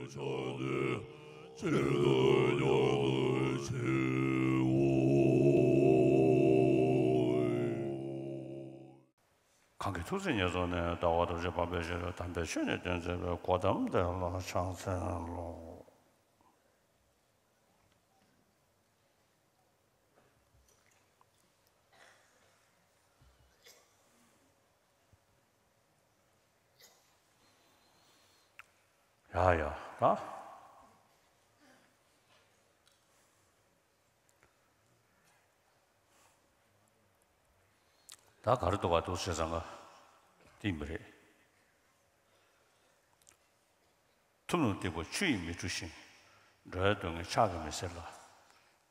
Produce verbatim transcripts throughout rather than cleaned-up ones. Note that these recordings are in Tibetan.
གང་གི་ཐུགས་བརྩེ་ཉེར་བཟུང་ནས། ཟླ་བ་དང་བཅས་པ་དཔལ་ཆེན་རབ་དམ་པའི་ཆོས་ནི་སྟོན་མཛད་པའི་གོ་ཏམ་བདེ་ལེགས་ཕྱག་འཚལ་ལོ། ཡ་ཡ་ད། ད་ག་རེ་འདུག་ག་འདུག་བྱས་ཙང་ག་དེ་ཡིན་པ་རེད། ཐུབ་རྣམས་སྡིག་པ་ཆུ་ཡིས་མི་འཁྲུ་ཞིང་། འགྲོ་བའི་སྡུག་བསྔལ་ཕྱག་གིས་མི་སེལ་ལ།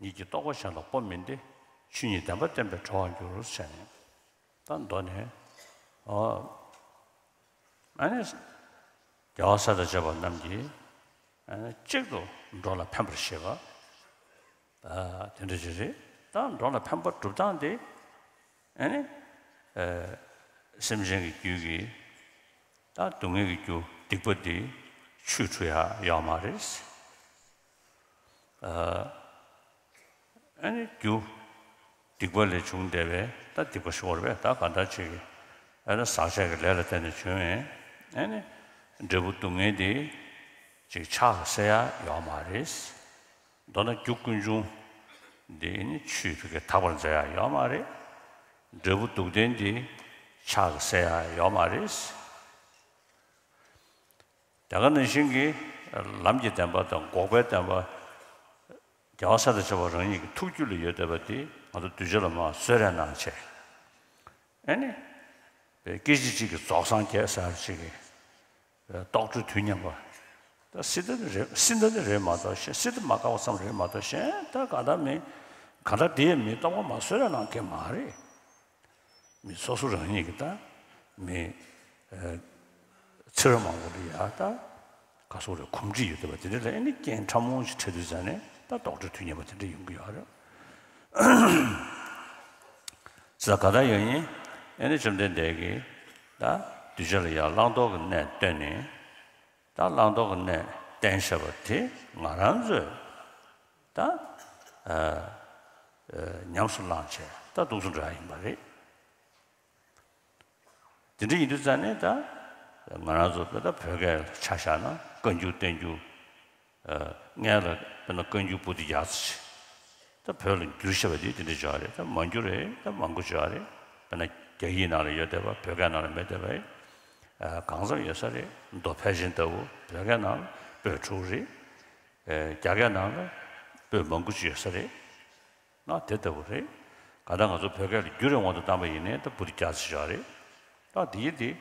ཉིད་ཀྱི་རྟོགས་པ་གཞན་ལ་སྤོ་མིན་ཏེ། ཆོས་ཉིད་བདེན་པ་བསྟན་པས་གྲོལ་བར་འགྱུར་ཟེར་ནས། ད་མདོ་ནས་ཨོ། ཨ་ནི་རྒྱལ་བ་སྲས་དང་བཅས་པ་རྣམས་ཀྱིས་ཨ་ནི་གཅིག་ཏུ་འགྲོ་ལ་ཕན་པར་བྱེད་པ། ཨ་དེ་འདྲ་ཅིག་རེད། ད་འགྲོ་ལ་ཕན་པ་སྒྲུབ་སྟངས་དེ་ཨ་ནི་ཨ་སེམས་ཅན་གྱི་རྒྱུད་ཀྱི་ད་སྡུག་བསྔལ་གྱི་རྒྱུ་སྡིག་པ་དེ་ཆུས་འཁྲུ་ཡ་ཡོད་མ་རེད། ཨ་ཨ་ནི་རྒྱུ་སྡིག་པ་ལས་བྱུང་བསྡད་པའི་ད་སྡིག་པ་ཤོར་བས། ད་གང་ལྟར་ཅིག་ཨ་ནི་ཟག་བཅས་ཀྱི་ལས་ལ་བརྟེན་ནས་བྱུང་བའི་ཨ་ནི་འབྲས་བུ་སྡུག་བསྔལ་དེ་ཅིག་ཕྱག་གིས་སེལ་ཡ་ཡོད་མ་རེད། མདོར་ན་རྒྱུ་ཀུན་འབྱུང་འདི་ནི་ཆུས་ཕ་གིར་དག་པར་མཛད་ཡ་ཡོད་མ་རེད། འབྲས་བུ་སྡུག་བདེན་འདི་ཕྱག་གིས་སེལ་ཡ་ཡོད་མ་རེད། དེ་ག་ནང་བཞིན་གྱི་ལམ་གྱི་བདེན་པ་དང་འགོག་པའི་བདེན་པ། རྒྱལ་བ་སྲས་དང་བཅས་པ་རང་ཉིད་ཀྱི་ཐུགས་རྒྱུད་ལ་ཡོད་བསྡད་པ་དེ་ང་ཚོ་གདུལ་བྱ་ལ་མར་གསོལ་རས་གནང་བྱས། ཨ་ནི། སྐད་ཅིག་གཅིག་གིས་རྫོགས་སངས་རྒྱས་ཟེར་ཅིག་གི། རྟོགས་གྲོལ་དུས་མཉམ་པ། ད་སྲིད་ད་ནི་རེད། སྲིད་ད་ནི་རེད་མ་གཏོགས་གཞན། སྲིད་ད་མ་དགའ་བ་ཙམ་རེད་མ་གཏོགས་གཞན་ད་ག་ད་མི་ག་ད་དེ་མི་རྟོགས་པ་མ་གསོལ་རས་གནང་མཁན་མ་རེད། མི་སོ་སོ་རང་ཉིད་ཀྱི་ད་མི་ཚེ་རབས་མང་པོ་ལ་ཡ་ད་ག་སོགས་རེད། གོམས་འདྲིས་ཡོད་བསྡད་པ་དེ་འདྲ་ལ་ཨ་ནི་རྐྱེན་ཕྲ་མོ་ཞིག་འཕྲད་དུས་ཙ་ནས་ད་རྟོགས་གྲོལ་དུས་མཉམ་པ་དེ་འདྲ་ཡོང་གི་ཡོད་རེད། ས་ག་ད་ཡོད་ཡིན། ཨ་ནི་བཅོམ་ལྡན་འདས་ཀྱིས་ད་གདུལ་བྱ་ལ་ཡང་བླང་དོར་གྱི་གནས་བསྟན་ནས། ད་བླང་དོར་གྱི་གནས་བསྟན་བཞག་པ་དེ་ང་རང་ཚོས་ད་ཨ་ཨ་ཉམས་སུ་བླངས་བྱས་ད་འདུག་སེ་འགྲོ་ཡ་ཡིན་པ་རེད། དེ་འདྲ་ཡིན་དུས་ཙང་ནས་ད་ང་རང་ཚོ་ད་བོད་སྐད་ཆ་བཞག་ན་བཀའ་འགྱུར་བསྟན་འགྱུར། ཨ་སྔོན་ལ་དཔེར་ན་བཀའ་འགྱུར་པོ་ཏི་བརྒྱ་ཙམ་ཞིག་ད་བོད་ལ་བསྒྱུར་བཞག་པ་དེ་དེ་འདྲ་བྱུང་བ་རེད། ད་མ་བསྒྱུར་རེད། ད་མང་པོ་བྱུང་བ་རེད། དཔེར་ན་རྒྱ་ཡིག་ནང་ལ་ཡོད་བསྡད་པ་བོད་སྐད་ནང་ལ་མེད་བསྡད་པ་ཨ་གང་འཚམ་ཡོད་ས་རེད། མདོ་ཕལ་ཆེན་ལྟ་བུ་བོད་སྐད་ནང་ལ་པོད་དྲུག་རེད། ཨ་རྒྱ་སྐད་ནང་ལ་པོད་མང་པོ་ཅིག་ཡོད་ས་རེད། ན་དེ་ལྟ་བུ་རེད། ག་ད་ང་ཚོ་བོད་སྐད་ལ་བསྒྱུར་བའི་དབང་དུ་བཏང་པ་ཡིན་ནའི་ད་པོ་ཏི་བརྒྱ་ཙམ་ཞིག་རེད། ད་དེ་ཡི་དེ་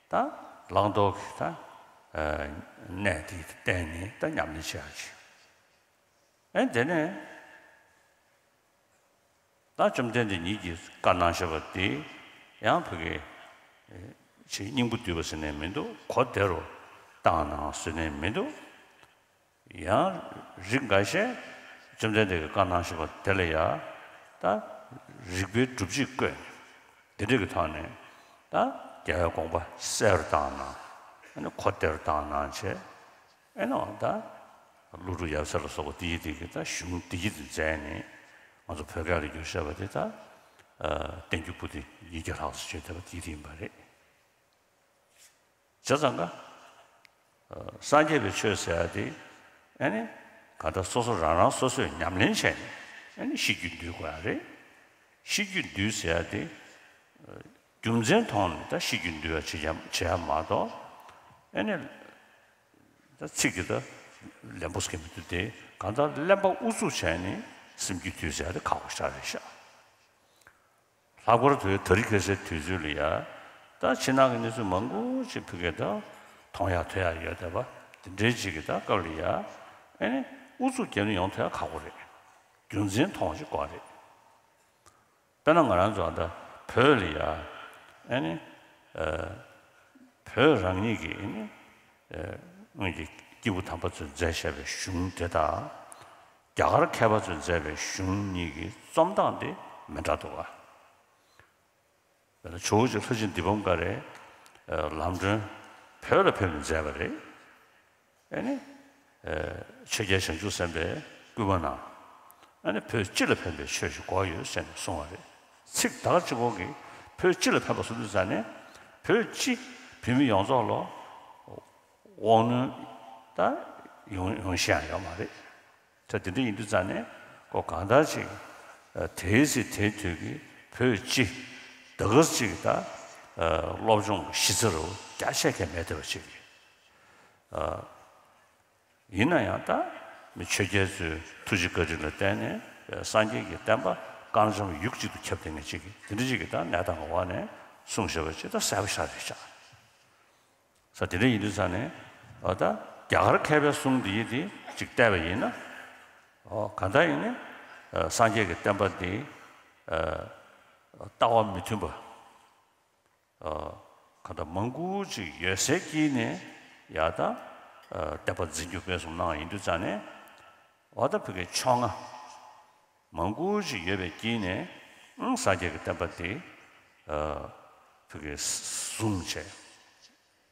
ད་བླང་དོར་གྱི་ད་ཨ་གནས་དེ་བསྟན་ནས་ད་ཉམས་ལེན་བྱེད་ཡག་ཅིག་ཨེ་དེ་ནས་ད་བཅོམ་ལྡན་འདས་ཉིད་ཀྱིས་བཀའ་གནང་བཞག་པ་དེ་ཡང་ཕ་གི་ཨེ་ཅིག་སྙིང་པོ་བསྡུས་པ་ཟེར་ནས་མི་འདུག་གོ་བདེ་རུ་བཏང་གནང་ཟེར་ནས་མི་འདུག་ཡང་རིགས་འགའ་ཤས་བཅོམ་ལྡན་འདས་ཀྱིས་བཀའ་གནང་བཞིན་པ་དེ་ལ་ཡང་ད་རིགས་པའི་སྒྲུབ་བྱེད་བཀོད་ནས་དེ་འདྲ་གི་ཐོག་ནས་ད་རྒྱལ་བའི་དགོངས་པ་གསལ་རུ་བཏང་གནང་། ཨ་ནི་གོ་བདེ་རུ་བཏང་གནང་བྱས། ཨེ་ནོ་ད་ཀླུ་སྒྲུབ་ཡབ་སྲས་ལ་སོགས་པ་དེ་ཡི་དེ་གི་ད་གཞུང་དེ་ཡི་དེ་མཛད་ནས་ང་ཚོ་བོད་སྐད་ལ་བསྒྱུར་བཞག་པ་དེ་ད་བསྟན་འགྱུར་པོ་ཏི་ཉིས་བརྒྱ་ལྷག་ཙམ་བརྗོད་བསྡད་པ་དེ་ཡི་དེ་ཡིན་པ་རེད། བྱས་ཙང་ཀ། སངས་རྒྱས་པའི་ཆོས་ཟེར་ཡ་དེ་ཨ་ནི་ག་ད་སོ་སོ་རང་རང་སོ་སོས་ཉམས་ལེན་བྱས་ནས་ཨ་ནི་ཤེས་རྒྱུད་འདུལ་དགོས་ཡ་རེད། ཤེས་རྒྱུད་འདུལ་ཟེར་ཡ་དེ་རྒྱུ་མཚན་མཐོང་ནས་ད་ཤེས་རྒྱུད་འདུལ་བ་བྱེད་ཡ་བྱེད་ཡ་མ་གཏོགས་ཨ་ནི་ད་ཚིག་གི་ད་ལན་པོ་སྐད་མི་འདུག་སྟེ། གང་ལྟར་གླེན་པ་ཨུ་ཚུགས་བྱས་ནས་སེམས་རྒྱུད་འདུལ་ཟེར་ཡ་དེ་ཁག་པོ་ཞེ་དྲག་རེད་ཤག་ལྷག་པར་དུ་དེ་རིང་ཁ་སང་དུས་ཚོད་ལ་ཡ། ད་ཕྱི་ནང་གི་གནས་ཚུལ་མང་པོ་ཅིག་ཕ་གིར་ད་མཐོང་ཡག་ཐོས་ཡག་ཡོད་བསྡད་པ། དེ་འདྲའི་ཅིག་གི་ད་སྐབས་ལ་ཡ། ཨེ་ནི་ཨུ་ཚུགས་བརྒྱབ་ནས་ཡོང་ཐུབ་ཡག་ཁག་པོ་རེད། རྒྱུ་མཚན་མཐོང་ཅིག་དགོས་རེད། དཔེར་ན་ང་རང་ཚོ་ད་བོད་ལ་ཡ། ཨེ་ནི་ཨ་བོད་རང་ཉིད་ཀྱི་ཨེ་ནི་ཨ་སྔོན་གྱི་སྐྱེས་བུ་དམ་པ་ཚོས་མཛད་བཞག་པའི་གཞུང་དེ་དང་། རྒྱ་གར་མཁས་པ་ཚོས་མཛད་པའི་གཞུང་གཉིས་ཀྱི་རྩོམ་སྟངས་དེ་མི་འདྲ་འདུག་ག་དཔེར་ན་ཇོ་བོ་རྗེ་ལྷ་རྗེ་འདི་བུམ་ཀ་རས་ལམ་སྒྲོན་བོད་ལ་ཕེབས་ནས་མཛད་པ་རེད། ཨེ་ནི་ ཆོས་རྒྱལ་བྱང་ཆུབ་སེམས་དཔས་བསྐུལ་མ་གནང་། ཨ་ནི་བོད་སྤྱི་ལ་ཕན་པའི་ཆོས་ཤིག་དགོས་ཡོད་ཟེར་ནས་གསུངས་པ་རེད། ཚིག་ད་ག་གཅིག་པོ་གིས་བོད་སྤྱི་ལ་ཕན་པ་གསུང་དུས་ཙང་ནས་བོད་སྤྱི་བོད་མི་ཡོངས་རྫོགས་ལ་དབང་གནོད་ད་ཡོང་ཡོང་ཤེས་ཡང་ཡོད་མ་རེད། ད་དེ་འདྲ་ཡིན་དུས་ཙང་ནས་ཁོ་གང་ལྟར་ཅིག་དེའི་ཚེ་དེའི་དུས་ཀྱི་བོད་སྤྱི་ད་ག་ཅིག་ད་སློབ་སྦྱོང་གི་གཞི་རྩ་རུ་རྒྱ་ཆེ་གལ་མེད་བསྡད་པ་ཅིག་ཡིན་ན་ཡང་ད་མི་ཆོས་རྒྱལ་ཚོའི་ཐུགས་རྗེ་བཀའ་དྲིན་ལ་བརྟེན་ནས་སངས་རྒྱས་ཀྱི་བསྟན་པ་དཀར་འཇམ་ཡུག་གཅིག་ཏུ་ཁྱབ་བསྡད་མཁན་ཅིག་གིས་དེ་འདྲ་ཅིག་གི་ད་གནས་སྟངས་ཀྱི་འོག་ནས་གསུངས་བཞག་པ་ཅིག་ད་གསལ་པོ་ཤར་རེད་ཤག་ས་དེ་འདྲ་ཡིན་དུས་ཙང་ནས་ཨ་ད་རྒྱ་གར་མཁས་པའི་གསུང་འདི་ཡིན་དེ་ཅིག་བལྟས་པ་ཡིན་ན། ཨོ་གང་ལྟར་ཡིན་ནའི་སངས་རྒྱས་ཀྱི་བསྟན་པ་འདི་ལྟ་བ་མི་མཐུན་པ་གང་ལྟར་མང་པོ་ཅིག་ཡོད་སའི་དཀྱིལ་ནས་ཡ་ད་བསྟན་པ་འཛིན་སྐྱོང་སྤེལ་གསུམ་གནང་བ་ཡིན་དུས་ཙང་ནས་ཨོ་ད་བོད་ཀྱི་ཕྱོགས་སྔ་མང་པོ་ཅིག་ཡོད་པའི་དཀྱིལ་ནས་ཨང་སངས་རྒྱས་ཀྱི་བསྟན་པ་འདི་བོད་ཀྱི་བཟུང་བྱས།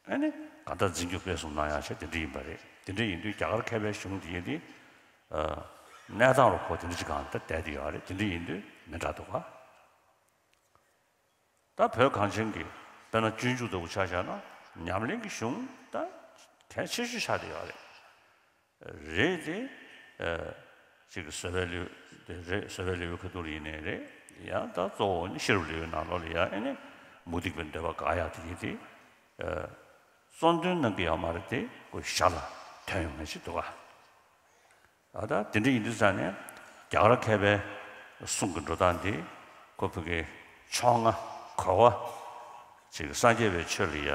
ཨ་ནི་གང་ལྟར་འཛིན་སྐྱོང་སྤེལ་གསུམ་གནང་ཡག་བྱས་དེ་འདྲ་ཡིན་པ་རེད། དེ་འདྲ་ཡིན་དུས་རྒྱ་གར་མཁས་པའི་གཞུང་དེ་ཡིན་དེ་གནས་སྟངས་རུ་ཁོ་དེ་འདྲ་ཅིག་གང་ལྟར་བསྡད་དེ་ཡོད་རེད། དེ་འདྲ་ཡིན་དུས་མི་འདྲ་འདུག་ག་ད་བོད་གངས་ཅན་གྱི་དཔེར་ན་སྤྱོད་འཇུག་ལྟ་བུ་ཆ་བཞག་ན་ཉམས་ལེན་གྱི་གཞུང་ད་གལ་ཆེ་ཤོས་ཆགས་བསྡད་ཡོད་རེད། རེད་དེ། ཅིག་བཟོད་པའི་ལེའུ་དེ་རེད། བཟོད་པའི་ལེའུའི་ཁ་ཐུག་ལ་ཡིན་ནའི་རེད། ཡང་ད་གཙོ་བོ་ནི་ཤེས་རབ་ལེའུའི་ནང་ལོགས་ལ་ཡང་ཨེ་ནི་མུ་སྟེགས་པའི་འདོད་པ་དགག་ཡག་དེ་ཡིན་དེ། གཙོ་འདོན་གནང་གི་ཡོད་མ་རེད་དེ་ཁོ་ཞར་ལ་ཐོན་ཡོང་མཁན་ཞིག་འདུག་ག་ཨ་ད་དེ་འདྲ་ཡིན་དུས་ཙང་ནས་རྒྱ་གར་མཁས་པའི་གསུང་གི་འགྲོ་སྟངས་དེ་ཁོ་བོད་ཀྱི་ཕྱོགས་སྔ་གོ་བ་ཅིག་སངས་རྒྱས་པའི་ཆོས་ལ་ཡ་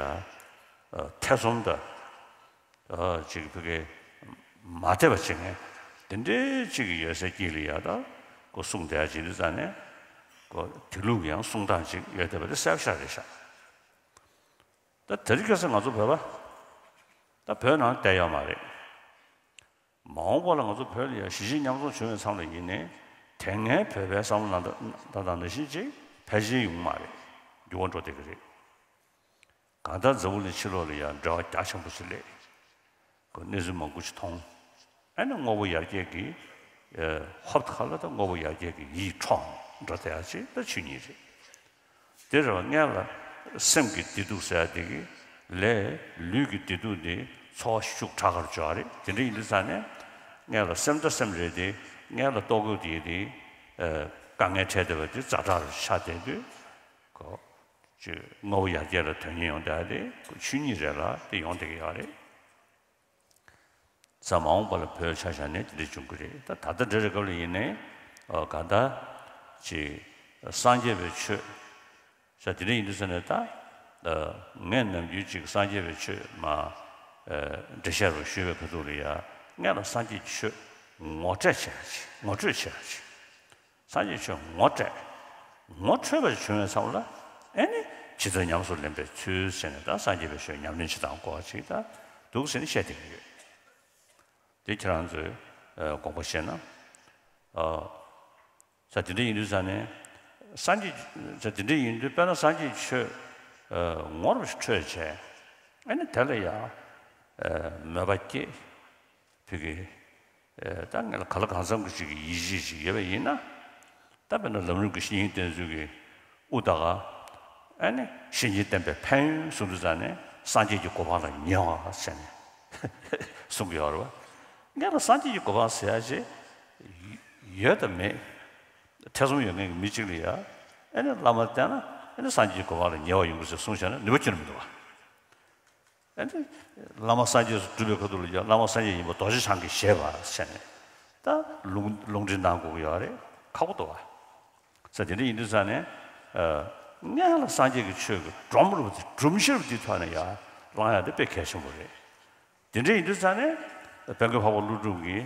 ཐེ་ཚོམ་དང་། ཅིག་བོད་ཀྱི་མ་དད་པ་བྱེད་མཁན་དེ་འདྲའི་ཅིག་ཡོད་སའི་དཀྱིལ་ལ་ཡ་ད་ཁོ་གསུང་བསྡད་ཡ་བྱེད་དུས་ཙང་ནས་ཁོ་དེ་ལུགས་ཀྱི་ཡང་གསུང་སྟངས་ཅིག་ཡོད་བསྡད་པ་དེ་གསལ་པོ་ཤར་རེད་ཤག་ད་དེ་རིང་ཁ་སང་ང་ཚོ་བོད་པ་ད་བོད་ནང་བསྡད་ཡོད་མ་རེད། མ་འོངས་པ་ལ་ང་ཚོ་བོད་ལ་ཡང་གཞིས་བྱེས་མཉམ་འཛོམས་བྱུང་བའི་མཚམས་ལ་ཡིན་ནའི་དེ་སྔའི་བོད་པའི་བསམ་བློ་ནང་ད་ད་ནང་བཞིན་ཅིག་ཕལ་ཆེར་ཡོང་མ་རེད། འགྱུར་བ་འགྲོ་བསྡད་ཀྱི་རེད། གང་ལྟར་འཛམ་བུ་གླིང་ཕྱི་ལོགས་ལ་ཡང་འབྲེལ་བ་རྒྱ་ཆེན་པོ་ཞིག་སླེབས། ཁོ་གནས་ཚུལ་མང་པོ་ཞིག་མཐོང་། ཨ་ནི་དངོས་པོ་ཡར་རྒྱས་ཀྱི་ཧོབ་ཁ་ལ་ད་དངོས་པོ་ཡར་རྒྱས་ཀྱི་ཡིད་འཕྲོག་འགྲོ་བསྡད་ཡ་ཅིག་ད་ཆོས་ཉིད་རེད། དེ་རེད་བ། སྔོན་ལ་སེམས་ཀྱི་བདེ་སྡུག་ཟེར་ཡ་དེ་གི་ལས་ལུས་ཀྱི་བདེ་སྡུག་དེ་ཚོར་བ་ཤུགས་དྲག་གར་འཇོག་རེད། དེ་འདྲ་ཡིན་དུས་ཙང་ནས་སྔོན་ལ་སེམས་དང་སེམས་རེད་དེ་སྔོན་ལ་ལྟོ་གོས་དེ་དེ་དཀའ་ངལ་འཕྲད་བསྡད་པ་དེ་ཛ་དྲག་རུ་ཆགས་བསྡད་དུས་ཁོ་ཅིག་དངོས་པོ་ཡར་རྒྱས་ལ་དོན་སྙིང་ཡོང་བསྡད་ཡ་དེ་ཁོ་ཆོས་ཉིད་རེད་ལ་དེ་ཡོང་བསྡད་ཀྱི་ཡོད་རེད། ས་མ་འོངས་པ་ལ་བོད་ཆ་བཞག་ནས་དེ་འདྲ་འབྱུང་གི་རེད། ད་ད་ལྟ་འདྲ་རེ་སྐབས་ལ་ཡིན་ནའི་ཨ་གང་ལྟར་ཅིག་སངས་རྒྱས་པའི་ཆོས་ས་དེ་འདྲ་ཡིན་དུས་ས་ནས་ད་ངས་ནམ་རྒྱུན་ཅིག་སངས་རྒྱས་པའི་ཆོས་མ་འགྲེལ་བཤད་རུ་ཞུས་པའི་ཁ་ཐུག་ལ་ཡ་སྔོན་ལ་སངས་རྒྱས་ཀྱི་ཆོས་ངོ་སྤྲོད་བྱས་ཅིག་ངོ་སྤྲོད་བྱས་ཅིག་སངས་རྒྱས་ཆོས་ངོ་སྤྲད། ངོ་འཕྲོད་པ་བྱུང་བའི་མཚམས་ལ་ཨེ་ནི་ཇི་ལྟར་ཉམས་སུ་ལེན་པའི་ཚུལ་ཟེར་ནས་ད་སངས་རྒྱས་པའི་ཆོས་ཉམས་ལེན་བྱེད་སྟངས་སྐོར་ཅིག་ད་འདུག་ཟེར་ནས་བཤད་བསྡད་ཀྱི་ཡོད། དེ་ཁྱེད་རང་ཚོས་དགོངས་པ་བཞེས་ན། ས་དེ་འདྲ་ཡིན་དུས་ས་ནས་སངས་རྒྱས་ས་དེ་འདྲ་ཡིན་དུས་དཔེར་ན་སངས་རྒྱས་ཆོས་ངོ་རུ་འཕྲོད་བྱས་ཨེ་ནི་དེ་ལ་ཡང་མོས་པ་སྐྱེས། བོད་ཀྱི་ད་ངས་ལ་ག་ལ་གང་འཚམ་གྱི་ཅིག་གི་ཡིད་ཆེས་ཤིག་ཡོད་པ་ཡིན་ན། ད་དཔེར་ན་ལམ་རིམ་གྱི་བཤེས་གཉེན་བསྟེན་ཚུལ་གྱི་དབུ་ད་ག་ཨ་ནི་བཤེས་གཉེན་བསྟེན་པའི་ཕན་ཡོན་གསུང་དུས་ཙང་ནས་སངས་རྒྱས་ཀྱི་གོ་འཕང་ལ་ཉེ་བ་ཟེར་ནས་གསུང་གི་ཡོད་རེད་བ། ངས་ལ་སངས་རྒྱས་ཀྱི་གོ་འཕང་ཟེར་ཡ་ཅིག་ཡོད་དམ་མེད། ཐེ་ཚོམ་ཡོད་མཁན་གྱི་མི་གཅིག་ལ་ཡ་ཨ་ནི་བླ་མ་བསྟེན་ན་ཨ་ནི་སངས་རྒྱས་ཀྱི་གོ་འཕང་ལ་ཉེ་བ་ཡོང་གི་ཟེར་གསུངས་བཞག་ན་ནུས་པ་ཁྱོན་ནས་མི་འདུག་བ། ཨ་ནི་བླ་མ་སངས་རྒྱས་སུ་གྲུབ་པའི་ཁ་ཐུག་ལ་ཡང་བླ་མ་སངས་རྒྱས་ཡིན་པ་རྡོ་རྗེ་འཆང་གིས་བཞེད་པ་ཟེར་ནས་ད་ལུང་ལུང་འདྲེན་གནང་དགོས་ཀྱི་ཡོད་རེད། ཁག་པོ་འདུག་བ། ས་དེ་འདྲ་ཡིན་དུས་ཙང་ནས་སྔོན་ལ་སངས་རྒྱས་ཀྱི་ཆོས་ཀྱི་སྒྲོམ་རུ་སྒྲོམ་གཞི་རུ་དེ་ཐོག་ནས་ཡང་བླང་ཡག་དེ་དཔེ་གལ་ཆེན་པོ་རེད། དེ་འདྲ་ཡིན་དུས་ཙང་ནས་དཔལ་མགོན་འཕགས་པ་ཀླུ་སྒྲུབ་ཀྱིས་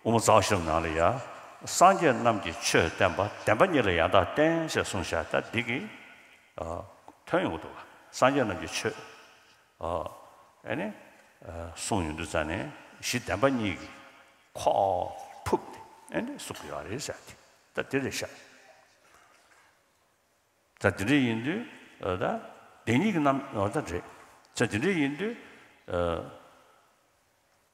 དབུ་མ་རྩ་བ་ཤེས་རབ་ནང་ལ་ཡང་སངས་རྒྱས་རྣམས་ཀྱིས་ཆོས་བསྟན་པ་བདེན་པ་ཉིད་ལ་ཡང་དག་བསྟན་ཞེས་གསུངས་བཞག་ད་འདི་གི་ཐོན་ཡོང་གི་འདུག་བ། སངས་རྒྱས་རྣམས་ཀྱིས་ཆོས། ཨ་ནི་གསུངས་ཡོང་དུས་ཙང་ནས་གཞི་བདེན་པ་གཉིས་ཀྱི་ཁོག་ཕུབ་སྟེ་ཨ་ནི་གསུང་གི་ཡོད་རེད་ཟེར་ཏེ་ད་དེ་རེད་ཤག་ད་དེ་འདྲ་ཡིན་དུས་ད་བདེན་གཉིས་ཀྱི་རྣམ་ད་རེད། ད་དེ་འདྲ་ཡིན་དུས་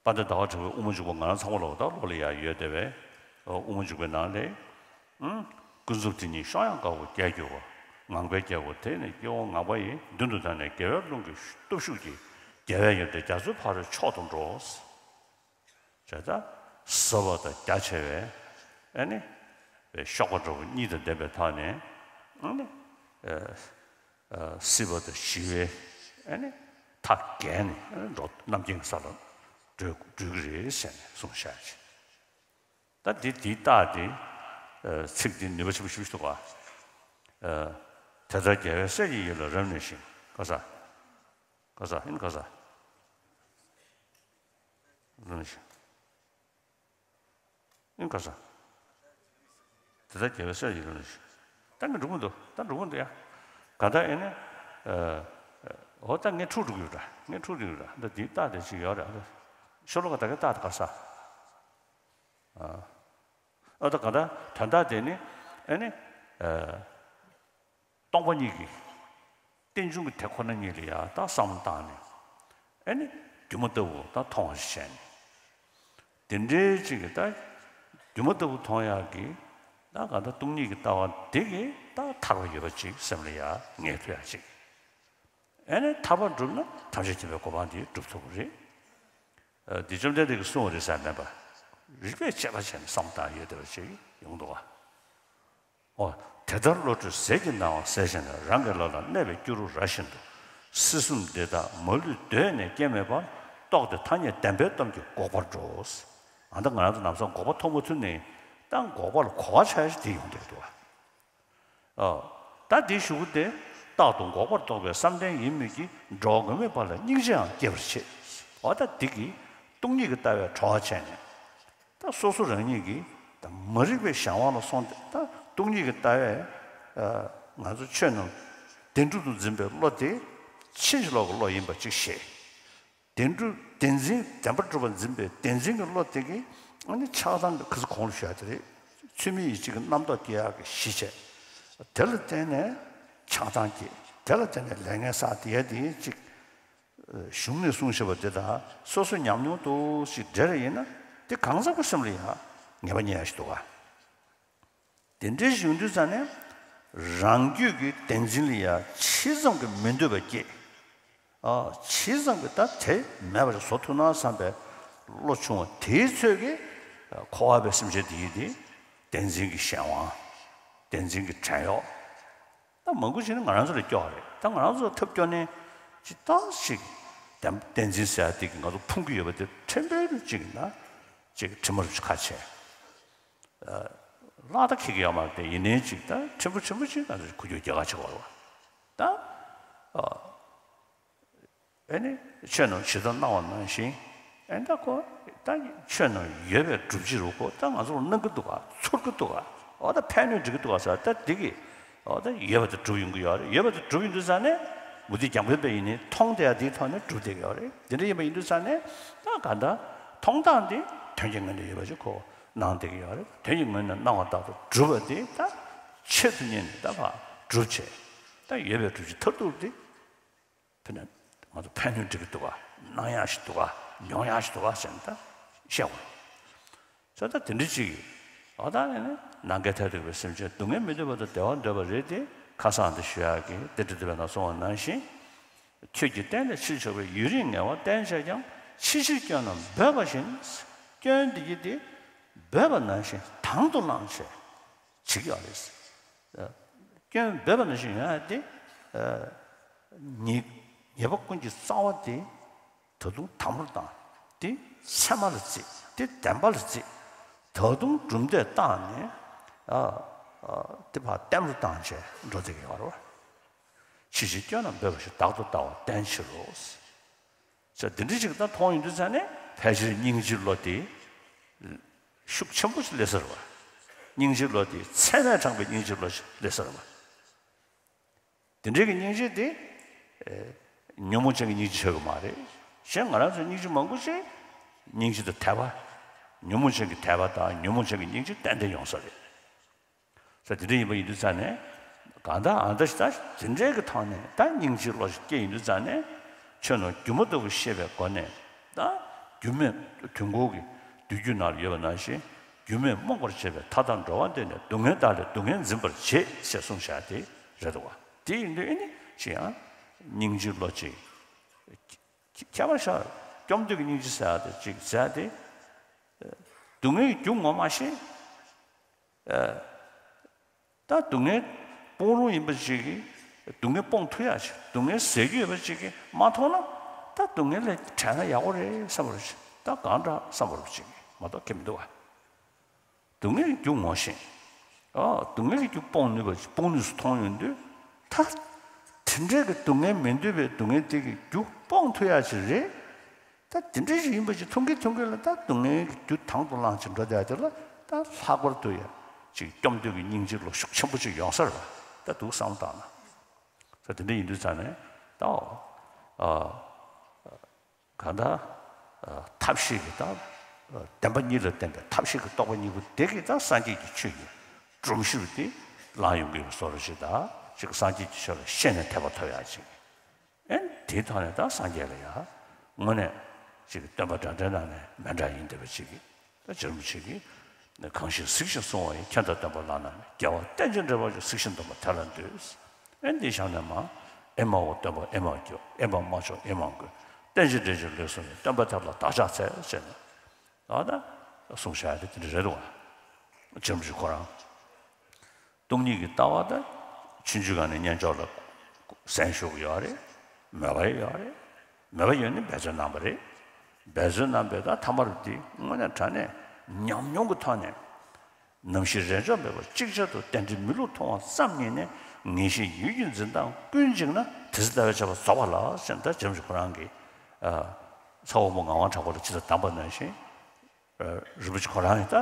དཔལ་ལྡན་ཟླ་བ་གྲགས་པའི་དབུ་མ་འཇུག་པ། ང་རང་ཚང་མ་ལོག་ད་ལོ་ལ་ཡ་ཡོད་བསྡད་པའི་དབུ་མ་འཇུག་པའི་ནང་ལས། ཀུན་རྫོབ་དེ་ཉིད་བཤང་ཡང་དཀར་པོ་རྒྱས་གྱུར་པ། ངང་པའི་རྒྱལ་པོ་དེ་ནི་སྐྱེ་བོ་ངང་པ་ཡི། མདུན་དུ་བདར་ནས་དགེ་བའི་རླུང་གི་སྟོབས་ཤུགས་ཀྱིས། རྒྱལ་བའི་ཡོན་ཏན་རྒྱ་མཚོའི་ཕ་རོལ་མཆོག་ཏུ་འགྲོ། ཇི་ལྟར་ཟབ་པ་དང་རྒྱ་ཆེ་བའི་ཨ་ནི་གཤོག་པ་འདྲ་པོ་གཉིས་དང་ལྡན་པའི་ཐོག་ནས། ཨ་ནི་སྲིད་པ་དང་ཞི་བའི་ཨ་ནི་མཐའ་བརྒལ་ནས། ཨ་ནི་འགྲོ། རྣམ་མཁྱེན་གྱི་ས་ལ་འགྲོ་འགྲོ་གི་རེད་ཟེར་ནས་གསུངས་བཞག་ཅིང་། ད་འདི་འདིའི་རྟགས་དེ། ཚིག་འདི་ནུས་པ་ཆེན་པོ་ཞིག་འདུག་ག་དེ་ལྟར་རྒྱལ་བའི་སྲས་ཀྱི་ཡིད་ལ་རབ་གནས་ཤིང་། ག་ས། ག་ས། ཨིན། ག་ས། རབ་གནས་ཤིང་། ཨིན། ག་ས། དེ་ལྟར་རྒྱལ་བའི་སྲས་ཀྱི་ཡིད་ལ་རབ་གནས་ཤིང་། ད་ངས་འགྲོ་གི་འདུག་ད་འགྲོ་གི་འདུག་ཡ། ག་ད་ཨེ་ནས། འོ་ད་ངས་འཁྲུག་འགྲོ་གི་ཡོད་འདྲ། ངས་འཁྲུག་འགྲོ་གི་ཡོད་འདྲ། ད་འདི་རྟགས་དེ་ཅིག་ཡོད་རེད། ཨ་ད་ཤོ་ལོ་ཀ་ད་གའི་རྟགས་དེ། ག་ས། ཨ་ད་ག་ད་དོན་དག་དེ་ནི་ཨེ་ནི། སྟོང་པ་ཉིད་ཀྱི་རྟེན་འབྱུང་གི་དེ་ཁོ་ན་ཉིད་ལ་ཡང་ད་བསམ་བློ་བཏང་ནས། ཨེ་ནི་སྒྱུ་མ་ལྟ་བུ་ད་མཐོང་བ་ཞིག་བྱས་ནས། དེ་འདྲའི་ཅིག་གི་ད་སྒྱུ་མ་ལྟ་བུ་མཐོང་ཡག་གི་ད་ག་ད་སྟོང་ཉིད་ཀྱི་ལྟ་བ་འདི་གི་ད་ཐར་པ་ཡོད་པ་ཅིག་སེམས་ལ་ཡང་ངེས་ཐུབ་ཡག་ཅིག་ཨེ་ནི་ཐར་པ་བསྒྲུབ་ན་ཐམས་ཅད་མཁྱེན་པའི་གོ་འཕང་འདི་འགྲུབ་ཐུབ་ཀྱི་རེད། ཨ་འདི་བཅོམ་ལྡན་འདས་ཀྱིས་གསུངས་པ་རེད་ཟེར་མིན་པ། རིགས་པས་དཔྱད་པ་བྱས་ནས་བསམ་བློ་བཏང་ཡོད་བསྡད་པ་ཅིག་ཡོང་འདུག་ག་འོ། དེ་ལྟར་བློ་གྲོས་ཟིལ་གྱིས་གནང་བ་གསལ་བྱས་ནས། རང་གི་ལག་ལ་གནས་པའི་སྐྱུ་རུ་ར་བཞིན་དུ། སྲིད་གསུམ་འདི་དག་མ་ལུས་གདོད་ནས་སྐྱེ་མེད་པར། རྟོགས་ཏེ་ཐ་སྙད་བདེན་པའི་གཏམ་གྱིས་འགོག་པར་འགྲོ། ཨ་ད་ང་རང་ཚོ་ལམ་སང་འགོག་པ་མཐོང་མ་ཐུབ་ནས། ད་འགོག་པ་ལ་གོ་བ་ཆགས་ཡ་ཞིག་དེ་ཡོང་བསྡད་འདུག་ག་ཨོ། ད་འདིའི་གཞུག་གུ་དེ། རྟག་ཏུ་འགོག་པར་རྟོག་པའི་བསམ་གཏན་ཡིན་མོད་ཀྱི། འགྲོ་བ་མགོན་མེད་པ་ལ་སྙིང་རྗེའང་སྐྱེ་བར་བྱེད། འོ་ད་འདི་གིས་སྟོང་ཉིད་ཀྱི་ལྟ་བས་གྲོལ་བ་བྱས་ནས། ད་སོ་སོ་རང་ཉིད་ཀྱིས་ད་མ་རིག་པའི་གཞན་དབང་ལ་སོང་སྟེ། ད་སྟོང་ཉིད་ཀྱི་ལྟ་བས་ང་ཚོ་ཆོས་རྣམས་བདེན་གྲུབ་ཏུ་འཛིན་པའི་བློ་དེ་ཕྱིན་ཅི་ལོག་གི་བློ་ཡིན་པ་གཅིག་ཤེས། བདེན་གྲུབ། བདེན་འཛིན། བདེན་པར་གྲུབ་པར་འཛིན་པའི་བདེན་འཛིན་གྱི་བློ་དེ་གིས་ཨ་ནི་ཆགས་སྡང་གི་ཁ་ཚུར་གོང་ལ་ཞུ་ཡ་དེ་རེད། ཚུལ་མིན་ཡིད་བྱེད་ཀྱི་རྣམ་རྟོག་སྐྱེ་ཡག་གི་གཞི་བྱས། དེ་ལ་བརྟེན་ནས་ཆགས་སྡང་སྐྱེ། དེ་ལ་བརྟེན་ནས་ལས་ངན་བསགས། དེ་ཡ་དེ་གཅིག་གཞུང་ནས་གསུངས་བཞག་པ་དེ་དང་སོ་སོ་ཉམས་མྱོང་དུ་ཞིག་འདྲེས་རེ་ཡིན་ན། དེ་གང་ཟག་གི་སེམས་ལ་ཡང་ངེས་པ་རྙེད་ཡ་ཞིག་འདུག་ག་དེ་འདྲའི་ཞིག་ཡོང་དུས་ཙང་ནས། རང་རྒྱུད་ཀྱི་བདེན་འཛིན་ལ་ཡང་ཇི་ཙམ་གྱིས་མི་འདོད་པ་སྐྱེ། ཨ་ཇི་ཙམ་གྱིས་ད་དེ་མེད་པར་བཟོ་ཐུབ་ན་བསམ་པའི་བློ་བྱུང་བ་དེའི་ཚོད་ཀྱིས། འཁོར་བ་པའི་སེམས་ཅན་དེ་ཡིན་ཏེ། བདེན་འཛིན་གྱི་གཞན་དབང་། བདེན་འཛིན་གྱི་བྲན་གཡོག་ད་མང་པོ་ཞིག་ནི་ང་རང་ཚོ་ལ་སྐྱོ་བ་རེད། ད་ང་རང་ཚོ་ལ་ཐབས་སྐྱོ་ནས་ཅི་ལྟ་ཞིག་བདེན་བདེན་འཛིན་ཟེར་ཡ་དེ་གིས་ང་ཚོ་ཕུང་གི་ཡོད་པ་དེ་ཕྲན་བུ་ཅིག་ན་ཅིག་དྲི་མ་རུ་ཁ་ཆེ། ལྷག་ད་ཁེག་གི་ཡོད་མ་རེད་དེ། ཡིན་ནའི་ཅིག་ད་ཕྲན་བུ་ཕྲན་བུ་ཅིག་ང་ཚོ་ཁུ་བྱུག་རྒྱག་ག་བྱེད་དགོས་རེད་བ། ད་ཨ་ཨེ་ནི་ཆོས་རྣམས་ཇི་ལྟར་སྣང་བ་ནང་བཞིན། ཨེ་ད་ཁོ་ད་ཆོས་རྣམས་ཡོད་པའི་སྒྲུབ་བྱེད་རུ་ཁོ་ད་ང་ཚོར་སྣང་གི་འདུག་ག་ཚོར་གི་འདུག་ག་འོ་ད་ཕན་གནོད་འགྲིག་གི་འདུག་ག་ཟེར། ད་འདི་གིས་འོ་ད་ཡོད་པ་དེ་སྒྲུབ་ཡོང་གི་ཡོད་རེད། ཡོད་པ་དེ་སྒྲུབ་ཡོང་དུས་ཙང་ནས་མུ་སྟེགས་རྒྱལ་པོ་པས་ཡིན་ནའི་མཐོང་བསྡད་ཡ་དེའི་ཐོག་ནས་སྒྲུབ་བསྡད་ཀྱི་ཡོད་རེད། དེ་འདྲ་ཡིན་པ་ཡིན་དུས་ཙང་ནས་ད་གང་ལྟར་མཐོང་སྟངས་དེ་དོན་གྱི་ངོས་ནས་ཡོད་པ་ཞིག་ཁོ་སྣང་བསྡད་ཀྱི་ཡོད་རེད། དོན་གྱི་ངོས་ནས་སྣང་བ་ལྟར་དུ་སྒྲུབ་པ་དེ་ད་ཆེད་དུ་གཉེར་ནས་ད་ཕར་སྒྲུབ་བྱེད། ད་ཡོད་པའི་སྒྲུབ་བྱེད་མཐར་ཐུག་དེ། དཔེར་ན་ང་ཚོ་ཕན་གནོད་འགྲིག་གི་འདུག་ག་སྣང་ཡག་ཞིག་འདུག་ག་མྱོང་ཡག་ཞིག་འདུག་ག་ཟེར་ནས་ད་བཤད་དགོས། ས་ད་དེ་འདྲ་ཅིག་གིས་འོ་ད་ནི་ནམ་མཁའི་མཐས་གཏུགས་པའི་སེམས་ཅན། སྡུག་བསྔལ་མི་འདོད་པ་དང་བདེ་བ་འདོད་པ་རེད་དེ། ཁ་སང་དེ་ཞུ་ཡག་གི་བདེ་དྲི་བདེ་བའི་ནང་གསུངས་པ་ནང་བཞིན། ཁྱོད་ཀྱིས་བསྟན་ལ་ཕྱིར་ཕྱོགས་པའི། ཡུན་རིང་ངལ་བ་བསྟེན་བྱས་ཀྱང་། ཕྱི་ཕྱིར་སྐྱོན་རྣམས་འབོད་པ་བཞིན། སྐྱོན་འདི་ཡི་དེ་འབོད་པ་ནང་བཞིན་དང་དུ་བླངས་བྱས། བྱེད་ཀྱི་ཡོད་རེད། སྐྱོན་འབོད་པ་ནང་བཞིན་ཡོང་ཡ་དེ། ཉེས་ཉེས་པ་ཀུན་གྱི་རྩ་བ་དེ་ད་དུང་དམ་པོར་བཏང་། དེ་ཚད་མ་ལ་བརྩི། དེ་བདེན་པ་ལ་བརྩི། ད་དུང་གྲུབ་འབྲས་བཏང་ནས་ཨ་ཨ་དེ་ཕར་བརྟན་པོར་བཏང་བྱས་འགྲོ་བསྡད་ཀྱི་ཡོད་རེད་བ། ཕྱི་ཕྱིར་སྐྱོན་རྣམས་འབོད་པ་བཞིན། བདག་ཏུ་ལྟ་བ་བསྟེན་ཕྱིར་རོ། ཟེར་འདི་འདྲ་ཞིག་ད་མཐོང་ཡོང་དུས་ཙང་ནས་ཕལ་ཆེར་སྙིང་རྗེའི་བློ་དེ་ཤུགས་ཆེན་པོ་ཞིག་སླེབས་ས་རེད་བ། སྙིང་རྗེའི་བློ་དེ་ཚད་མས་དྲངས་པའི་སྙིང་རྗེའི་བློ་ཞིག་སླེབས་ས་རེད་བ། དེ་འདྲའི་གི་སྙིང་རྗེ་དེ་ཨེ་ཉོན་མོངས་ཅན་གྱི་སྙིང་རྗེ་ཆགས་ཀྱི་མ་རེད། གཞན་ང་རང་ཚོའི་སྙིང་རྗེ་མང་པོ་ཞིག་སྙིང་རྗེ་དང་དད་པ། ཉོན་མོངས་ཅན་གྱི་དད་པ་དང་ཉོན་མོངས་ཅན་གྱི་སྙིང་རྗེ་ཏན་ཏན་ཡོང་ས་རེད། ས་དེ་འདྲ་ཡིན་པ་ཡིན་དུས་ཙང་ནས། གང་ལྟར་ཨ་ད་ཞིག་ད་དེ་འདྲའི་གི་ཐོག་ནས་ད་སྙིང་རྗེའི་བློ་ཞིག་སྐྱེ་ཡོང་དུས་ཙང་ནས། ཆོས་རྣམས་སྒྱུ་མ་ལྟ་བུ་ཤེས་པའི་སྒོ་ནས། ད་ རྒྱུ་མེད་དུས་འཁོར་གྱི་བསྡུས་རྒྱུད་ནང་ལ་ཡོད་པ་ནང་བཞིན། རྒྱུ་མེད་རྨོངས་པར་བྱས་པས་མཐའ་དག་འགྲོ་བ་འདི་ནི། སྡུག་བསྔལ་བདག་ལས་སྡུག་བསྔལ་འཛིན་པར་བྱེད་ཅེས་གསུངས་བཞག་དེ་རེད་འདུག་བ། དེ་ཡིན་དུས་ཨེ་ནི་ཅི་ཡང་སྙིང་རྗེ་བློ་གཅིག་ཁྱད་པར་ཤར། སྐྱོབ་འདོད་ཀྱི་སྙིང་རྗེ་ཟེར་ཡ་དེ་ཅིག་ཟེར་ཏེ། སྡུག་བསྔལ་གྱི་རྒྱུ་ངོ་མ་ཤེས། ད་སྡུག་བསྔལ་སྤོང་རུང་ཡིན་པ་ཅིག་གིས། སྡུག་བསྔལ་སྤོང་ཐུབ་ཡ་ཅིག་སྡུག་བསྔལ་ཟད་རྒྱུ་ཡོད་པ་ཅིག་གིས་མ་མཐོང་ན། ད་སྡུག་བསྔལ་ལས་བྲལ་ན་ཡག་པོ་རེད་བསམ་པ་རེད། ད་གང་འདྲ་བསམ་པ་རེད་ཅིག་མ་གཏོགས་ཁྱད་མི་འདུག་བ། སྡུག་བསྔལ་གྱི་རྒྱུ་ངོ་ཤེས། ཨ། སྡུག་བསྔལ་གྱི་རྒྱུ་སྤོང་ནུས་པ་ཅིག་སྤོང་ནུས་སུ་མཐོང་ཡོང་དུས། ད་དེ་འདྲའི་གི་སྡུག་བསྔལ་མི་འདོད་པའི་སྡུག་བསྔལ་དེ་གི་རྒྱུ་སྤོང་ཐུབ་ཡ་ཅིག་རེད། ད་དེ་འདྲ་ཞིག་ཡིན་པ་ཅིག་མཐོང་གི་མཐོང་གི་ལ། ད་སྡུག་བསྔལ་གྱི་རྒྱུ་དང་དུ་བླངས་ཅིག་འགྲོ་བསྡད་དེ་ལ། ད་ལྷག་པར་དུ་ཡ་ཅིག་སྐྱོབ་འདོད་ཀྱི་སྙིང་རྗེ་བློ་ཤུགས་ཆེན་པོ་ཅིག་ཡོང་ས་རེད་བ། ད་འདུག་བསམ་བཏང་ན། ད་དེ་འདྲ་ཡིན་དུས་ཙང་ནས་ད། ཨ། གང་ལྟར། ཨ། ཐབས་ཤེས་ཀྱི་ད། ཨ། བདེན་པ་གཉིས་ལ་བརྟེན་པའི་ཐབས་ཤེས་ཀྱི་རྟོགས་པ་གཉིས་པོ་དེ་གིས་ད་སངས་རྒྱས་ཀྱི་ཆོས་ཀྱི་སྒྲོམ་གཞི་རུ་དེ་ལངས་ཡོང་གི་ཡོད་བཟོ་འདྲ་ཞིག་ད་ཅིག་སངས་རྒྱས་ཀྱི་ཆོས་ལ་ཤེས་ནས་དད་པ་ཐོབ་ཡ་ཅིག་ཨེ། དེའི་ཐོག་ནས་ད་སངས་རྒྱས་ལ་ཡ་དངོས་གནས་ཅིག་སྟོན་པ་འདྲ་འདྲའི་ནང་ནས་མི་འདྲ་ཡིན་བསྡད་པ་ཅིག་གིས། ད་རྗེ་རིན་པོ་ཆེ་གིས་ནི། གང་ཞིག་གཟིགས་ཤིང་གསུང་བ་ཡི། མཁྱེན་དང་སྟོན་པ་བླ་ན་མེད། རྒྱལ་བ་བསྟན་ཅིང་འབྲེལ་བར་འབྱུང་། གཟིགས་ཤིང་འདོམས་པ་དེ་ལ་འདུད། ཨེ། འདི་བཞག་ནས་མ། ཨེ་མའོ་སྟོན་པ་ཨེ་མ་མགྱོགས། ཨེ་མ་མ་མཆོག་ཨེ་མ་དགོས། བསྟན་ཅིང་འབྲེལ་བར་འབྱུང་ལེགས་གསུངས་པའི། སྟོན་པ་ཐེག་པ་ལ་བདག་ཕྱག་འཚལ་ཟེར་ནས། ད་ད་གསུངས་བཞག་དེ་དེ་འདྲ་རེད་འདུག་བ། རྗེ་རིན་པོ་ཆེ་ཁོ་རང་སྟོང་ཉིད་ཀྱི་ལྟ་བ་ད་ཆུང་ཆུང་སྒང་ནས་སྙན་ཅོག་ལ་གསན་ཞུ་གི་ཡོད་རེད། མོས་པ་ཡོད་རེད། མོས་པ་ཡོད་ནི་འབད་རྩོལ་གནང་བ་རེད། འབད་རྩོལ་གནང་བའི་ད་ཐ་མར་དེ་དངོས་གནས་དྲང་གནས་ཉམས་མྱོང་གི་ཐོག་ནས། ནམ་ཞིག་རེས་འཇོག་མེད་པར་ཅིག་ཅར་དུ་རྟེན་འབྲེལ་མི་བསླུར་མཐོང་བ་ཙམ་ཉིད་ནས། ངེས་ཤེས་ཡུལ་གྱི་འཛིན་སྟངས་ཀུན་འཇིག་ན། དེ་ཚེ་ལྟ་བས་ཁྱབ་པ་རྫོགས་པ་ལགས། ཞེས་ད་རྗེ་རིན་པོ་ཆེ་ཁོ་རང་གིས། ཨ། ཚ་བ་མོ་ངག་དབང་གྲགས་པ་ལ་ཇི་ལྟར་གདམས་པ་ནང་བཞིན། ཨ། རིན་པོ་ཆེ་ཁོ་རང་གིས་ད་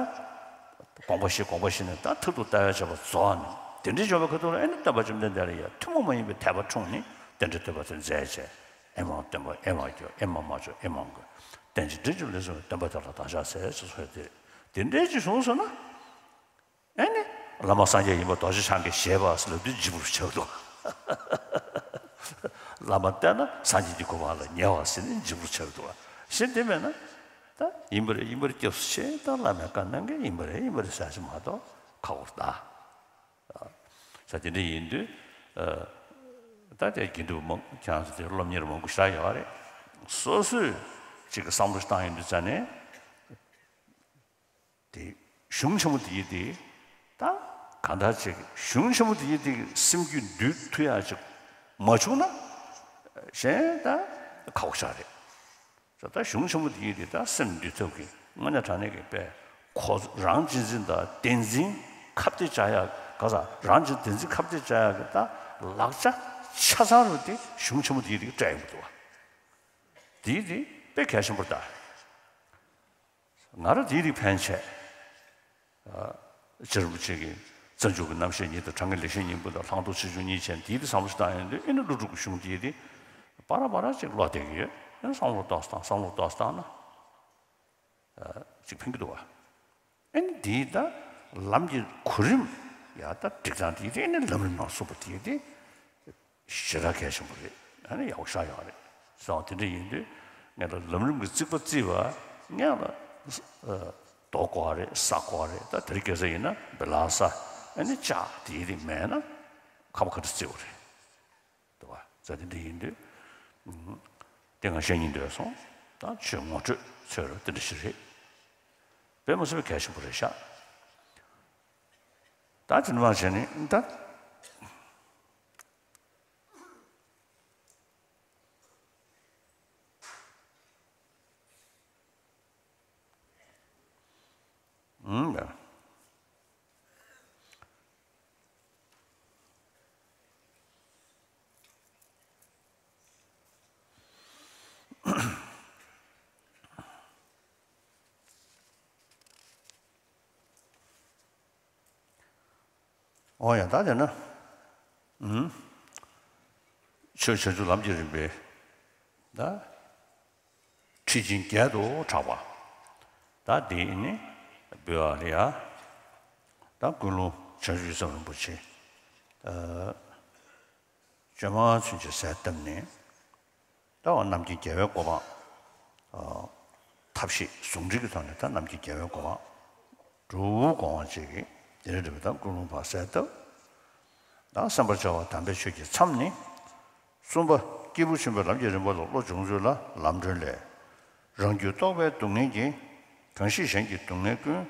དགོངས་པ་བཞེས་དགོངས་པ་བཞེས་ནས་ད་མཐར་ཐུག་ལྟ་བས་ཁྱབ་པ་རྫོགས་ནས། དེ་འདྲའི་འབྱོར་བའི་ཁ་ཐུག་ལ་ཨེ་ནི་སྟོན་པ་བཅོམ་ལྡན་འདས་ལ་ཡ་ཐུན་མོང་མ་ཡིན་པའི་དད་པ་འཁྲུངས་ནས། རྟེན་འབྲེལ་བསྟོད་པ་དེ་མཛད་བྱས། ཨེ་མ་སྟོན་པ་ཨེ་མ་མགྱོགས། ཨེ་མ་མ་མཆོག་ཨེ་མ་དགོས། རྟེན་ཅིང་འབྲེལ་བར་འབྱུང་ལེགས་གསུངས་པའི། སྟོན་པ་ཐེག་པ་ལ་བདག་ཕྱག་འཚལ་ཟེར་སོགས་དེ། དེ་འདྲའི་ཅིག་བྱུང་སོང་ན། ཨེ་ནི། བླ་མ་སངས་རྒྱས་ཡིན་པ་རྡོ་རྗེ་འཆང་གིས་བཞེད་པ་ཟེར་ལབ་དུས་འཇིགས་པོ་ཆགས་འདུག། བླ་མ་བསྟེན་ན་སངས་རྒྱས་ཀྱི་གོ་འཕང་ལ་ཉེ་བ་ཟེར་ནས་འཇིགས་པོ་ཆགས་འདུག། གཞན་དེ་མེད་ན། ད་ཡིན་པ་རེད་ཡིན་པ་རེད་སྐྱབས་སུ་མཆི། ད་བླ་མས་བཀའ་གནང་གི་ཡིན་པ་རེད་ཡིན་པ་རེད་ཟེར་ཞིག་མ་གཏོགས་ཁག་པོ་རེད་ད། ས་དེ་འདྲ་ཡིན་དུས། ཨ། ད་དེ་དགེ་འདུན་མང་ཁྱེད་རང་ཚོ་དེ་སློབ་གཉེར་མང་པོ་ཞེ་དྲག་ཡོད་རེད། སོ་སོས་ཅིག་གི་བསམ་བློ་ཞིག་བཏང་ཡོང་དུས་ཙ་ནས། དེ་གཞུང་ཆེན་མོ་དེ་ཡིན་ཏེ། ད་གང་ལྟར་ཅིག་གཞུང་ཆེན་མོ་དེ་ཡིན་ཏེ་སེམས་རྒྱུད་འདུལ་ཐུབ་ཡག་ཅིག་མ་བྱུང་ན། གཞན་ད་ཁག་པོ་ཞེ་དྲག་རེད། ད་གཞུང་ཆེན་མོ་དེ་ཡིན་དེ་ད་སེམས་འདུལ་ཐབས་ཀྱི་དངོས་གནས་དྲང་གནས་ཀྱི་དཔེ་ཁོ་རང་གཅེས་འཛིན་དང་བདེན་འཛིན་ཁ་གཏད་བཅག་ཡག་ག་ས་རང་གཅེས་བདེན་འཛིན་ཁ་གཏད་བཅག་ཡག་གི་ད་ལག་ཆ་ཆ་ཚང་རུ་དེ་གཞུང་ཆེན་མོ་དེ་ཡིན་དེ་སྤྲད་ཡོང་གི་འདུག་བ། དེ་ཡིན་དེ་དཔེ་གལ་ཆེན་པོ་རེད་ད། ང་རང་དེ་ཡིན་དེ་ཕན་ཆད། ཨ། རྗེ་རིན་པོ་ཆེ་གིས་རྩ་འཇུག་གི་རྣམ་བཤད་གཉིས་དང་དྲང་ངེས་ལེགས་བཤད་སྙིང་པོ་དང་ལྷག་མཐོང་ཆེ་ཆུང་གཉིས་བྱས་ནས་དེའི་དེ་བསམ་བློ་ཞིག་བཏང་ཡོང་དུས་ཨེ་ནི་ཀླུ་སྒྲུབ་ཀྱི་གཞུང་དེའི་དེ་བར་བར་ཅིག་བློ་གཏད་ཀྱི་ཡོད། ཨེ་ནི་བསམ་བློ་ཏོག་ཙམ་བཏང་བསམ་བློ་ཏོག་ཙམ་བཏང་ན། ཨ། ཅིག་ཕན་གྱི་འདུག་བ། ཨེ་ནི་དེའི་ད་ལམ་གྱི་གོ་རིམ་ཡ་ད་སྒྲིག་སྟངས་དེའི་དེ་ཨེ་ནི་ལམ་རིམ་ནང་གསུངས་པ་དེའི་དེ། ཞེ་དྲག་གལ་ཆེན་པོ་རེད། ཨ་ནི་ཡག་པོ་ཤར་ཡོང་བ་རེད། སོང་དེ་འདྲ་ཡིན་དུས་ངས་ལ་ལམ་རིམ་གྱི་རྩིག་པ་བརྩིས་པ་ངས་ལ་ཨ་རྡོ་བརྐོ་བ་རེད་ས་བརྐོ་བ་རེད། ད་དེ་རིང་ཁ་སང་ཡིན་ན་བེ་ལ་ས་ཨ་ནི་ལྕགས་དེའི་རིགས་མེད་ན་ཁ་པ་ཁ་ཏ་བརྩི་བ་རེད། འདུག་བ། ད་དེ་འདྲ་ཡིན་དུས་ཨུམ། དེ་ང་བཤད་སྙིང་འདོད་སོང་། ད་ཆོས་ངོ་སྤྲོད་ཚོད་ར་དེ་འདྲ་ཞིག་རེད། དཔེ་མ་སྲིད་པའི་གལ་ཆེན་པོ་རེད་ཤག། ད་དེ་འདྲ་མ་བྱས་ནས་ད། ཨང་། ཨོ་ཡ། ད་དེ་ན། ཨུམ། ཆོས་བྱང་ཆུབ་ལམ་གྱི་རིམ་པའི། ད། ཁྲིད་ཆེན་བརྒྱད་དུ་གྲགས་པ། ད་དེ་ནི་འབུལ་བ་ལ་ཡ། ད་ཀུན་སློང་བྱང་ཆུབ་ཡིད་བསམ་རིན་པོ་ཆེ། ཨ། བཅོས་མ་ཚུན་ཆད་ཟད་བཏབ་ནས། ད་འོ་རྣམ་མཁྱེན་རྒྱལ་བའི་གོ་འཕང་། ཨ། མཐའ་ ཐབས་ཤེས་ཟུང་འབྲེལ་གྱི་ཐོག་ནས་ད་ནམ་མཁའི་རྒྱལ་བའི་གོ་འཕང་འགྲུབ་དགོས་པ་ཅིག་གིས་དེ་རིང་འདི་ལྟར་ཀུན་སློང་བག་གསལ་བཏབ། ད་བསམ་པར་བྱ་བ་དམ་པའི་ཆོས་ཀྱི་མཚམས་ནི། གསུམ་པ། སྐྱེས་བུ་ཆེན་པོའི་ལམ་གྱི་རིམ་པ་ལ་བློ་སྦྱོང་ཚུལ་ལ་ལམ་སྒྲོན་ལས། རང་རྒྱུད་རྟོག་པའི་སྡུག་བསྔལ་གྱིས། གང་ཞིག་གཞན་གྱི་སྡུག་བསྔལ་ཀུན།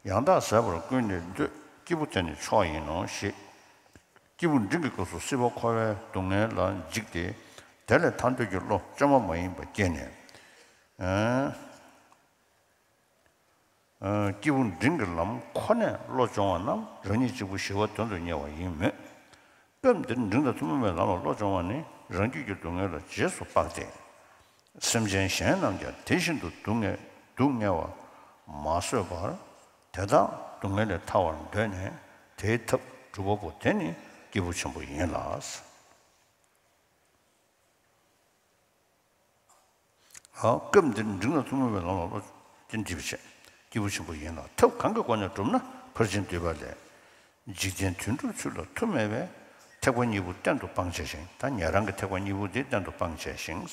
ཡང་དག་ཟད་པར་ཀུན་ནས་འདོད། སྐྱེས་བུ་དེ་ནི་མཆོག་ཡིན་ནོ་ཞེས། སྐྱེས་བུ་འབྲིང་གི་སྐབས་སུ་སྲིད་པ་འཁོར་བའི་སྡུག་བསྔལ་ལ་འཇིགས་ཏེ། དེ་ལས་ཐར་འདོད་ཀྱི་བློ་བཅོས་མ་མ་ཡིན་པ་སྐྱེས་ནས། ཨ། སྐྱེས་བུ་འབྲིང་གི་ལམ་ཁོ་ནས་བློ་སྦྱོང་བ་རྣམས་རང་ཉིད་གཅིག་པུ་ཞི་བ་དོན་དུ་གཉེར་བ་ཡིན་མོད། སྐབས་འདིར་འབྲིང་དང་ཐུན་མོང་བའི་ལམ་ལ་བློ་སྦྱོང་བ་ནི་རང་རྒྱུད་ཀྱི་སྡུག་བསྔལ་ལ་རྗེས་སུ་དཔག་སྟེ། སེམས་ཅན་གཞན་རྣམས་ཀྱང་དེ་བཞིན་དུ་སྡུག་བསྔལ་སྡུག་བསྔལ་བ་མ་བཟོད་པར་དེ་དག་སྡུག་བསྔལ་ལས་ཐར་བར་འདོད་ནས་དེའི་ཐབས་སྒྲུབ་པ་པོ་དེ་ནི་སྐྱེས་བུ་ཆེན་པོ་ཡིན་ལ། ཨ། སྐབས་འདིར་འབྲིང་ལ་ཐུན་མོང་བའི་ལམ་ལ་བློ་ཅན་འདྲིས་པ་བྱས། སྐྱེས་བུ་ཆེན་པོ་ཡིན་ལ་ཐབས་གང་གི་སྒོ་ནས་བསྒྲུབ་ན་ཕར་ཕྱིན་འདུས་པ་ལས། འཇིག་རྟེན་དོན་སྒྲུབ་ཚུལ་ལ་མཐུ་མེད་པས་ཐེག་པ་གཉིས་པོ་གཏན་དུ་སྤང་བྱས་ཤིང་ད་ཉན་རང་གི་ཐེག་པ་གཉིས་པོ་དེ་གཏན་དུ་སྤང་བྱས་ཤིང་།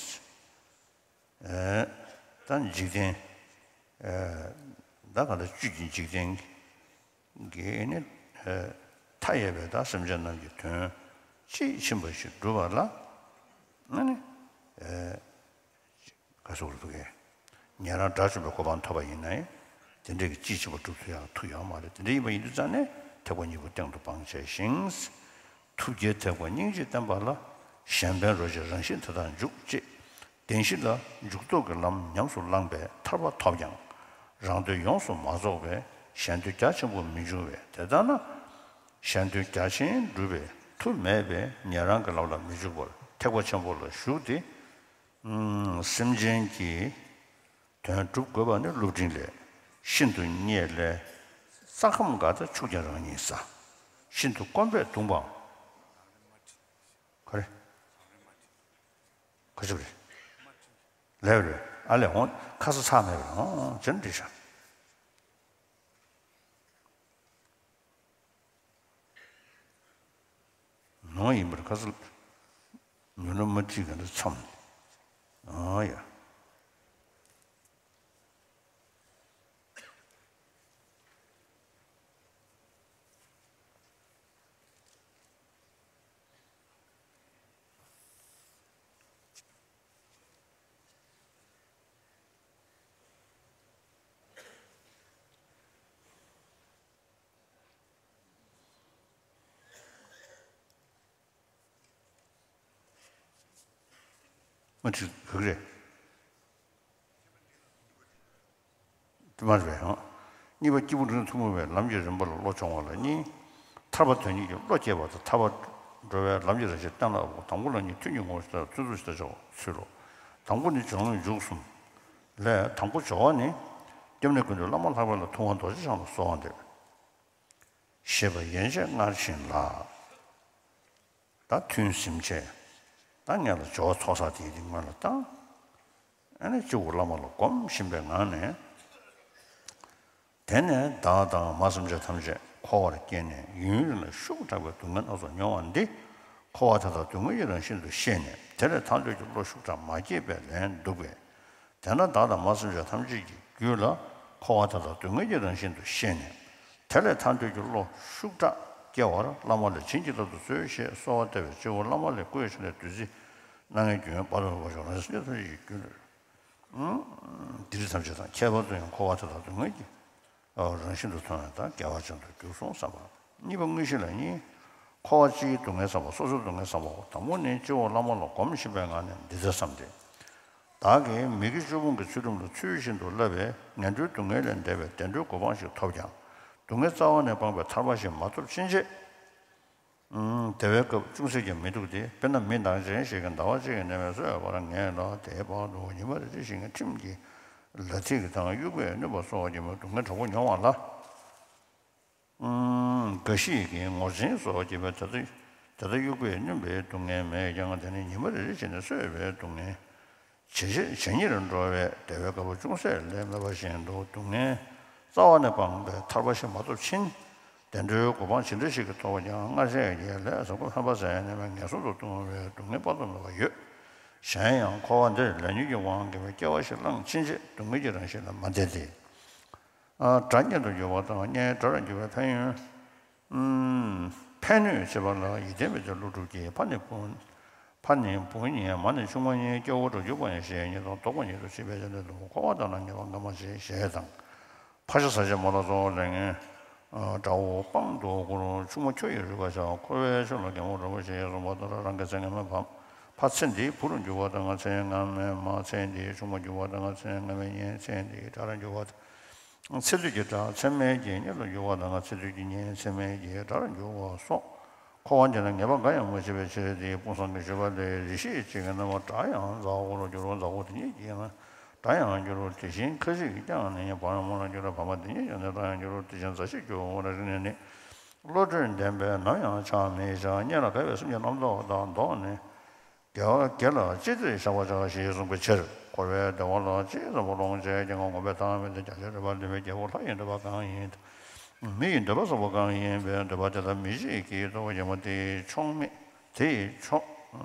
ཨ། ད་འཇིག་རྟེན། ཨ། ད་ག་ད་བཅུད་ཀྱི་འཇིག་རྟེན། གྱི་ནི། ཨ། མཐའ་ཡས་པའི་ད་སེམས་ཅན་རྣམས་ཀྱི་དོན་དཔྱིས་ཕྱིན་པ་ཞིག་བསྒྲུབ་པ་ལ། ཨ་ནི། ཨ། ག་སོགས་རུ་གས། ཉན་རང་དགྲ་བཅོམ་པའི་གོ་འཕང་ཐོབ་པ་ཡིན་ན་ཡང་དེ་འདྲའི་གི་དཔྱིས་ཕྱིན་པ་སྒྲུབ་ཐུབ་ཡག་ཐུབ་ཡོད་མ་རེད། དེ་འདྲ་ཡིན་པ་ཡིན་དུས་ཙང་ནས་ཐེག་པ་གཉིས་པོ་སྟེང་དུ་སྤང་བྱས་ཤིང་། ཐུགས་བསྐྱེད་ཐེག་པ་སྙིང་རྗེ་བསྟེན་པ་ལ་གཞན་ཕན་རོ་གཅིག་རང་བཞིན་དེ་དག་འཇུག་ཅེས། བདེན་བཞི་ལ་འཇུག་ལྡོག་གི་ལམ་ཉམས་སུ་བླངས་པས་ཐར་པ་ཐོབ་ཀྱང་རང་དོན་ཡོངས་སུ་མ་རྫོགས་པས་གཞན་དོན་རྒྱ་ཆེན་པོ་མི་འབྱུང་བས། དེ་ལྟར་ན་གཞན་དོན་རྒྱ་ཆེན་སྒྲུབ་པའི་མཐུ་མེད་པས་ཉན་རང་གི་ལམ་ལ་མི་འཇུག་པར་ཐེག་པ་ཆེན་པོ་ལ་ཞུགས་ཏེ། སེམས་ཅན་གྱི་དོན་སྒྲུབ་དགོས་པ་ནི་སློབ་འབྲིང་ལས། ཤིན་ཏུ་རྙེད་ལས། རྩྭ་ཁམ་འགའ་དང་ཕྱུགས་ཀྱང་རང་ཉིད་ཟ། ཤིན་ཏུ་སྐོམ་པས་གདུངས་པའམ། ག་རེ། ག་ཅི་རེད། ལེགས་རེད། ཨ་ལས་འོང་ཁ་ས་ཚ་མེད་པར་འོང་ཅན་འདྲི་ཤག་ནོ་ཡིན་པར་ཁ་ས་ཉུ་ན་མ་ཁྲིད་ག་འདྲ་མཚམས། ཨ་ཡ། མ་ཁྲིད་ག་གི་རེད། དེ་མ་རེད་པས། གཉིས་པ་སྐྱེས་བུ་འབྲིང་ཐུན་མོང་བའི་ལམ་གྱི་རིམ་པ་ལ་བློ་སྦྱོང་བ་ལ་གཉིས། ཐར་པ་དོན་གཉེར་གྱི་བློ་སྐྱེས་པ་དང་ཐར་པར་འགྲོ་བའི་ལམ་གྱི་རང་བཞིན་གཏན་ལ་དབབ། དང་པོ་ལ་གཉིས་མཐུན་གྱི་ངོ་བོ་ཞེས་བརྩི་ཚུལ་ལ་འཇོག་ཚུལ་ལོ། དང་པོ་ནི་སྦྱོང་བའི་མཇུག་གསུམ་ལས། དང་པོ་སྦྱོར་བ་ནི། སྐྱབས་གནས་ཀུན་འདུས་བླ་མ་ལྷག་པ་ལ་ཐུབ་དབང་རྡོ་རྗེ་འཆང་ལ་གསོལ་བ་འདེབས། ཞེས་པ་ཡན་ཆད་སྔར་བཞིན་ལ། ད་ཐུན་ཟིན་བྱས། ད་ངེད་ལ་སྦྱོར་བ་ཚོགས་བསགས་དེ་དེ་སྔོན་ལ་བཏང་། ཨ་ནི་སྤྱི་བོར་བླ་མ་ལ་སྒོམ་བཞིན་པའི་ངང་ནས། དེ་ནས་བདག་དང་མ་སེམས་ཅན་ཐམས་ཅད་འཁོར་བར་སྐྱེས་ནས་ཡུན་རིང་ལ་ཤུགས་དྲག་པའི་སྡུག་བསྔལ་སྣ་ཚོགས་མྱོང་བ་འདི། འཁོར་བ་དེ་དག་སྡུག་བསྔལ་གྱི་རང་བཞིན་དུ་ཤེས་ནས་དེ་ལས་ཐར་འདོད་ཀྱི་བློ་ཤུགས་དྲག་མ་སྐྱེས་པས་ལན་འདུག་པས། དེས་ན་བདག་དང་མ་སེམས་ཅན་ཐམས་ཅད་ཀྱི་རྒྱུད་ལ་འཁོར་བ་དེ་དག་སྡུག་བསྔལ་གྱི་རང་བཞིན་དུ་ཤེས་ནས། དེ་ལས་ཐར་འདོད་ཀྱི་བློ་ཤུགས་དྲག་སྐྱེ་བར་བླ་མ་ལ་བྱིན་གྱིས་བརླབ་ཏུ་གསོལ་ཞེས་གསོལ་བ་བཏབ་པའི་སྤྱི་བོར་བླ་མ་ལས་བསྐུལ་བའི་ཕྱག་ལས་བདུད་རྩི་སྣ་ལྔའི་རྒྱུན་བར་དུ་བབས་ཤིང་རང་སེམས་ཅན་ཐམས་ཅད་ཀྱི་རྒྱུད་ལ། ཨང་། འདིར་ཐམས་ཅད་དང་ཁྱད་པར་དུ་ཡང་འཁོར་བ་དེ་དག་སྡུག་བསྔལ་གྱི་རང་བཞིན་དུ་མཐོང་བས་ད་དགེ་བ་ཅན་དུ་འགྱུར་གསུངས་བསམ་པ། གཉིས་པ་དངོས་གཞི་ལ་གཉིས། འཁོར་བ་སྤྱིའི་སྡུག་བསྔལ་བསམ་པ་སོ་སོའི་སྡུག་བསྔལ་བསམ་པའོ། དང་པོ་ནི་སྤྱི་བོར་བླ་མ་ལ་སྒོམ་བཞིན་པའི་ངང་ནས་འདི་ལྟར་བསམ་སྟེ། བདག་གིས་མི་དགེ་བཅུ་སྤོང་གི་ཚུལ་ཁྲིམས་ལ་ཚུལ་བཞིན་དུ་བསླབ་པས་ངན་འགྲོའི་སྡུག་བསྔལ་ལས་འདས་པའི་བདེ་འགྲོའི་གོ་འཕང་ཞིག་ཐོབ་ཀྱང་། སྡུག་བསྔལ་རྩ་བ་ནས་སྤངས་པའི་ཐར་པ་ཞིག་མ་ཐོབ་ཕྱིན་ཆད། ཨང་། དེ་བའི་སྐབས་ཅུང་ཟད་ཀྱང་མི་སྡུག་སྟེ། དཔེར་ན་མི་ནག་ཅན་ཞིག་གིས་ཟླ་བ་གཅིག་གི་ནད་མེད་གསོ་ཡག་བར་ངལ་ལ་དེའི་བར་དུ་ཉི་མ་རེ་རེ་བཞིན་གྱི་ཁྲིམས་ཀྱི་ལ་ཐིག་གི་དང་དབྱུག་པས་བསྣུན་པ་སོགས་ཀྱི་སྡུག་བསྔལ་དྲག་པོ་མྱོང་བ་ལ། ཨང་། འགའ་ཞིག་གིས་ངོར་འཛིན་སོགས་བགྱིས་པས་ད་ལྟ་ད་ལྟ་དབྱུག་པས་བསྣུན་པའི་སྡུག་བསྔལ་མེད་ཀྱང་དེ་ནི་ཉི་མ་རེ་རེ་བྱས་ནས་གསོ་བའི་སྡུག་བསྔལ། ཇེ་ཆེར་ཇེ་ཉེར་འགྲོ་བས་བདེ་བའི་རྒད་པོ་ཅུང་ཟད་ལས་མེད་པ་བཞིན་དུ་སྡུག་བསྔལ་རྩ་བ་ནས་སྤངས་པའི་ཐར་པ་ཞིག་མ་ཐོབ་ཕྱིན། བདེ་འགྲོའི་གོ་འཕང་ཇི་འདྲ་ཞིག་གི་ཐོབ་ཀྱང་སྔར་བྱས་ཀྱི་ལས་བཟང་པོ་ཕན་པ་ཟད་ནས་ངན་སོང་དུ་ལྟུང་བའི་སྡུག་བསྔལ་དཔག་ཏུ་མེད་པ་ཡོད། གཞན་ཡང་འཁོར་བ་འདིར་ལས་ཉོན་གྱི་དབང་གིས་སྐྱེ་བ་ཞིག་བླངས་ཕྱིན་ཆད་སྡུག་བསྔལ་གྱི་རང་བཞིན་ལ་མ་བརྟེན་ཏེ། ཨ། དགྲ་གཉེན་དུ་འགྱུར་བ་དང་གཉེན་དགྲ་རུ་འགྱུར་བའི་ཕན་ཡོན། ཨུམ། ཕན་གནོད་བྱེད་པ་ལ་ཡིད་བརྟན་པའི་ཚེ་ཀླུ་སྒྲུབ་ཀྱིས། ཕ་ནི་བུ། ཕ་ནི་བུ་ཉིད་མ་ནི་ཆུང་མ་ཉིད། སྐྱེ་བོ་དགྲ་གྱུར་པ་ཡིན་ཞེས་ཉིད་དང་ལྡོག་པ་ཉིད་དུ་ཤེས་པའི་ཆ་ནས་འཁོར་བ་དག་ལ་ངེས་པ་འགའ་མ་བྱེད་ཞེས་དང་། ཕ་ཤ་ཟ་བྱེད་མོ་ལ་སོགས་ལས་ངན་དགྲ་བོ་དཔང་དུ་བཀུར། ཆུང་མ་ཁྱོ་ཡི་རུས་པ་བྱ། འཁོར་བའི་ཆུ་ལ་གད་མོ་རོལ་པོ་ཞེས་གསུངས་པ་ལྟར། རང་གི་ཚེ་སྔ་མའི་བུ་ཕ་ཚེ་འདིའི་བུ་རུ་འགྱུར་བ་དང་། ཚེ་སྔ་མའི་མ་ཚེ་འདིའི་ཆུང་མ་འགྱུར་བ་དང་། ཚེ་སྔ་མའི་གཉེན་ཚེ་འདིའི་དགྲ་རུ་འགྱུར་བ་དང་། ཚེ་སྟོད་ཀྱི་དགྲ་ཚེ་སྨད་ཀྱི་གཉེན་ལ་འགྱུར་བ་དང་། ཚེ་སྟོད་ཀྱི་གཉེན་ཚེ་སྨད་ཀྱི་དགྲ་རུ་འགྱུར་བ་སོགས། འཁོར་བ་འདི་ལ་ངེས་པ་འགའ་ཡང་མ་བྱེད་པའི་ཕྱིར་ཏེ། དཔུང་བཟང་གིས་ཞུས་པ་ལས། རེ་ཞིག་ཅིག་གི་རྣམ་པར་དགྲ་ཡང་མཛའ་བོར་འགྱུར་རོ། མཛའ་བོ་དེ་ཉིད་ཀྱིས་ཡང་དགྲ་ཡང་འགྱུར་རོ། དེ་བཞིན་ཁ་ཅིག་ཀྱང་ནི་བར་མ་ལ་འགྱུར་རོ། བར་མ་དེ་ཉིད་ཀྱང་ནི་དགྲ་ཡང་འགྱུར་རོ། དེ་བཞིན་མཛའ་བཤེས་ཀྱི་འོག་རིགས་ནས་ནི། བློ་གྲོས་ལྡན་པས་ནམ་ཡང་ཆགས་མི་བྱ། གཉེན་ལ་དགའ་བའི་སེམས་ཀྱིས་རྣམ་རྟོག་དང་བཟློག་ནས། དགེ་བ་དགེ་ལ་ཅི་སྟེ་བཞག་པར་བྱ་ཞེས་གསུངས་པའི་ཕྱིར། འཁོར་བའི་བདེ་བ་ལ་ཅི་བསམ་པ་ལོངས་སྤྱོད་ཀྱང་ངོམས་པའི་གཏམ་མིན་ཏེ། རྒྱལ་སྲས་འགྲོ་བ་འདུལ་བའི་རྒྱལ་པོ་ལྷ་ཡི་འདོད་པ་གང་ཡིན། མི་ཡི་འདོད་པ་བསམ་པ་གང་ཡིན་པའི་འདོད་པ་དེ་དག་མི་གཅིག་གིས་རྟོགས་པར་བྱེད་མ། དེ་ཡི་ཕྱོགས་མེད་དེ་ཡི་ཕྱོགས་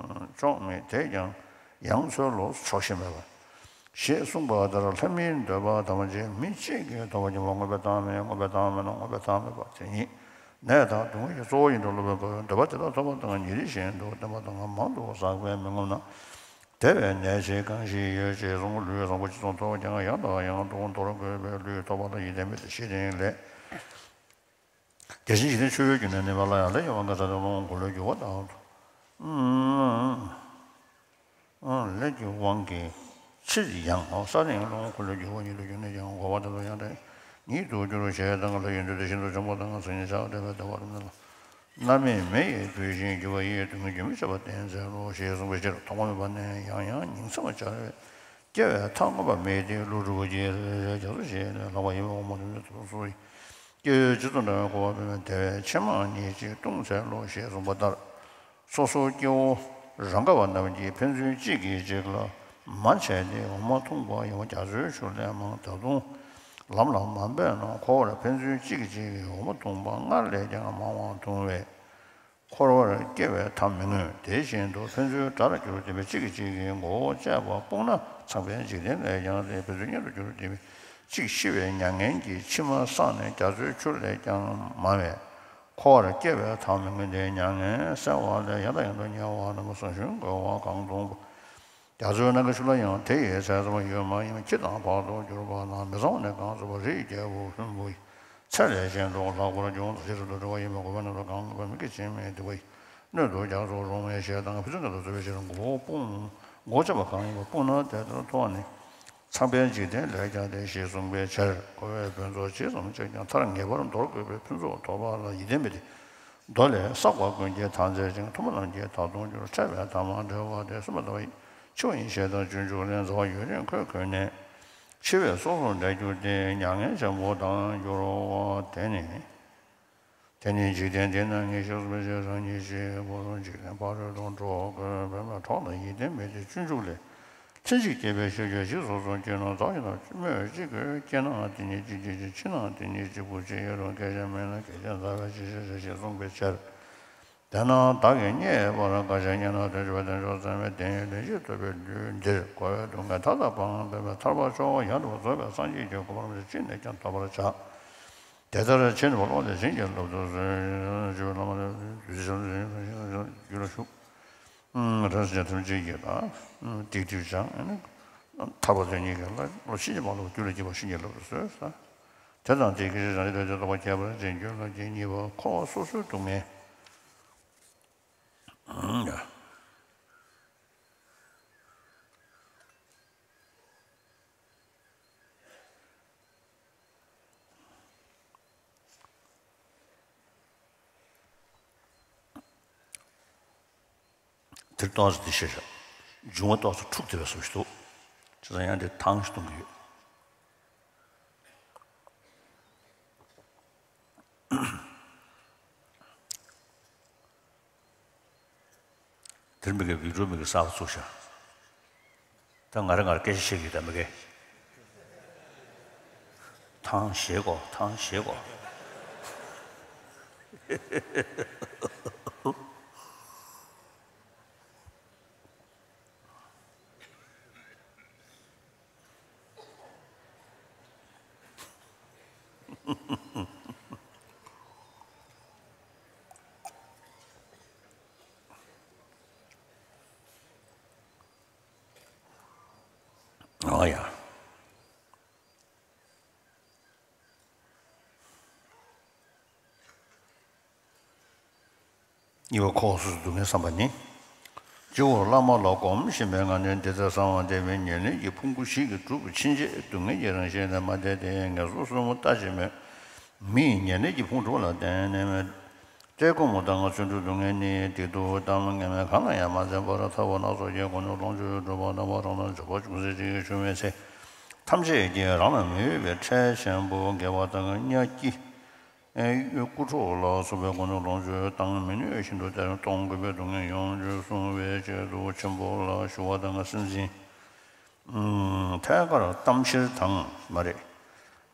ཕྱོགས་མེད་དེས་ཀྱང་ཡང་འཚོལ་ལོ་ཆོག་ཤེས་མེད་པ། ཞེས་གསུངས་པ་ལྟར་ལྷ་མིའི་འདོད་པ་ཐམས་ཅད་མི་གཅིག་གིས་རྟོགས་པར་བྱེད་པ། ངོམས་པའི་གཏམ་མིན། ངོམས་པའི་གཏམ་མིན་ན་ངོམས་པའི་གཏམ་མེད་པ་དེ་ཉིད་ནད་དང་སྡུག་བསྔལ་གྱི་གཙོ་བོ་ཡིན་འགྲོ་ལོ་པའི་འགོག་པའི་འདོད་པ་དེ་དག་ཐོབ་པ་དང་ཉིན་རེ་བཞིན་དུ་བསྟེན་པ་དང་མང་དུ་བསགས་པས་མི་ངོམས་ན། དེ་བས་ནད་ཆེ་གང་ཞིག་ཡོད་ཅེས་གསུངས། ལུས་བཟང་པོ་ཅི་ཙམ་ཐོབ་ཀྱང་ཡང་དང་ཡང་དུ་འདོར་དགོས་པས། ལུས་ཐོབ་པ་ལ་ཡིད་བརྟན་མི་དེ་ཤེས་ལྡན་ལས། རྒྱལ་ཆེན་འཇིག་རྟེན་ཆོས་ཡོད་ཀྱི་ནི་ནི་མ་ལ་ཡང་ལས་ཀྱི་དབང་གིས་ས་སྟེང་ལོངས་སྐུ་ལུས་འགྱུར་བ་དང་། ལས་ཀྱི་དབང་གིས་ཕྱིར་ཡང་ས་སྟེང་ལོངས་སྐུ་ལུས་འགྱུར་བ་ཉིད་དུ་གྱུར་ནས་ཀྱང་འགོག་པ་དེ་ཚོ་ཡང་དེ་ཉིད་དུ་འགྱུར་ཞེས་དང་། ལྷ་ཡི་འདུས་ཏེ་ཤིན་ཏུ་འཇོམས་པ་དང་། སངས་རྒྱས་ཆགས་བྲལ་བའི་བདེ་བ་རིམ་གྲོ་ལ། མནར་མེད་མེ་ཡིས་བསྡུས་ཤིང་བསྒྱུར་བ་ཡི། སྡུག་བསྔལ་རྒྱུན་མི་འཆད་པ་བསྟེན་འཚལ་ལོ། ཞེས་གསུངས་པའི་ཕྱིར། ཐོག་མ་མེད་པ་ནས་ཡང་ཡང་ཉིང་མཚམས་སྦྱར་བས། སྐྱེ་བའི་མཐའ་མངོན་པ་མེད་དེ། ཀླུ་སྒྲུབ་ཀྱིས་རྒྱ་མཚོ་བཞིན་ལྷག་པ་ཡིན་པས། འོག་མ་དུ་མའི་དུས་སུ་སྐྱེ་བོའི་སྤྱི་གཙུག་འདྲ་བའི་འཁོར་བ་སྤེལ་བས། དེ་བས་ཕྱེ་མར་ཉིད་ཅིག་བཏུང་འཚལ་ལོ། ཞེས་གསུངས་པ་ལྟར། སོ་སོའི་སྐྱེ་བོ་རང་ག་བ་རྣམས་ཀྱིས་ཕན་ཚུན་གཅིག་གིས་གཅིག་ལ་མ་བྱས་ཏེ་འོ་མ་འཐུང་བ་ཡིན་པ། རྒྱ་མཚོའི་ཆུ་ལས་མང་། ད་དུང་ལམ་ལ་མ་འབད་ན་འཁོར་བར་ཕན་ཚུན་གཅིག་གིས་གཅིག་གི་འོ་མ་འཐུང་བ་སྔར་ལས་ཀྱང་མང་བ་འཐུང་བས། འཁོར་བར་སྐྱེ་བའི་མཐའ་མི་མངོན། དེ་བཞིན་དུ་ཕན་ཚུན་དགྲ་ལ་གྱུར་ཏེ་གཅིག་གིས་གཅིག་གི་མགོ་བོ་བཅད་པ་སྤུངས་ན་ཚངས་པའི་འཇིག་རྟེན་ལས་ཀྱང་ཏེ། ཕན་ཚུན་གཉེན་དུ་གྱུར་ཏེ་གཅིག་ཤི་བའི་མྱ་ངན་གྱིས་མཆི་མ་བསངས་ནས་རྒྱ་མཚོའི་ཆུ་ལས་ཀྱང་མང་བས། འཁོར་བར་སྐྱེ་བའི་མཐའ་མི་མངོན་ཏེ། མྱ་ངན་བསལ་བ་ལས་ཡང་དང་ཡང་དུ་དམྱལ་བ་རྣམས་སུ་གཟུང་གི་འོ་གང་འཐུང་བ། རྒྱ་མཚོའི་ནང་གི་ཆུ་ལ་ཡང་དེ་ཡི་ཚད་ཙམ་ཡོད་མ་ཡིན་པ་ཁྱི་དང་བག་ཏུ་གྱུར་པ་དང་། མི་ཚང་བ་ནི་གང་ཚུགས་པ། རི་ཡི་རྒྱལ་པོ་ལྷུན་པོ་ཡི་ཚད་ལས་ཀྱང་དུ་ལྷག་པར་འབྱུང་། རྫ་ཆེན་རབ་ཏུ་འགྲོ་བ་ཡིན་པས། འགོག་པའི་རྣམ་རྟོག་གང་གི་བ་མི་དགེ་བྱེད་མེད་དེ་བ་ཡི་སྣོད་དུ་རྒྱ་མཚོ་རུང་བའི་ཞེས་དང་། ཕན་ཚུན་གཉེན་དུ་འཚོ་བའི་ཕྱིར་མགོ་བོ་སྤུངས། མགོ་བོ་བཅད་པ་གང་ཡིན་པ་སྤུངས་ན་དེ་ལྟར་མཐོང་བ་ནི། ཚངས་པའི་འཇིག་རྟེན་ལས་ཀྱང་ཏེ་ཞེས་གསུངས་པའི་ཕྱིར། འཁོར་བའི་ཕུན་ཚོགས་ཇི་ཙམ་སྤྱད་ཀྱང་མཐར་ངེས་པར་འདོར་དགོས་པའི་ཕུན་ཚོགས་ཐོབ་པ་ལ་ཡིད་བརྟན་པས་ཏེ། མདོ་ལས། བསགས་པ་ཀུན་གྱི་མཐའ་འཚལ་ཞིང་། ཐོབ་པ་རྣམས་ཀྱི་མཐར་ཐུག་འགྱུར། འཕྲད་པའི་ཐ་མ་བྲལ་བ་སྟེ། གསུམ་པ་ལྟ་བུ་ཡིན། འཆི་བ་ཡི་ཞེ་སྡང་སྤྱོད་འཇུག་ལས། མཛའ་བ་ཡུན་རིང་ཁོལ་ཁོལ་ནས། འཆི་བས་སོ་སོར་འདྲེས་གྱུར་ཏེ། མྱ་ངན་ཆེན་པོ་དང་འགྱུར་བ་དེ་ནི། དེ་ནི་འཇིག་རྟེན་འདི་ན་ངེས་ཤེས་སུ་འབད་བྱས་རང་ཉིད་ཀྱི་ཕོ་བྲང་འཇིག་རྟེན་ཕ་རོལ་ཏུ་འགྲོ་དགོས་པས་ན་གྲོགས་དང་ཡིད་ལྡན་མེད་དེ་སྤྱོད་འཇུག་ལས། ལྷན་ཅིག་སྐྱེས་པའི་ཤེས་བྱ་ཞིག་སོ་སོར་སྐྱེས་ན་བདག་ཡིན་ན་སྨོས་ཅི་དགོས། སྐྱེས་ནའང་དེ་ཉིད་གཅིག་སྐྱེས་ཤིང་། འཆི་ནའང་དེ་ཉིད་གཅིག་པུ་འཆི། ཡོད་རུང་སྐད་ཅིག་མེད་ན་སྐད་ཅིག་འཛག་པའི་ཕྱིར་ཞེས་གསུངས་པའི་ཕྱིར། དེས་ན་བདག་གིས་རྙེད་པར་དཀའ་ཞེས་རྙེད་ན་དོན་ཆེ་བའི་དོན་མཆོག་གསན་པའི་བདེན་ཡོད་ལན་ཅིག་ཐོབ་པའི་དུས་འདིར་འཁོར་བའི་སྡུག་བསྔལ་མཐའ་དག་སྤངས་པས་ཐར་པ་མཆོག་ཡང་དག་པར་རྫོགས་པའི་སངས་རྒྱས་ཀྱི་གོ་འཕང་ཅི་ནས་ཀྱང་ཐོབ་པར་བྱ། དེ་ལྟར་ཕྱིན་པ་བློ་གཏད་བྱིན་གྱིས་བརླབ་ཏུ་གསོལ། ཞུ་བའི་བླ་མ་རྡོ་རྗེ་འཆང་རྒྱུད་ལ་ཞུགས། རིན་ཆེན་ཐམས་ཅད་ཀྱི་ལ་ཏིག་ཏིག་སྦྱང་། ཐར་པ་དོན་གཉིས་ཀྱི་ལ་བློ་ཕྱིན་ཅི་མ་ལོག་རྒྱུད་ལ་སྐྱེས་པ་བྱིན་གྱིས་བརླབ་ཏུ་གསོལ། དེ་དང་དེ་ཀུན་ཤེས་བྱང་ཆུབ་ཐོབ་པའི་རྟོགས་པ་ཁྱད་པར་ཅན་རྒྱུད་ལ་སྐྱེ། གཉིས་པ་འཁོར་བ་སོ་སོའི་སྡུག་བསྔལ། དེར་ཏོག་ཙམ་དེ་ཤེས་བྱ། འབྱུང་བ་ཏོག་ཙམ་འཁྲུགས་བསྡད་པའི་བཟོ་ཞིག་འདུག་བྱས་ཙང་ཡང་དེ་ཐང་ཞིག་གཏོང་གི་ཡོད། དེར་མི་དགེ་བི་ཀྲོ་མི་དགེ་གསར་པ་བཙུགས་ཤག་ད་ང་རང་ང་རང་སྐད་ཆ་བཤད་ཀྱི་ཡོད་ད་མི་དགེ། ཐང་ཞེས་གོ་ཐང་ཞེས་གོ་ཨོ་ཡ། གཉིས་པ་ཁོག་སོ་སོ་སྡུག་བསྔལ་བསམ་པ་ནི། སྤྱི་བོར་བླ་མ་ལ་བསྒོམ་བཞིན་པའི་ངང་ནས་འདི་ལྟར་གསང་བ་འདས་པའི་ཉེར་ལེན་གྱི་ཕུང་པོ་བཞི་གིས་གྲུབ་པ་ཕྱིན་ཆད་སྡུག་བསྔལ་གྱི་རང་བཞིན་ལས་མ་འདས་ཏེ་ངན་སོང་གསུམ་ལྟ་ཅི་སྨོས། མི་ཡི་ཉེར་ལེན་གྱི་ཕུང་དྲུག་ལ་བརྟེན་ནས། བཀྲེས་སྐོམ་དང་བརྩོན་འགྲུས་སྡུག་བསྔལ་ནི་སྡིག་སྡུག་གཏམ་ངན་སྨྲས་གང་ལ་ཡང་མ་འཛེམ་པར་ཐར་པ་སྣ་ཚོགས་ཀྱི་སྒོ་ནས་ལོངས་སྤྱོད་སྒྲུབ་པ་རྣམ་པར་གྲོལ་ན་འབྱོར་པ་ཅུང་ཟད་ཅིག་བྱུང་བའི་ཚེ། ཐམས་ཅད་ཀྱིས་རང་ལ་མི་འོས་པའི་ཁྲལ་ཆེན་པོ་དགེ་བ་དང་གཉའ་སྐྱི། ཨེ་ཡུལ་རྐུ་འཕྲོག་ལ་སོགས་པའི་སྒོ་ནས་ལོངས་སྤྱོད་བཏང་མི་ནུས་བཞིན་དུ་དེར་གཏོང་དགོས་པའི་སྡུག་བསྔལ་ཡོངས་སུ་བསྲུང་བའི་ཆེད་དུ་ཆེན་པོ་ལ་ཞུ་བ་དང་སེམས་ཅན་ཐད་ཀར་གཏམ་ཕྱིར་དང་མ་རེད།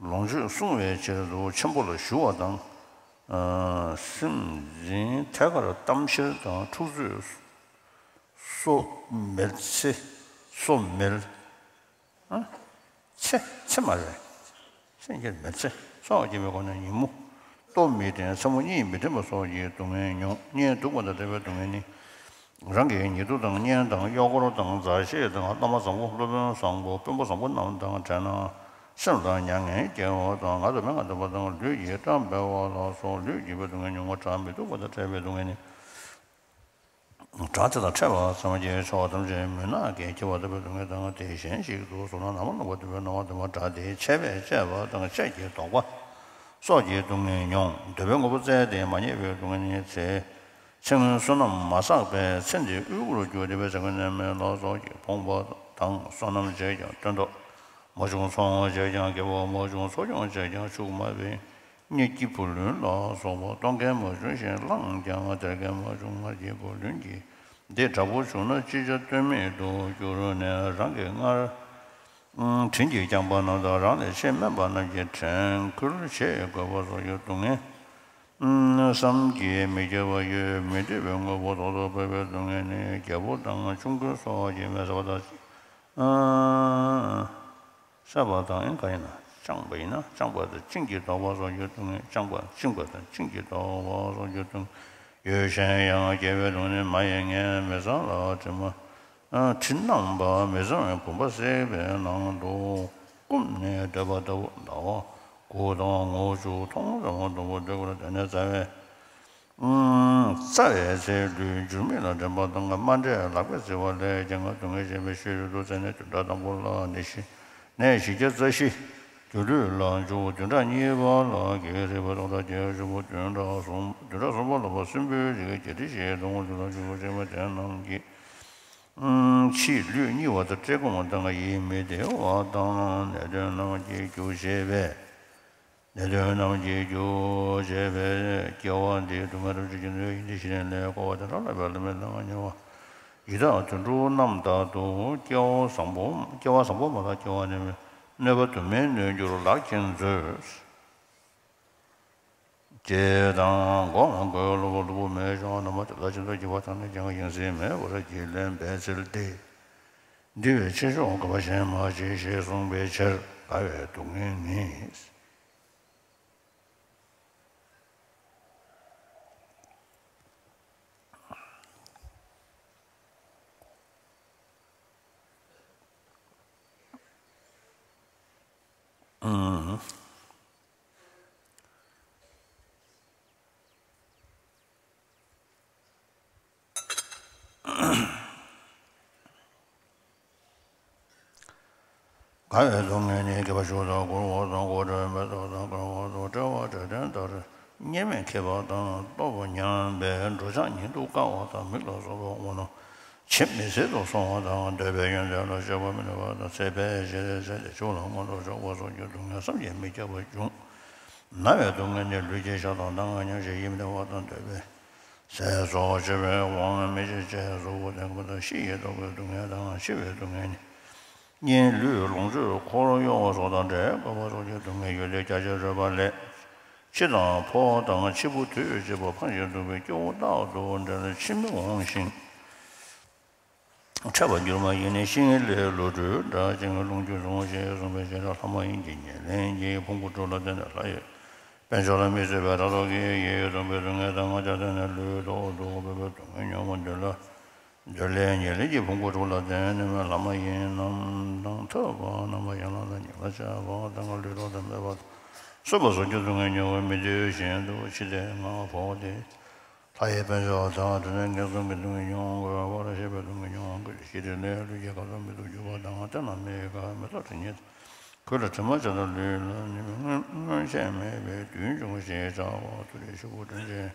ལོངས་སྤྱོད་བསྲུང་བའི་ཕྱིར་དུ་ཆེན་པོ་ལ་ཞུ་བ་དང་། སེམས་ཅན་ཐད་ཀར་གཏམ་ཕྱིར་དང་འཁྲུག་རྩོད་སོ་མེར་ཚེ་སོ་མེར། ཨ། ཚེ་ཚེ་མ་རེད། སེམས་ཅན་མེད་ཚེ་སྲོག་སྐྱེ་བའི་སྒོ་ནས་ཉིན་མོ་ལྟོ་མི་འདྲེན་མཚན་མོ་གཉིད་མི་འདྲེན་པ་སོགས་ཀྱི་སྡུག་བསྔལ་མྱོང་། གཉེན་སྡུག་པ་དང་བྲལ་བའི་སྡུག་བསྔལ་ནི། རང་གི་ཉེ་དུ་དང་གཉེན་དང་གཡོག་འཁོར་དང་མཛའ་བཤེས་དང་བླ་མ་བཟང་པོ་སློབ་དཔོན་བཟང་པོ་དཔོན་པོ་བཟང་པོ་རྣམས་དང་བྲལ་ན་སེམས་ལ་མྱ་ངན་སྐྱེ་བ་དང་ང་དང་སྨན་ཁང་འདུག་པ་དང་ལུས་ཀྱི་བཀྲག་འབལ་བ་ལ་སོགས་ལུས་འཇིག་པའི་སྡུག་བསྔལ་མྱོང་བ། བྲག་མི་སྡུག་པ་དང་བྲལ་བའི་སྡུག་བསྔལ་ནི། བྲག་དེ་དང་ཕྲད་པ་ཙམ་གྱིས་ཆོག་ཐམས་ཅད་མུན་ནག་གིས་འཁྱེར་བ་ལྟ་བུའི་སྡུག་བསྔལ་དང་། དེ་བཞིན་ཞིག་ཏུ་གཟུགས་ལ་ནམ་མཁའ་ལ་ལྟ་བུའི་སྣང་བ་དུ་མ་བྲལ་ཏེ་ཆད་པས་བཅད་པ་དང་ཆད་ཀྱིས་དོགས་པ་སོགས་ཀྱི་སྡུག་བསྔལ་མྱོང་། འདོད་པའི་དངོས་པོ་བཙལ་ཏེ་མ་རྙེད་པའི་སྡུག་བསྔལ་ནི། ཚེ་ཚེ་སྔོན་བསོད་ནམས་མ་བསགས་པས་ཚེ་འདིའི་དབུལ་པོར་གྱུར་ཏེ་བའི་ཟས་གོས་གནས་མལ་ལ་སོགས་ཀྱི་ཕོངས་པ་དང་བསོད་ནམས་བྱས་ཀྱང་སྟོན་ཐོག་མ་བྱུང་ཚོང་བྱས་ཀྱང་དགེ་བ་མ་བྱུང་འཚོ་སྐྱོང་བྱས་ཀྱང་ཕྱུག་མ་བྱུང་གཉའ་སྐྱི་བུ་ལོན་ལ་སོགས་པ་གཏོང་མཁན་མ་བྱུང་ཞིང་བླངས་ཀྱང་སྟེར་མཁན་མ་བྱུང་། སྔར་གྱི་བུ་ལོན་གྱི་སྡེ་དྲག་པོ་བྱུང་ན་ཅི་བྱ་གཏོལ་མེད་དུ་གྱུར་ནས་རང་གི་སྔར་དྲིན་གྱིས་བསྐྱངས་པ་རྣམས་དང་རང་ལས་ཆེས་དམན་པ་རྣམས་ཀྱི་དྲན་སྐུལ་བྱེད་དགོས་པ་སོགས་ཀྱི་སྡུག་བསྔལ་བསམ་གྱིས་མི་ཁྱབ་པ་ཡོད། མི་འདོད་པའི་དངོས་པོ་ཐོག་ཏུ་ཕབ་པའི་སྡུག་བསྔལ་ནི་རྒྱལ་པོ་དང་ཆུང་ཀུ་སོགས་ཀྱིས་མི་བཟའ་བ་དང་། བསད་པ་དང་ཨེ་ག་ཡིན་ན་བཅངས་པ་ཡིན་ན་བཅངས་པ་དང་བཅིངས་ཀྱིས་བཟློག་པ་སོགས་ཀྱི་སྡུག་བསྔལ། བཅངས་པ་བཅིངས་པ་དང་བཅིངས་ཀྱིས་བཟློག་པ་སོགས་ཀྱི་སྡུག་བསྔལ་ཡོད་གཞན་ཡང་། དགེ་བའི་སྡུག་བསྔལ་མ་ཡིན་ངན་མི་ཚངས་ལ་དྲི་མ་དྲི་མནམ་པ་མི་གཙང་བའི་བུམ་པ་བསྲེགས་པའི་ནང་དུ་བསྐུམས་ནས་སྡོད་པ་ལྟ་བུ། ཟླ་བ་དགུ་དང་ངོ་བཅུ་མཐོང་ཙམ་དུམ་བུ་འདོད་དགུ་ལ་དེ་ནས་རྩ་བའི། རྩ་བའི་ཚེ་ལུས་འགྱུར་མེད་ལ་འདྲེན་པ་དང་། རྨ་འབྲས་ལག་པས་བཙིར་བ་ལས་རྒྱལ་ཁམས་སྡུག་བསྔལ་ཞེན་པའི་ཤེས་རབ་ཏུ་བཙལ་ནས་བདུན་ཕྲག་དང་པོ་ལ་ནད་བཞི། ནད་བཞི་བརྒྱ་རྩ་བཞི། སྒྱུ་ལུས་ལ་འཇུག་བདུན་ཕྲག་གཉིས་པ་ལ་བགེགས་རིག་པ་སྟོང་ཕྲག་བརྒྱད་ཅུ་པོ། བདུན་ཕྲག་གསུམ་བདུན་ཕྲག་གསུམ་པ་ལ་བ་སྲིན་པོའི་རིགས་བརྒྱད་ཁྲི་བཞི་དང་ལུས་ལ་འཇུག་པ་ཅན་མ་དེ་རྣམས་ཀྱིས། ཕྱིས་ལུས་རྙིལ་བ་དང་བཀྲེས་སྐོམ་དང་ཡིད་མི་བདེ་བ་དང་ནད་གདོན་རྣམས་ཀྱི་རྒྱུ་བྱེད་པས། ནད་གདོན་རྣམས་ཀྱི་རྒྱུ་བྱེད་པའི་སྐྱེ་བ་འདིའི་སྡུག་བསྔལ་ཐམས་ཅད་ཀྱི་གནོད་ཡིན་ཏེ། ཤི་ནས་ལས་འཁོར་བ་དེ་དག་ལ་བས་ལ་མེད་ལ་ཉེ་བ་ཡི་དྭགས་དུད་འགྲོ་རྣམས་ལྟར་དུ་སྐྱེ་བ་བཟང་པོ་སྐྱེ་བ་བཟང་པོ་མ་ལ་སྐྱེ་བ་ནི་གནོད་པ་དུ་མས་གནོད་འགྱུར་ལག་ཆེན་མཛོད། ཅེས་དང་། སྒོ་ང་གོས་ལོ་བོ་ལུ་བུ་མེ་ཤོང་ན་མ་དེ་ལ་ཆེན་པོ་བགྱི་བ་དང་ནི་ཀྱང་ཡིན་སྲིད་མེད་པར་གྱི་ལན་འབད་ཚུལ་ཏེ། འདི་བའི་ཆེ་ཆུང་དགོས་པ་གཞན་མ་མཆིས་ཞེས་གསུངས་པའི་ཕྱིར། དགའ་བའི་སྡུག་བསྔལ་ནི། དགའ་བའི་སྡུག་བསྔལ་ནི། སྐྱེ་བ་ཤུགས་དང་འཁོར་བ་དང་འཁོར་བའི་མེ་ཏོག་དང་འཁོར་བ་དང་དཔྲལ་བ་དྲེག་ལྡན་ལྟར་གཉེར་མས་ཁེབས་པ་དང་ལྟོ་ཉམས་པའི་འགྲོ་འཆག་ཉིད་དུ་དཀའ་བ་དང་མིག་ལ་སོགས་པ་དབང་རྣོན་བྱེད་མི་སྲིད་དུ་སོང་བ་དང་། འདོད་པའི་ཡོན་ཏན་ལ་སྤྱོད་པ་མི་ནུས་པ་དང་། ཚེ་ཕལ་ཆེར་ཟད་དེ་ཆུ་ལ་མངོན་དུ་ཕྱོགས་པ་སོགས་ཀྱི་སྡུག་བསྔལ་བསམ་གྱིས་མི་ཁྱབ་པ་འབྱུང་། ན་བའི་སྡུག་བསྔལ་ནི། ལུས་ཀྱི་ཤ་དང་ལྡང་བ་ཉམས་ཤིང་ཡིད་མི་བདེ་བ་དང་། འདོད་པའི་ཟས་སོགས་བྱེད་པའི་དབང་མི་བྱེད་ཅེས་གཟུགས་པོ་ལྡན་པ་དང་། ཤི་ཡི་དོགས་པའི་སྡུག་བསྔལ་དང་། འཆི་བའི་སྡུག་བསྔལ་ནི། གཉེན་ལུས་ལོངས་སྤྱོད་འཁོར་གཡོག་སོགས་དང་འབྲལ་དགོས་པ་སོགས་ཀྱི་སྡུག་བསྔལ་ཡོད་དེ། རྒྱ་ཆེར་རོལ་པ་ལས། འཆི་དང་འཕོ་བ་དང་འཆི་འཕོ་དུས་གཅིག་པ་ཕངས་ཤིང་སྡུག་པའི་སྐྱེ་བོ་རྟག་ཏུ་འབྲལ། འཆི་མི་འོང་ཞིང་། འཕྲད་པར་འགྱུར་མ་ཡིན་ནི། ཤིང་ལས་ལོ་འབྲུ་འདྲ་ཅིང་རླུང་རྒྱུན་བཟུང་ཞེས་གསུངས་པའི་ཕྱིར། ལྷ་མ་ཡིན་གྱི་ཉེར་ལེན་གྱི་ཕུང་པོ་དྲུག་ལ་བརྟེན་ནས་ལྷ་ཡི་ དཔལ་འབྱོར་ལ་མི་བཟོད་པའི་ར་ཐོག་གི་ཡེ་ཡོད་སྡུག་པའི་སྡུག་བསྔལ་དང་། ང་རྒྱལ་ལྡན་ནས་ལུས་ལྡོག་ལྡོག་པའི་སྡུག་བསྔལ་མྱོང་བ་འདོད་ལ། འདོད་ལས་ཉེར་ལེན་གྱི་ཕུང་པོ་དྲུག་ལ་བརྟེན་ནས་ལམ་མ་ཡིན་རྣམས་དང་ཐོབ་པ། རྣམ་པ་ཡན་ལག་དང་ཉེར་ལེན་བྱ་བ་དང་། ལུས་ལྡོག་དང་མེད་པ་དང་། གསོན་པར་གཟུགས་ཀྱི་སྡུག་བསྔལ་མྱོང་བས་མི་འདོད་བཞིན་དུ་འཆི་ལྟས་ལྔ་འཕོ་སྟེ། ལྷ་ཡི་དཔལ་འབྱོར་དང་བྲལ་ནས་ངན་སོང་གི་སྡུག་བསྔལ་མྱོང་དགོས་པར་བཤད་པའི་སྡུག་བསྔལ་མྱོང་དགོས་ཏེ། ཤི་དུས་ལས་ལུས་ཀྱི་ཁ་དོག་མི་སྡུག་གྱུར་པ་དང་། སྟོད་ལ་མེ་ཡི་ཁ་མེ་ཏོག་དྲི་ངད། གོས་ལ་དྲི་མ་ཆགས་དང་། ལུས་ལ་ནི་མངོན་མངོན་ཆས་མེད་པའི་དུས་འབྱུང་ཞེས་བྱ་བ། ཐུ་རེ་ཤུ་གུ་དྲིན་ཅན།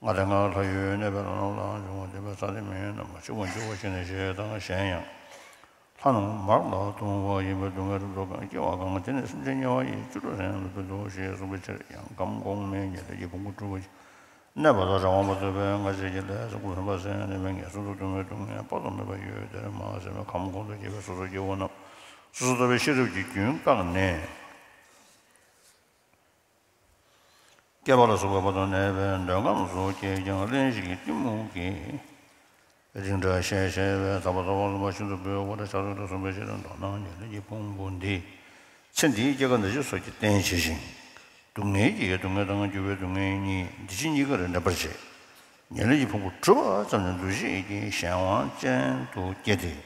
ང་སྟེ་ང་ལྷ་ཡུལ་གནས་པའི་ལམ་ལ་འབྱུང་བ་འདོད་པའི་ས་དེ་མིན་ནམ། འཆི་བར་འགྱུར་བ་ཞིག་ནས་ཞེས་དང་། གཞན་ཡང་། ལྷ་རྣམས་མར་ལ་ལྟུང་བ་ཡིན་པས་སྡུག་བསྔལ་རབ་ཏུ་གང་སྐྱེ་བ་གང་། དེ་ནི་སེམས་ཅན་དམྱལ་བ་ཡི་བཅུ་དྲུག་ལྷན་ལ་འབུལ་དོ་ཞེས་གསུངས་པའི་ཕྱིར། ཡང་ཁམས་གོང་མའི་ཉེར་ལེན་གྱི་ཕུང་པོ་དྲུག་པོ་གནས་པ་དང་། རང་དབང་པོ་རྩོད་པའི་ང་རྒྱལ་གྱི་ལས་བསགས་པའི་ཕན་པ་ཟད་ནས་མེད་ངེས་སོ་སོར་ལྟུང་བའི་སྡུག་བསྔལ་དཔག་ཏུ་མེད་པ་ཡོད། དེར་མ་ཟད་པའི་ཁམས་གོང་དུ་སྐྱེས་པའི་སོ་སོ་སྐྱེ་བོ་རྣམས་སོ་སོར་ལྟ་བའི་ཤེས་རབ་ཀྱི་རྒྱུན་བཀག་ནས། སྐྱེས་པ་ལ་སོགས་པའི་བར་དུ་གནས་པའི་འདོད་ཁམས་སུ་སྐྱེས་ཀྱང་། གླེན་ཞིག་གི་གཏི་མུག་གིས་རིགས་འདྲ་ཤས་ཆེ་བས་དག་པ་རྩ་བ་ལ་ལུང་པ་ཤིན་ཏུ་འབུལ་བར་བྱ་སྲོལ་དུ་གསུངས་པའི་ཕྱིར། མདོར་ན་ཉེར་ལེན་གྱི་ཕུང་པོ་འདི་ཚེ་འདིའི་སྐྱེ་རྒ་ན་འཆི་སོགས་ཀྱི་རྟེན་བྱེད་ཅིང་། སྡུག་བསྔལ་གྱི་སྡུག་བསྔལ་དང་འགྱུར་བའི་སྡུག་བསྔལ་གཉིས་འདི་ཕྱི་གཉིས་ཀར་འདྲེན་པར་བྱེད། ཉེར་ལེན་གྱི་ཕུང་པོ་གྲུབ་པ་ཙམ་ནི་འདུ་བྱེད་ཀྱི་གཞན་དབང་ཅན་དུ་སྐྱེ་སྟེ།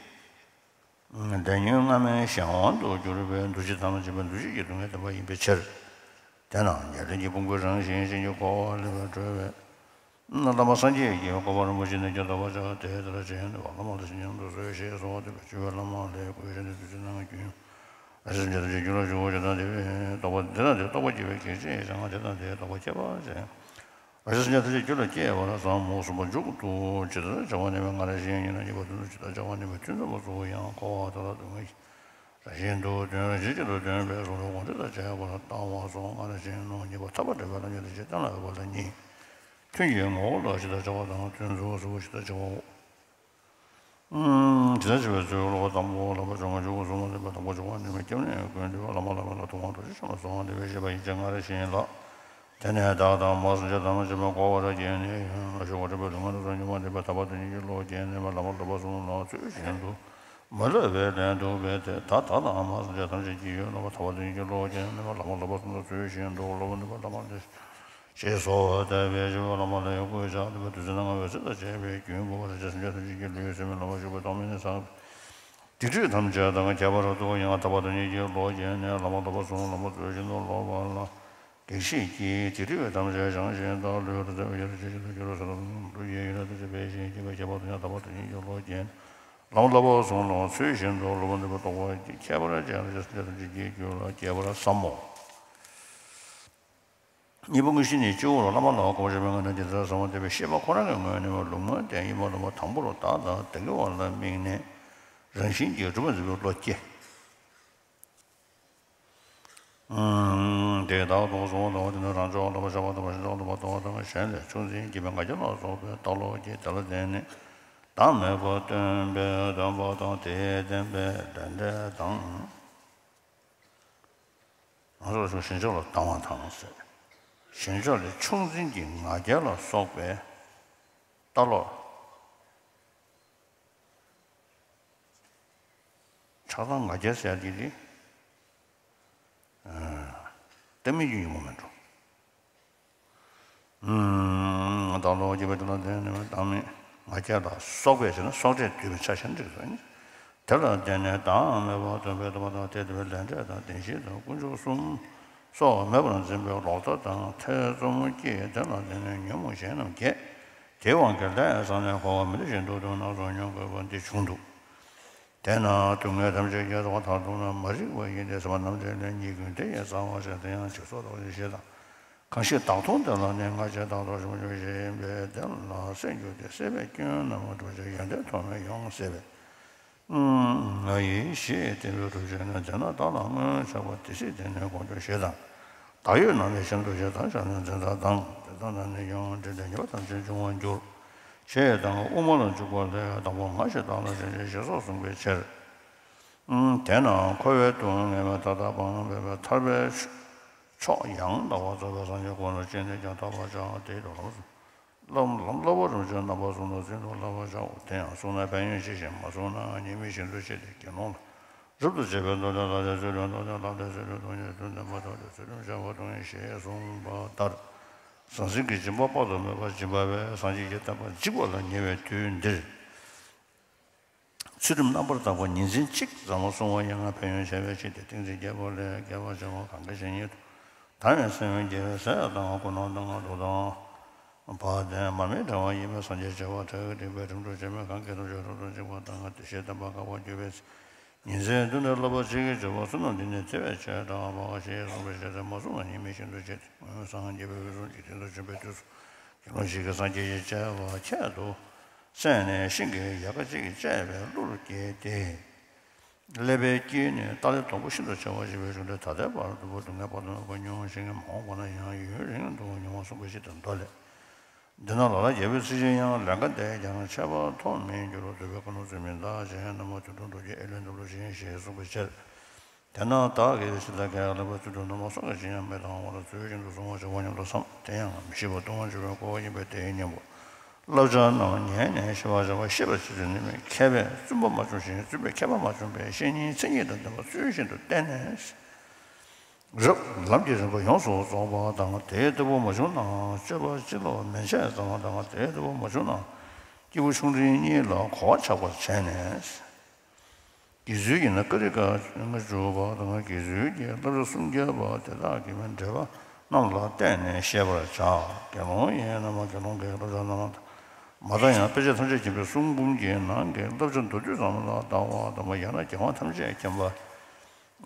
བདེན་ཉོན་སྔ་མའི་གཞན་དབང་དུ་གྱུར་པའི་འདུ་བྱེད་ཐམས་ཅད་པའི་འདུ་བྱེད་ཀྱི་སྡུག་བསྔལ་བདེན་པ་ཡིན་པའི་ཕྱིར། དེས་ན་ཉེར་ལེན་གྱི་ཕུང་པོའི་རང་བཞིན་ཅན་གྱི་འཁོར་བ་ལས་སྒྲོལ་བའི་བླ་མ་སངས་རྒྱས་ཀྱི་གོ་འཕང་རིན་པོ་ཆེ་ནི་ཁྱོད་ལྟ་བར་བྱ་སྟེ། དེ་ལ་རྗེས་ནི་བླ་མ་ལ་ཇི་སྙམ་དུ་གསོལ་ཞེས་གསོལ་བ་འདེབས་པའི་སྤྱོད་པའི་བླ་མ་ལས་བསྐུལ་ཞིང་། དེ་ཚེ་ནང་གི་རྒྱུན། ཨ་ཞེ་སངས་རྒྱས་ཐམས་ཅད་རྒྱུད་ལ་ཞུགས་པ་ཇི་ལྟར་འདི་རྟོགས་པ་འདི་ལྟར་འདི་རྟོགས་པ་སྐྱེ་བའི་གེགས་བྱེད་ཀྱང་། ཇི་ལྟར་འདི་རྟོགས་པ་ཁྱད་པར་ཅན། ཨ་ཞེ་སངས་རྒྱས་ཐམས་ཅད་རྒྱུད་ལ་སྐྱེ་བར་བསམ། མུ་གསུམ་པ་མཇུག་ཏུ་ཇི་ལྟར་བྱ་བ་ནུས་པའི་སྔ་རོལ་ཞིང་། ཡང་ན་གཉིས་པ་དོན་དུ་ཇི་ལྟར་བྱ་བ་ནུས་པའི་ཐུན་མཚམས་པ་སོགས་ཡང་འཁོར་བ་དག་ལ་སྡུག་བསྔལ་རང་བཞིན་དུ་དོན་རང་བཞིན་གཅིག་ཏུ་སྟོན་པའི་གཟུངས་སློབ་དགོངས་འགྲེལ་དང་བཅས་པར་བལྟ་བ་སོགས་སྔ་རོལ་ཞིང་ནང་གཉིས་པ་ཐར་པ་འགྲེལ་པ་ལ་གཉིས་དང་བཅས་གཏན་ལ་འབེབས་པ་ལ་གཉིས། ཐུན་གྱི་ངོ་བོ་ལ་ཇི་ལྟར་བྱ་བ་དང་། ཐུན་གཙོ་བོ་གཟུགས་ཇི་ལྟར་བྱ་བའོ། ཇི་ལྟར་བྱ་བའི་ཚུལ། ཀློག་པ་དང་པོ། བསླབ་པ་བཅོ་ལྔ་མཇུག་གསུམ་པ་འདོན་པ། དང་པོ་འཇུག་པ་འདོན་པའི་སྐྱབས་གནས་ཀུན་འདུས་པ། བླ་མ་བསླབ་པ་ལ་ཐུགས་དགོངས་རྡོ་རྗེ་འཆང་ལ་གསོལ་བ་འདེབས་པའི་བཤད་པ་ཡན་ཆད་སྔ་རོལ་ཞིང་ལ། དེ་ནས་བདག་དང་མ་སངས་རྒྱས་ཐམས་ཅད་མ་འཁོར་བར་སྐྱེས་ནས་ཡང་ཞུགས་པ་འགྲུབ་པའི་སྡུག་བསྔལ་རྣམས་སུ་མྱོང་བ་འདོད་པས་ཐར་པ་དོན་གཉེར་གྱི་བློ་སྐྱེས་ནས་བླ་མ་བསླབ་པ་གསུམ་ལ་ཚུལ་བཞིན་དུ་མ་བསླབ་པའི་ལན་འདུག་པས་ཏེ། ད་བདག་དང་མ་སངས་རྒྱས་ཐམས་ཅད་ཀྱིས་ཡང་བསླབ་པ་ཐར་པ་དོན་གཉེར་གྱི་བློ་སྐྱེས་ནས་བླ་མ་བསླབ་པ་གསུམ་ལ་ཚུལ་བཞིན་དུ་སློབ་པར་ནུས་པ་བླ་མ་ལས། ཞེས་གསོལ་བ་བཏབ་པས་ཞུ་བ་བླ་མ་ལ་ཡང་བསྐུལ་བྱ། བདུན་ཚིགས་ནང་འོད་ཟེར་དང་བཅས་པའི་རྒྱུན་བུམ་པ་རང་རྒྱལ་སངས་རྒྱས་ཐམས་ཅད་ཀྱི་ལུས་ཟད་མི་ལང་བར་བཞུགས་པ་དང་། མི་གནས་ས་སྡིག་སྒྲིབ་ཐམས་ཅད་དང་ཁྱད་པར་དུ་ཡང་ཐར་པ་དོན་གཉེར་གྱི་བློ་སྐྱེས་ནས་བླ་མ་བསླབ་པ་གསུམ་ལ་ཚུལ་བཞིན་དུ་སློབ་པ་ལ་གེགས་བྱེད་ཀྱི་སྡིག་སྒྲིབ་ཐམས་ཅད་བྱང་ཞིང་དག་ལུས་ལ་བརྟེན་པའི་ཡེ་ཤེས་ཀྱི་ཚུལ་གྱུར་ཏོ། ས་དང་ལྷུང་དུ་ཡེ་ཡོད་ན་དེ་ཚེ་འཕེལ་ཞིང་སྐྱེ་བའི་ཁྱད་པར་དུ་ཡང་ཐར་པ་དོན་གཉེར་གྱི་བློ་སྐྱེས་ནས་བླ་མ་བསླབ་པ་གསུམ་ལ་ཚུལ་བཞིན་དུ་སློབ་པར་ནུས་པ་རྟོགས་པ་ཁྱད་པར་ཅན་རང་རྒྱལ་སངས་རྒྱས་ཐམས་ཅད་ཀྱི་རྒྱུད་ལ་སྐྱེ་བར་བསམ་མོ། གཉིས་པ་དངོས་གཞི་ནི་སྤྱི་བོར་བླ་མ་ལ་གོ་བར་བྱེད་པའི་ངང་ནས་འདི་ལྟར་གསོལ་བ་འདེབས་པའི་བཤད་པ་ཁོ་རང་གི་ངོས་ནས་ལུང་མ་བསྟན་ཡིན་པ་ལ། དང་པོར་བདག་དང་བདག་གི་བ་ལ་དམིགས་ནས་རང་བཞིན་གྱིས་གྲུབ་པར་འཛིན་པའི་བློ་སྐྱེ། དེ་ལྟར་རྟོགས་སོ། ལྟ་བ་དེ་ནི་རང་ཕྱོགས་ལ་བཞག་པ་དང་། གཞན་ཕྱོགས་ལ་ལྟ་བ་དང་། གཞན་ལས་ཕྱོགས་འཛིན་བགྱིས་པའི་ང་རྒྱལ་ལ་སོགས་པའི་ལྟ་ལོག་གིས་དེ་ལ་བརྟེན་ནས་བདག་མེད་པར་སྟོན་པའི་སྟོན་པ་དང་། དེས་བསྟན་པའི་ལས་འབྲས་དང་། ང་ཚོ་གཞན་ཕྱོགས་ལ་ལྟ་བ་དང་ཟེར། གཞན་ཕྱོགས་ལས་ཕྱོགས་འཛིན་གྱི་ང་རྒྱལ་ལ་སོགས་པའི་ལྟ་ལོག། ཆགས་སྡང་ང་རྒྱལ་ཟེར་ཡ་དེ་དེ། ལྟ་མིན་གྱི་ཉོན་མོངས་མིན་འགྲོ། ལྟ་ལོག་བགྱིས་པ་དེ་ལ་བརྟེན་ནས་བདག་མེད་ང་རྒྱལ་ལ་སོགས་པའི་ཟེར་ན་སོགས་ཕྲད་བསྡུས་པའི་ཆ་ཤས་འགྲིག་སོང་ནི། དེ་ལ་བརྟེན་ནས་བདག་མེད་པར་སྟོན་པའི་སྟོན་པ་དང་། དེས་བསྟན་པའི་ལས་འབྲས་དང་། བདེན་བཞི་དང་། དཀོན་མཆོག་གསུམ་སོགས་མེད་པར་འཛིན་པའི་ལོག་ལྟ་དང་ཐེ་ཚོམ་སྐྱེས། དེ་ལ་བརྟེན་ནས་ཉོན་མོངས་གཞན་རྣམས་སྐྱེས། དེའི་དབང་གིས་ལས་བསགས་ནས་འཁོར་བ་མི་འདོད་བཞིན་དུ་སྡུག་བསྔལ་སྣ་ཚོགས་མྱོང་དགོས་པ་འདི་བྱུང་འདུག། དེས་ན་སྡུག་བསྔལ་ཐམས་ཅད་ཀྱི་རྩ་བ་མཐར་ཐུག་ན་མ་རིག་པ་ཡིན་ཏེ། ཟེར་བ་རྣམ་འགྲེལ་ལས། ཉེས་ཀུན་དེ་ཡི་རྩ་བ་ཞེས། དེ་ཡང་འཇིག་ཚོགས་བདག་བཞིན་ཞེས་དང་། གང་ཞིག་བདག་མཐོང་དེ་ལ་ནི། ང་ཞེས་བདག་ལྟོར་ཞེན་པ་ཞེས་ཡིན་པས། དེ་ལ་སེམས་རྒྱུད་དེ་སྲེད་པས་སྐྱོན་རྣམས་སྒྲུབ་བྱེད། ཡོན་ཏན་ཐོགས་མེད་ཡོངས་སྲེད་པས་ང་ཡི་ཞེས་བསྟན་པའི་སྒྲུབ་བྱེད་ནི། དེས་ན་བདག་ལ་སྔོན་ཆགས་པ་དེ་སྲིད་དེ་ནས་གོམས་བྱུང་ཞེས་དང་། བདག་ཡོད་ན་ནི་གཞན་དུ་ཞེས་བདག་ཅག་ནི་འཛིན་སྟངས་དང་། དེ་ལྟ་ན་ནི་ཡང་འདྲེས་ཏེ་ཉེས་པ་ཐམས་ཅད་འབྱུང་བར་འགྱུར། ཞེས་དང་། དབུ་མ་ལ་འཇུག་པ་ལས། བདག་པོ་ང་ཞེས་བདག་ལ་ཞེན་ཅིང་ཞེས་སོགས་གསུངས་པའི་ཕྱིར། དེས་ན་འཁོར་བའི་སྡུག་བསྔལ་མཐའ་དག་སྤངས་པས་ཐར་པའི་མཆོག་ཡང་དག་པར་རྫོགས་པའི་སངས་རྒྱས་ཁོ་ན་ཅི་ནས་ཀྱང་ཐོབ་པར་བྱ། དེའི་ལམ་ལམ་བསླབ་པ་རིན་ཆེན་རྣམ་པ་གསུམ་དང་རྩིས་དྲུག་བསླབ་པར་བྱའོ། དེ་ཡང་བསྲུངས་ན་ཕན་ཡོན་ཆེ་ཞིང་། མ་བསྲུངས་ན་ཉེས་དམིགས་ཤིན་ཏུ་ཆེ་སྟེ། དགེ་སློང་ལ་ རབ་ཏུ་བྱེད་པའི་མདོ་ལས། ལྷ་ལས་ཚུལ་ཁྲིམས་ཐོབ་སྟེ། ལྷ་ལས་ཚུལ་ཁྲིམས་ཐོབ་ནས་དོན་དམ་པར་ཐོབ་སྟེ། ཚུལ་ཁྲིམས་བཞག་པ་སྡུག་བསྔལ་ཞེས་གསུངས་པ་ལྟར། ཟང་ཟིང་གི་སྦྱིན་པ་དཔག་ཏུ་མེད་པ་སྦྱིན་པ་བས་སངས་རྒྱས་ཀྱི་བསྟན་པ་འཇིག་པ་ལ་ཉེ་བའི་དུས་འདིར། ཚུལ་ཁྲིམས་རྣམ་པར་དག་པ་ཉིན་མཚན་གཅིག་ཟབ་མོ་བསྲུང་བ་ཡན་ལྔ་ཕན་ཡོན་བྱ་བའི་ཆེད་དུ། ཏིང་འཛིན་བརྒྱད་པོ་ལས་བརྒྱད་པ་བྱེད་པོ་གང་གི་ཞིང་ཉིད་དུ་དག་པའི་སེམས་དབེན་རྒྱལ་བའི་སྲས་དང་། ཀུན་སློང་ལྡན་ལྔ་མདོག་དང་བ་དན་མར་མེ་ཕྲེང་བ་ཡིན་པས། སངས་རྒྱས་བྱེ་བ་ཕྲག་བདུན་པའི་ཁྲིམས་གྲོགས་བྱེད་མོད། གང་གིས་ཐམས་ཅད་རབ་ཏུ་འཇུག་པ་དང་། བདེ་གཤེགས་དམ་པ་དཀར་པོར་གྱུར་པའི་ཚེ། ཉིན་མཚན་བདུན་ལས་སློབ་པ་གཅིག་གིས་བྱེད་པོ་བསོད་ནམས་འདི་ནི་ཐེ་བའི་ཆོས་དང་འབའ་ཞིག་གསུངས་པའི་ཕྱིར་ཏེ། མ་བསྲུངས་པ་ཉིད་མི་ཤིན་ཏུ་བྱེད་དེ། སངས་རྒྱས་པའི་དབུས་སུ་འཇིག་རྟེན་དུ་བྱོན་པའི་དུས་སུ། དགེ་སློང་ཞིག་གིས་སངས་རྒྱས་ཀྱི་བྱ་བ་ཁྱད་དུ་བསད་ནས། ཤིང་གི་ཡལ་ག་གཅིག་བཅད་པས་གླུར་བསྐྱེད་དེ། ཀླད་པའི་དཀྱིལ་ནས་ཏཱ་ལའི་སྡོང་པོ་ཤིན་ཏུ་ཆེ་བ་ཞིག་བྱུང་སྟེ། ད་ལྟའི་བར་དུ་སྡུག་བསྔལ་དཔག་ཏུ་མེད་པ་མྱོང་། ཤིང་གི་མ་འོངས་པ་ན་ཡང་ཡུན་རིང་དུ་མྱོང་བ་གསུངས་པའི་ཕྱིར་ཏེ། མདོ་ལས། འདི་ན་ལ་ལ་རྒྱལ་པོའི་ཚིག་བཞིན་ཡང་། ལན་ཁག་འདས་ཀྱང་ཆད་པ་ཐོབ་མི་འགྱུར་རོ། འདོད་པའི་ཀུན་སློང་ཚུལ་མིན་འདའ་ཞེས། རྣམ་པ་དུད་འགྲོ་འདྲོགས་བྱེད་ཨེ་ལོན་འདབ་ལོ་བཞིན་ཞེས་གསུངས་པའི་ཕྱིར། དེས་ན་བདག་གིས་ཇི་ལྟར་ག་ལ་བ་དུད་འགྲོ་རྣམས་སྲོག་གི་ཇི་སྙེད་མི་གཏང་བར་ཚུལ་བཞིན་དུ་བསྲུང་བར་བྱ་བ་སྙམ་དུ་བསམ། དེ་ཡང་མི་ཤེས་པ་ལྟུང་བར་འགྱུར་བའི་རྒོལ་བ་ཡིན་པས། དེའི་གཉེན་པོ་བསླབ་བྱ་རྣམས་ཉན་ནས་ཤེས་པར་བྱ་བ་ཤེས་པར་བྱེད་ཚུལ་ནི། མཁས་པས་བཙུན་པ་མ་བྱུང་ཞིང་བཙུན་པས་མཁས་པ་མ་བྱུང་བས། བཤེས་གཉེན་མཚན་ཉིད་དང་ལྡན་པ་ཚུལ་བཞིན་དུ་བསྟེན་ནས། རབ་ལམ་གྱི་རིམ་པ་ཡོངས་སུ་རྫོགས་པ་དང་། དེ་ལྟ་བུ་མ་བྱུང་ན་སྤྱོད་པ་སྤྱི་ལོ་མན་ཆད་ཙམ་དང་། དེ་ལྟ་བུ་མ་བྱུང་ན་སྐྱེས་བུ་ཆུང་འབྲིང་གཉིས་ལ་གོ་བ་ཆགས་པར་བྱས་ནས། དགེ་ཚུལ་གྱི་ནི་ཀ་རི་ཀ་ལྔ་བཅུ་པ་དང་། དགེ་ཚུལ་གྱི་བསླབ་བྱ་སུམ་བརྒྱ་པ་དེ་དག་གི་མི་འབྲེལ་པ་རྣམས་ལ་བརྟེན་ནས་བཤད་པར་བྱ། དགེ་སློང་ཡིན་ན་མ་དགེ་སློང་གི་བསླབ་བྱ་རྣམས་མ་དག་ཡང་དཔེ་བྱད་ཐམས་ཅད་མཁྱེན་པའི་གསུང་འབུམ་གྱི་ནང་གི་བསླབ་བྱ་མདོར་བསྡུས་ཙམ་ལ་བལྟ་བ་དང་། ཡང་ན་རྒྱལ་དབང་ཐམས་ཅད་མཁྱེན་པ་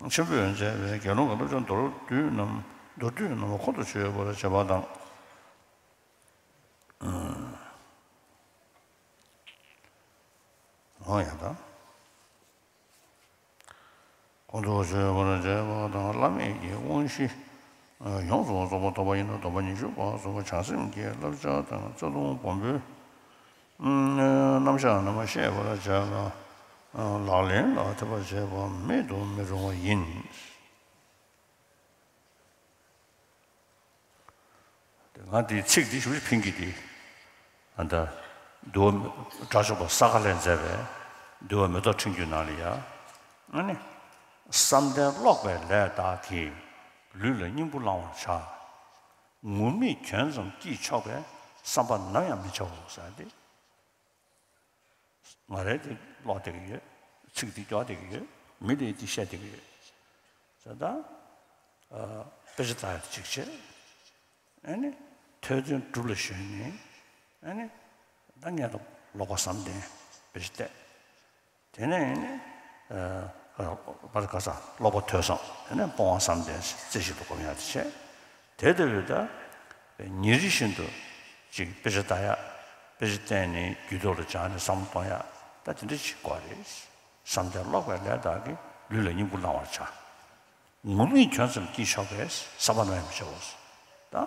ཆེན་པོས་མཛད་པའི་དགེ་སློང་གི་བསླབ་བྱ་མདོར་བསྡུས་རྣམས། མདོར་བསྡུས་རྣམས་ཁོང་དུ་ཆུད་པར་བྱེད་པ་དང་། འོ་ཡ་ད། ཁོང་དུ་ཆུད་པར་བྱེད་པ་དང་། བླ་མེད་ཀྱི་དབང་བཞི་ཡོངས་སུ་རྫོགས་པ་ཐོབ་པ་ཡིན་ན། སྡོམ་པ་ཉི་ཤུ་པ་སོགས་བྱང་སེམས་ཀྱི་བསླབ་བྱ་དང་། རྩ་ལྟུང་སྦོམ་པོའི་རྣམ་གཞག་རྣམས་ཤེས་པར་བྱ་ལ། ལག་ལེན་ལ་ཐེ་བ་བྱས་པ་མེད་དུ་མི་རུང་བ་ཡིན། ང་འདིའི་ཚིག་འདི་ཞུ་ཕིང་གི་འདི། ཨ་ད། འདུལ་བ་དྲག་ཤོས་པ་ས་ག་ལས་མཛད་པའི་འདུལ་བ་མེ་ཏོག་ཕྲེང་རྒྱུད་ནང་ལ་ཡ། ཨ་ནི། བསམ་གཏན་ཀློག་པའི་ལས་དག་གིས། ལུས་ལ་སྙིང་པོ་བླང་བར་བྱ། ངུར་སྨྲིག་གྱོན་ཙམ་སྐྱིད་ཆོག་པས། བསམ་པ་ནམ་ཡང་མི་བྱའོ་ཟེར་ཏེ། ང་རས་དེ་ཀློག་བསྡད་ཀྱི་ཡོད། ཚིག་དེ་སྐྱོར་བསྡད་ཀྱི་ཡོད། མི་ལ་དེ་བཤད་བསྡད་ཀྱི་ཡོད། ཟེར་ད། ཨ། དཔེ་ཆ་ལྟ་ཡག་དེ་གཅིག་བྱས། ཨ་ནི། ཐོས་དོན་སྒྲུབ་ལ་ཞོན་ནས། ཨ་ནི། ད་ངས་ཀློག་པ་བསམ་གཏན་དཔེ་ཆ་བལྟས། དེ་ནས་ཨ་ནི། ཨ། པར་ག་ས་ཀློག་པ་ཐོས་བསམ། དེ་ནས་སྤོང་བ་བསམ་གཏན་རྩེ་གཅིག་ཏུ་སྒོམ་ཡག་དེ་བྱས། དེ་ལྟ་བུའི་ད། ཉིན་རེ་བཞིན་དུ་ཅིག་དཔེ་ཆ་ལྟ་ཡག་དཔེ་ཆ་བལྟས་ནས་རྒྱུད་ཐོག་ལ་སྦྱངས་ནས་བསམ་བློ་གཏོང་ཡག་ད་དེ་འདྲ་ཅིག་དགོས་རེད། བསམ་གཏན་ཀློག་པའི་ལས་དག་གིས་ལུས་ལ་སྙིང་པོ་བླང་བར་བྱ། ངུར་སྨྲིག་གྱོན་ཙམ་སྐྱིད་ཆོག་པས། བསམ་པ་ནམ་ཡང་མི་བྱའོ། ད་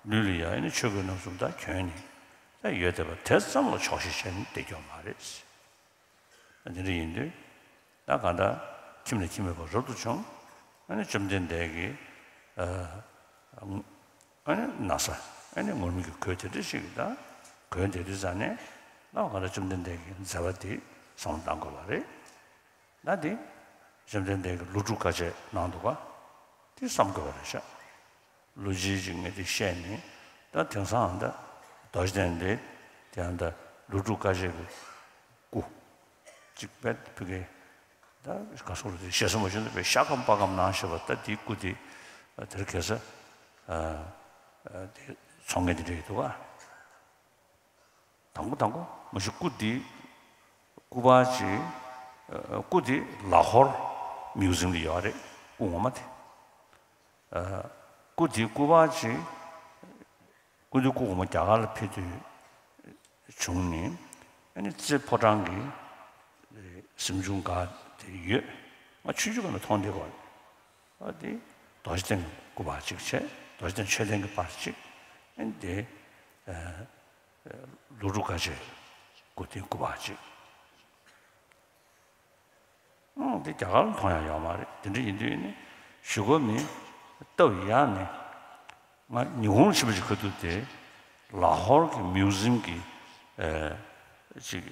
ལུས་ལ་ཡ་ཨ་ནི་ཆོས་གོས་རྣམ་གསུམ་ད་གྱོན་ནས་ད་ཡོད་བསྡད་པ་དེ་ཙམ་ལ་ཆོག་ཤེས་བྱས་ནས་བསྡད་རྒྱུ་མ་རེད། འདི་འདྲ་ཡིན་དུས། ད་གང་ལྟར་ཁྱིམ་ནས་ཁྱིམ་མེད་པར་རབ་ཏུ་བྱུང་། ཨ་ནི་བཅོམ་ལྡན་འདས་ཀྱིས། ཨ། ཨ་ནི་ན་བཟའ། ཨ་ནི་ངུར་སྨྲིག་གི་གོས་དེ་འདྲ་ཞིག་ད་གོན་བསྡད་དུས་ཙང་ནས། ད་གང་ལྟར་བཅོམ་ལྡན་འདས་ཀྱི་མཛད་པ་དེ་བསམ་བློ་གཏང་དགོས་པ་རེད། ད་དེ་བཅོམ་ལྡན་འདས་ཀྱིས་ལོ་དྲུག་དཀའ་སྤྱད་གནང་འདུག་ག་དེ་བསམ་དགོས་པ་རེད་ཤག་ལོ་རྒྱུས་ཅིག་ངས་དེ་བཤད་ནས། ད་དེང་སང་ད་རྡོ་རྗེ་གདན་འདི་དེ་ཡང་ད་ལོ་དྲུག་དཀའ་སྤྱད་ཀྱི་སྐུ་ཅིག་པད་ཕུ་གེ་ད་ག་སོགས་རེད། དེ་ཞེ་ས་མ་བྱུང་ན་དཔེ་ཤ་སྐམ་པ་སྐམ་གནང་ཤེས་པ། ད་དེའི་སྐུ་དེ་དེར་གེ་ས་དེ་ཚོང་མཁན་དེ་འདྲ་ཡོད་འདུག་ག་དང་པོ་དང་པོ་མ་གཞི་སྐུ་འདི་སྐུ་པར་ཅིག་ཨ། སྐུ་འདི་ལ་ཧོར་མིའུ་ཛིམ་ལ་ཡོད་རེད། སྐུ་ངོ་མ་དེ། ཨ། སྐུ་འདི་སྐུ་པར་ཅིག་སྐུ་འདི་སྐུ་ངོ་མ་རྒྱ་གར་ལ་ཕེབས་དུས་བྱུང་ནས། ཨ་ནི་རྩེ་ཕོ་བྲང་གི་གཟིམ་ཆུང་སྒང་དེར་ཡོད། ང་ཆུང་ཆུང་སྒང་ནས་མཐོང་བསྡད་པ་རེད། ཨ། དེ་རྡོ་རྗེ་གདན་གྱི་སྐུ་པར་གཅིག་བྱས། རྡོ་རྗེ་གདན་མཆོད་རྟེན་གྱི་པར་གཅིག་ཨ་ནི་དེ། ཨ། ལོ་དྲུག་དཀའ་སྤྱད་སྐུ་རྟེན་སྐུ་པར་གཅིག་ཨང་། དེ་རྒྱ་གར་ལ་མཐོང་ཡག་ཡོད་མ་རེད། དེ་འདྲ་ཡིན་དུས་ནི་གཞུག་གུ་ནི་སྟབས་ཡག་ནས་ང་ཉི་ཧོང་ཕྱིན་པ་ཅིག་ཁ་ཐུག་དེ་ལ་ཧོར་གྱི་མིའུ་ཛིམ་གྱི། ཨ། ཅིག་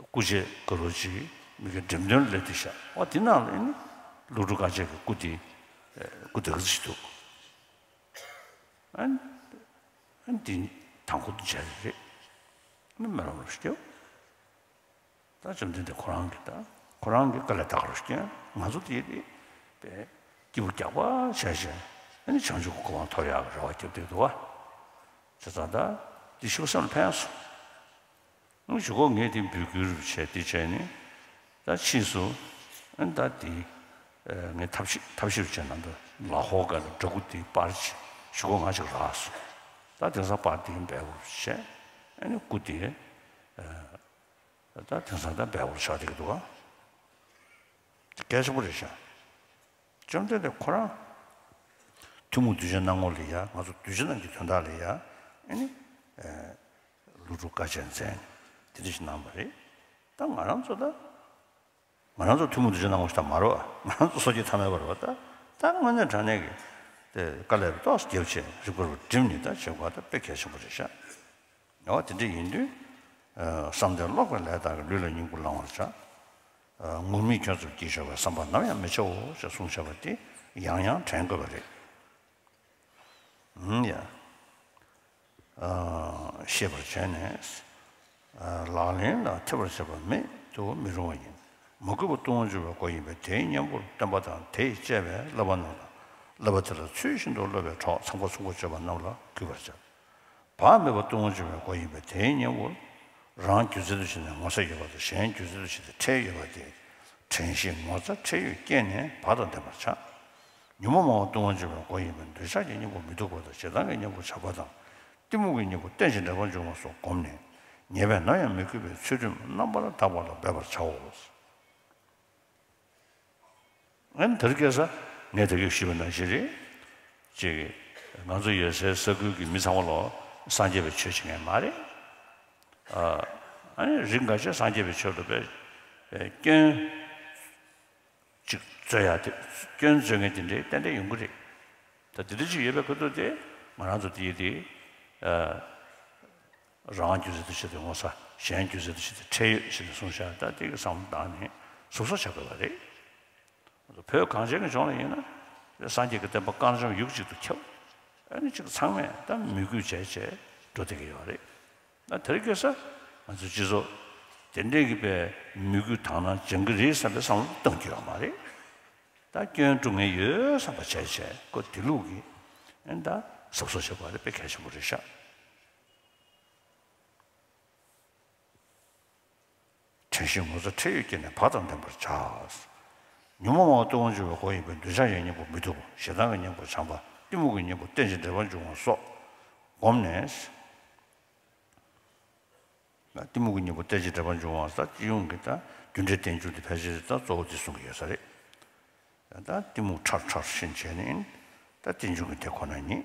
སྐུ་ཆས་དགའ་རབ་ཅིག་ མི་གི་འགྲེམས་སྟོན་སླེབས་ཏེ་བཞག་འོ་དེ་ནང་ལ་ནི་ཀླུ་སྒྲུབ་དཀར་ཆག་གི་སྐུ་དེ་སྐུ་དེ་ག་ཚོད་ཞིག་འདུག་ཨ་ནི་དེ་དང་པོ་དེ་མཇལ་རེད། ནི་སྨོན་ལམ་རོ་ཞིག་སྐྱེའོ། ད་བཅོམ་ལྡན་འདས་ཁོ་རང་གིས་ད་ཁོ་རང་གིས་དཀའ་ལས་ད་ག་རོ་ཞིག་སྐྱོན། ང་ཚོ་དེ་དེ་པས་སྐྱིད་པོ་རྒྱག་པ་བྱས་བྱས་ཨ་ནི་བྱང་ཆུབ་ཀྱི་གོ་འཕང་ཐོབ་ཡག་གི་རེ་བ་རྒྱབ་བསྡད་འདུག་བ། བྱས་ཙང་ད་དེ་ཞུ་སེམས་ལ་ཕན་སོང་། ཨ་ཞུ་གོ་ངས་དེ་འབོད་སྐུལ་བྱས་དེ་བྱས་ནི་ད་ཕྱིས་སུ་ཨ་ནི་ད་དེ་ངས་ཐབས་ཤེས་ཐབས་ཤེས་བྱས་ན་ད་ལ་ཧོ་ག་ལ་འདྲ་སྐུ་དེ་པར་ཅིག་ཞུ་གོ་ང་ཅིག་རག་སོང་། ད་དེང་སང་པར་དེ་འབད་བོ་བྱས་ཨ་ནི་སྐུ་དེ། ད་དེང་སང་ད་འབད་བོར་ཆགས་བསྡད་ཀྱི་འདུག་ག་དེ་གལ་ཆེན་པོ་རེད་ཤག་བཅོམ་ལྡན་འདས་ཁོ་རང་ཐུན་མོང་གདུལ་བྱའི་སྣང་ངོ་ལ་ཡ་ང་ཚོ་གདུལ་བྱ་རྣམས་ཀྱི་དོན་དག་ལ་ཡ་ཨ་ནི་ཀླུ་སྒྲུབ་དཀའ་སྤྱད་མཛད་དེ་འདྲ་ཞིག་གནང་བ་རེད། ད་ང་རང་ཚོ་ད་ང་རང་ཚོ་ཐུན་མོང་གདུལ་བྱའི་སྣང་ངོ་ཞིག་ད་མ་རེད་བ། ང་རང་ཚོ་སོ་སྐྱེ་ཐ་མལ་པ་རེད་བ། ད་ད་དངོས་གནས་དྲང་གནས་ཀྱི་དེ་དཀའ་ལས་ཏོག་ཙམ་བརྒྱབ་བྱས་རིག་པ་རུ་བསྒྲིམས་ནས་ད་བྱེད་དགོས་ད་དཔེ་གལ་ཆེན་པོ་རེད་ཤག་ཡང་དེ་འདྲ་ཡིན་དུས། བསམ་གཏན་ཀློག་པའི་ལས་དག་གིས་ལུས་ལ་སྙིང་པོ་བླང་བར་བྱ། ངུར་སྨྲིག་ཁྱོད་ཚོར་བགྱིས་ཆོག་པའི་བསམ་པ་ནམ་ཡང་མི་བྱའོ་ཞེས་གསུངས་བཞག་པ་དེ་ཡང་ཡང་དྲན་དགོས་པ་རེད། ཡ། ཤེས་པར་བྱས་ནས། ལག་ལེན་ལ་ཐེ་བར་བྱེད་པ་མེད་དུ་མི་རུང་བ་ཡིན། མ་གུས་པ་ལྟུང་བར་འགྱུར་བའི་སྒོ་ཡིན་པས་དེའི་གཉེན་པོར་བསྟན་པ་དང་དེས་བཅས་པའི་བསླབ་པ་རྣམས་ལ་བསླབ་པ་དེ་ལ་ཚུལ་བཞིན་དུ་སློབ་པའི་གྲོགས་འཚམས་ཁ་ཚུམས་ཁ་སྤྱོད་པ་རྣམས་ལ་གུས་པར་བྱ། བག་མེད་པ་ལྟུང་བར་འགྱུར་བའི་སྒོ་ཡིན་པས་དེའི་གཉེན་པོར་རང་སྒྱུ་རྩལ་དུ་བྱས་ནས་ངོ་ཚ་ཡོད་པ་དང་གཞན་སྒྱུ་རྩལ་དུ་བྱས་ཏེ་ཁྲེལ་ཡོད་པ་དེ་དྲན་ཤེས་ངོ་ཚ་ཁྲེལ་ཡོད་སྐྱེས་ནས་བག་དང་ལྡན་པར་བྱ། ཉོན་མོངས་མང་པོ་ལྟུང་བར་འགྱུར་བའི་སྒོ་ཡིན་པས་འདོད་ཆགས་ཀྱི་གཉེན་པོ་མི་སྡུག་པ་དང་ཞེ་སྡང་གི་གཉེན་པོ་ཆགས་པ་དང་གཏི་མུག་གི་གཉེན་པོ་རྟེན་ཅིང་འབྲེལ་པར་འབྱུང་བ་སོགས་བསྒོམས་ནས་ཉེས་པས་ནམ་ཡང་མི་གོས་པའི་ཚུལ་ཁྲིམས་རྣམ་པར་དག་པ་ལ་འབད་པར་བྱའོ། ཨན་དེར་སྐྱེས་ས་ངས་ད་གིན་ཞུས་པ་ནང་བཞིན་རེད། ཅིག་ང་ཚོ་ཡོད་སའི་ས་ཁུལ་གྱི་མི་ཚང་མ་ལོ་སངས་རྒྱས་པའི་ཆོས་བྱེད་མཁན་མ་རེད། ཨ་ནི་རིགས་འགའ་ཤས་སངས་རྒྱས་པའི་ཆོས་ལ་དཔེ་སྐྱོན་ཅིག་བཙོ་ཡ་དེ་སྐྱོན་བཙོ་མཁན་དེ་འདྲའི་ཏན་ཏན་ཡོང་གི་རེད། ད་དེ་འདྲ་ཅིག་ཡོད་པའི་ཁ་ཐུག་དེ་ང་རང་ཚོ་དེ་ཡི་དེ། རང་སྒྱུ་རྩལ་དུ་བྱེད་དུ་ངོ་ཚ། གཞན་སྒྱུ་རྩལ་དུ་བྱེད་དུ་ཁྲེལ་ཡོད་ཞེས་ནས་གསུངས་ཤག་ད་དེ་གི་བསམ་བློ་བཏང་ནས་གཟབ་གཟབ་བྱ་དགོས་པ་རེད། བོད་གངས་ཅན་གྱི་ལྗོངས་ལ་ཡིན་ན་སངས་རྒྱས་ཀྱི་བསྟན་པ་དཀར་འཇམ་ཡུག་གཅིག་ཏུ་ཁྱབ། ཨ་ནི་ཅིག་ཚང་མས་ད་མོས་གུས་བྱས་བྱས་འགྲོ་བསྡད་ཀྱི་ཡོད་རེད། ད་དེར་སྐྱེས་ས་ང་ཚོ་སྤྱི་ཚོགས་དེ་འདྲས་ཀྱི་པའི་མོས་གུས་དང་ན་སྦྱང་གི་རེད་བསམ་པའི་བསམ་བློ་གཏོང་རྒྱུ་ཡོད་མ་རེད། ད་སྐྱོན་སྒྲུབ་མཁན་ཡོད་བསམ་པ་བྱས་བྱས་ཁོ་དེ་ལུགས་ཀྱི་ཨ་ནི་ད་གཟབ་གཟབ་བྱེད་དགོས་པ་དེ་དཔེ་གལ་ཆེན་པོ་རེད་ཤག་དྲན་ཤེས་ངོ་ཚ་ཁྲེལ་ཡོད་སྐྱེས་ནས་བག་དང་ལྡན་པར་བྱ། ཉོན་མོངས་མང་པོ་ལྟུང་བར་འགྱུར་བའི་སྒོ་ཡིན་པས་འདོད་ཆགས་ཀྱི་གཉེན་པོ་མི་སྡུག་པ་ཞེ་སྡང་གི་གཉེན་པོ་བྱམས་པ་གཏི་མུག་གི་གཉེན་པོ་རྟེན་ཅིང་འབྲེལ་པར་འབྱུང་བ་སོགས་བསྒོམས་ནས། གཏི་མུག་གི་གཉེན་པོ་རྟེན་ཅིང་འབྲེལ་པར་འབྱུང་བ་ཟེར་སྤྱི་ཡོངས་ཀྱི་ད་རྒྱུ་འབྲས་རྟེན་འབྱུང་དེ་ཕལ་ཆེར་ད་གཙོ་བོ་དེ་གསུང་གི་ཡོད་ས་རེད། ད་གཏི་མུག་ཁྲར་ཁྲར་ཞེན་བྱས་ནས་ད་རྟེན་འབྱུང་གི་དེ་ཁོ་ན་ཉིད།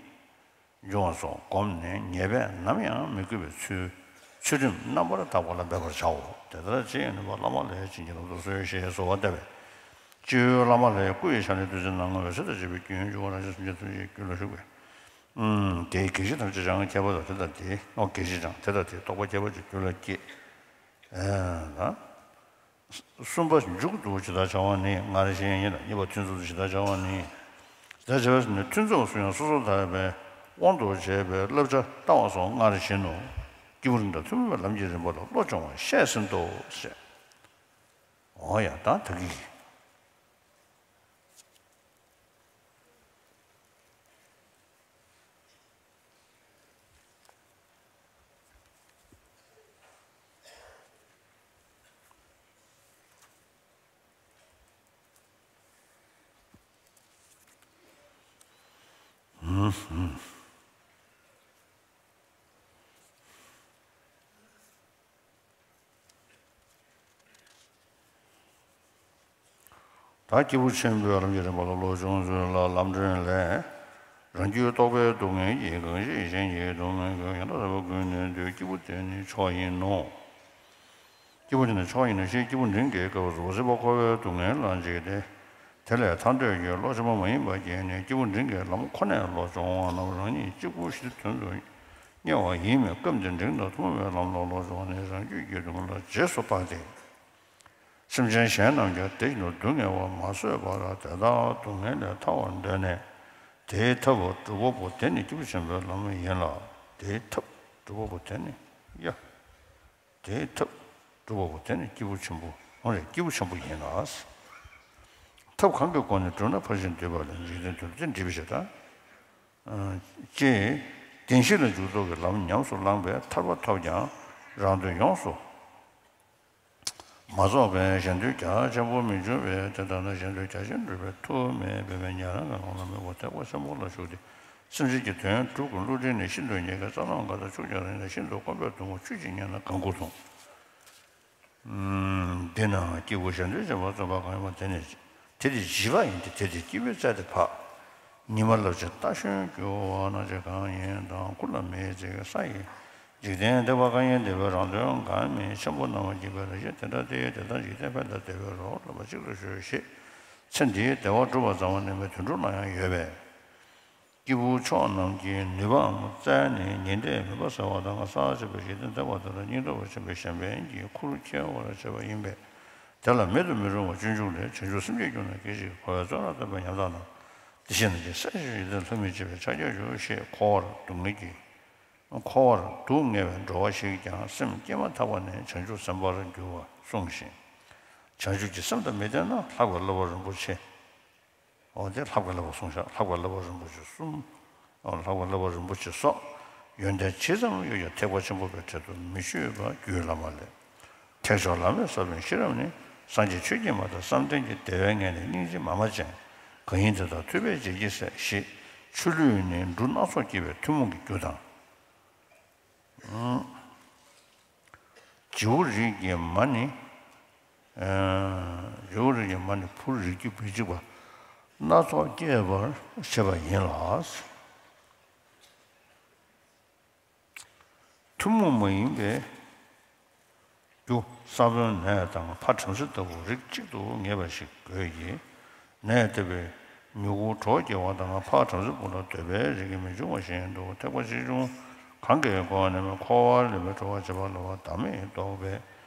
འབྱུང་བ་སོགས་བསྒོམས་ནས་ཉེས་པས་ནམ་ཡང་མི་གོས་པའི་ཚུལ་ཚུལ་ཁྲིམས་རྣམ་པར་དག་པ་ལ་འབད་པར་བྱའོ། དེ་ལྟར་བྱས་ནས་བླ་མ་ལས་བྱིན་གྱིས་བརླབ་ཏུ་གསོལ་ཞེས་གསོལ་བ་བཏབ་པས། སྤྱི་བོའི་བླ་མ་ལྷ་ཡི་སྐུ་ཡི་ཞབས་ནས་བདུད་རྩིའི་སྣང་ངོ་འོད་ཟེར་དང་བཅས་པའི་རྒྱུན་འབྱུང་བ་རང་བཞིན་སེམས་ཅན་ཐམས་ཅད་ཀྱི་རྒྱུད་ལ་ཞུགས་པས། ཨུམ། དེས་གེགས་བྱེད་ཐམས་ཅད་སྦྱང་བའི་ཁྱད་པར་དང་དེ་ལྟར་དེའི་ཨོ་གེགས་བྱེད་སྦྱང་དེ་ལྟར་དེའི་རྟོག་པ་ཁྱད་པར་ཅན་རྒྱུད་ལ་སྐྱེས། ཨེ་ན། གསུམ་པ་མཇུག་ཏུ་ཇི་ལྟར་བྱ་བ་ནི་སྔར་བཞིན་ཡིན་ལ། གཉིས་པ་ཐུན་མཚམས་སུ་ཇི་ལྟར་བྱ་བ་ནི། ཇི་ལྟར་བྱ་བ་ནི་ཐུན་མཚམས་སུ་ཡང་སོ་སོར་ཐར་པའི་དབང་དུ་བྱས་པའི་བསླབ་བྱ་བཏང་བ་སོགས་སྔར་བཞིན་ནོ། སྐྱེས་བུ་རིགས་དང་ཐུན་མོང་བའི་ལམ་གྱི་རིམ་པ་ལ་བློ་སྦྱོང་བ་བཤད་ཟིན་ཏོ་ཞེས། འོ་ཡ་ད་ད་གི། ད་སྐྱེས་བུ་ཆེན་པོའི་ལམ་གྱི་རིམ་པ་ལ་བློ་སྦྱོང་ཚུལ་ལ་ལམ་སྒྲོན་ལས། རང་རྒྱུད་རྟོག་པའི་སྡུག་བསྔལ་གྱིས་གང་ཞིག་གཞན་གྱི་སྡུག་བསྔལ་ཀུན། ཡང་དག་ལྟ་བ་ཀུན་ནོད་དུས་སྐྱེས་བུ་དེ་ནི་མཆོག་ཡིན་ནོ། སྐྱེས་བུ་དེ་ནི་མཆོག་ཡིན་ནོ་ཞེས་སྐྱེས་བུ་འབྲིང་གིས་སྐབས་སུ་སྲིད་པ་འཁོར་བའི་སྡུག་བསྔལ་ལ་འཇིགས་ཏེ། དེ་ལས་ཐར་འདོད་ཀྱི་བློ་ཆེན་པོ་མ་ཡིན་པ་སྐྱེས་ནས་སྐྱེས་བུ་འབྲིང་གི་ལམ་ཁོ་ནས་བློ་སྦྱོང་བ་རྣམས་རང་ཉིད་གཅིག་པུ་ཞིག་དོན་དུ་གཉེར་བ་ཡིན་མོད། སྐབས་འདིར་འབྲིང་དང་ཐུན་མོང་བའི་ལམ་ལ་བློ་སྦྱོང་བ་ནི་རང་རྒྱུད་ཀྱི་སྡུག་བསྔལ་ལ་རྗེས་སུ་དཔག་སྟེ། སེམས་ཅན་གཞན་རྣམས་ཀྱང་དེ་བཞིན་དུ་སྡུག་བསྔལ་བ་མ་བཟོད་པར་དེ་དག་སྡུག་བསྔལ་ལས་ཐར་བར་འདོད་ནས། དེའི་ཐབས་སྒྲུབ་པ་པོ་དེ་ནི་སྐྱེས་བུ་ཆེན་པོའི་ལམ་ཡིན་ལ། དེའི་ཐབས་སྒྲུབ་པ་པོ་དེ་ནི་ཡ། དེའི་ཐབས་སྒྲུབ་པ་པོ་དེ་ནི་སྐྱེས་བུ་ཆེན་པོ། འོ་རེད། སྐྱེས་བུ་ཆེན་པོ་ཡིན་ལ། ཐབས་གང་གི་སྒོ་ནས་བསྒྲུབས་ན་ཕར་ཕྱིན་འདུས་པ་ལས་འཇིག་རྟེན་དུ་འདྲེན་པའི་ཕྱིར་དང་། ཅེས་བདེན་བཞི་ལ་འཇུག་ཚོགས་ཀྱི་ལམ་ཉམས་སུ་བླངས་པས་ཐར་པ་ཐོབ་ཀྱང་རང་དོན་ཡོངས་སུ་མ་རྫོགས་པས་གཞན་དོན་རྒྱ་ཆེན་པོ་མི་འབྱུང་བས། དེ་ལྟར་ན་གཞན་དོན་རྒྱ་ཆེན་སྒྲུབ་པའི་ཐབས་མེད་པས་ཉན་རང་གི་ལམ་ལ་མི་གོ་ཐེག་པ་ཆེན་པོ་ལ་ཞུགས་ཏེ། སེམས་ཅན་གྱི་དོན་སྒྲུབ་ཀྱི་བསླུ་བྲིད་ནི་ཤིན་ཏུ་ཉེ་བས་རྩ་རླུང་ག་དང་ཆུ་རྐྱང་རིང་ནས་ཤིན་ཏུ་སྐོམ་པས་གདུང་བ་ཆུ་གཅིག་མཉེས་ན་གང་གུ་གདུང་། འདི་ན་སྐྱེས་བུ་གཞན་དོན་བྱེད་པར་བརྩོན་པ་གང་ཡིན་པ་དེ་ནི་དེ་དེ་བྱིས་པ་ཡིན་ཏེ། དེ་དེ་སྐྱེས་བུའི་རྩལ་དེ་འཕགས། ཉི་མ་རླབས་ཆེན་རྟ་ཞོན་རྒྱུ་བ་ན་ཅི་གང་ཡིན་དང་། ཁུ་ལ་མེའི་རྩེ་ས་ཡི་འཇིག་རྟེན་འདི་པ་གང་ཡིན། འདི་པའི་རང་དོན་གང་མིན་ཆེན་པོ་སྣང་བ་སྐྱེས་པའི་རང་བཞིན་དེ་འདྲ་སྟེ། དེ་དག་འཇིག་རྟེན་ཕན་དང་བདེ་བའི་རོ་ལ་བ་གཅིག་ཏུ་བརྗོད་ཞེས་ཚེ་འདིའི་བདེ་བ་སྒྲུབ་པ་ཙམ་པ་ནི་མེད། དུད་འགྲོ་ལ་ཡང་ཡོད་པས། སྐྱེས་བུ་མཆོག་རྣམས་ཀྱི་ནུས་པའམ་རྩལ་ནི་ཉི་ཟླས་མུན་པ་སེལ་བ་དང་ས་ཆེན་པོའི་འཇིག་རྟེན་འདེགས་པ་ལྟར་སྙིང་སྟོབས་པ་ཆེན་པོའི་གཞན་ཕན་གྱི་ཁུར་འཁྱེར་བར་བྱེད་པ་ཡིན་པས། དེ་ལ་མེད་དུ་མི་རུང་བ་སྤྱོད་འཇུག་ལས། བྱང་ཆུབ་སེམས་བསྐྱེད་རྒྱུ་ན་སྐད་ཅིག་འཁོར་བའི་བཙོན་རར་བཏབ་པའི་ཉམ་ཐག་ན། དེ་བཞིན་ནམ་མཁའི་ས་གཞི་ཡི་དེ་ལྷ་མི་བྱེད་པའི་ཕྱག་རྒྱར་འགྱུར་ཞེས་འཁོར་བར་སྡུག་བསྔལ་གྱི། འཁོར་བར་སྡུག་བསྔལ་བའི་འགྲོ་བ་ཞིག་ཀྱང་སེམས་བསྐྱེད་མ་ཐག་པ་ནས་བྱང་ཆུབ་སེམས་དཔར་འགྱུར་བར་གསུངས་ཤིང་། བྱང་ཆུབ་ཀྱི་སེམས་དང་མི་ལྡན་ན་ལྷག་པའི་བསླབ་པ་རིན་པོ་ཆེ། འོ་དེ་ལྷག་པའི་བསླབ་པ་གསུངས་ཤག་ལྷག་པའི་བསླབ་པ་རིན་པོ་ཆེ་གསུམ། འོ་ལྷག་པའི་བསླབ་པ་རིན་པོ་ཆེ་སོགས་ཡོན་ཏན་ཇི་ཙམ་ཡོད་ཀྱང་ཐེག་པ་ཆེན་པོ་པའི་གྲལ་དུ་མི་ཆུད་པ་རྒྱུད་བླ་མ་ལས། ཐེག་མཆོག་བླ་མེད་ས་བོན་ཤེས་རབ་ནི། སངས་རྒྱས་ཆོས་ཀྱི་མ་དང་བསམ་གཏན་གྱི། བདེ་བའི་མངལ་ནས་སྙིང་རྗེ་མ་མ་ཅན། གང་ཡིན་དེ་དག་ཐུབ་པས་བྱིན་གྱིས་བསད། ཞེས་ཆུ་ལུད་ནས་འབྲུ་སྣ་ཚོགས་སྐྱེ་བའི་ཐུན་མོང་གི་རྒྱུ་དང་། བྱིའུ་རིགས་ཀྱི་མ་ནི། བྱིའུ་རིགས་ཀྱི་མ་ནི་བུ་རིགས་རྒྱུད་མི་གཅིག་པ་སྣ་ཚོགས་སྐྱེད་པར་བྱེད་པ་ཡིན་ལ། ཐུན་མོང་མ་ཡིན་པའི་རྒྱུ་ས་བོན་ནས་དང་ཕ་བྲམ་ཟེ་ལྟ་བུ་རིགས་གཅིག་ཏུ་ངེས་པ་ཞིག་དགོས་ཀྱི། ནས་ལྟ་བུའི་མྱུ་གུ་གྲོགས་སྐྱེ་བ་དང་ཕ་བྲམ་ཟེ་བུ་ལ་འདོད་པའི་རིགས་ཀྱིས་མི་འབྱུང་བ་བཞིན་དུ་ཐེག་པ་ཆེ་ཆུང་གང་གི་སྒོ་ནས་འཁོར་བ་ལས་མི་གྲོལ་བར་བྱེད་པ་ལ་བདག་མེད་རྟོགས་པའི་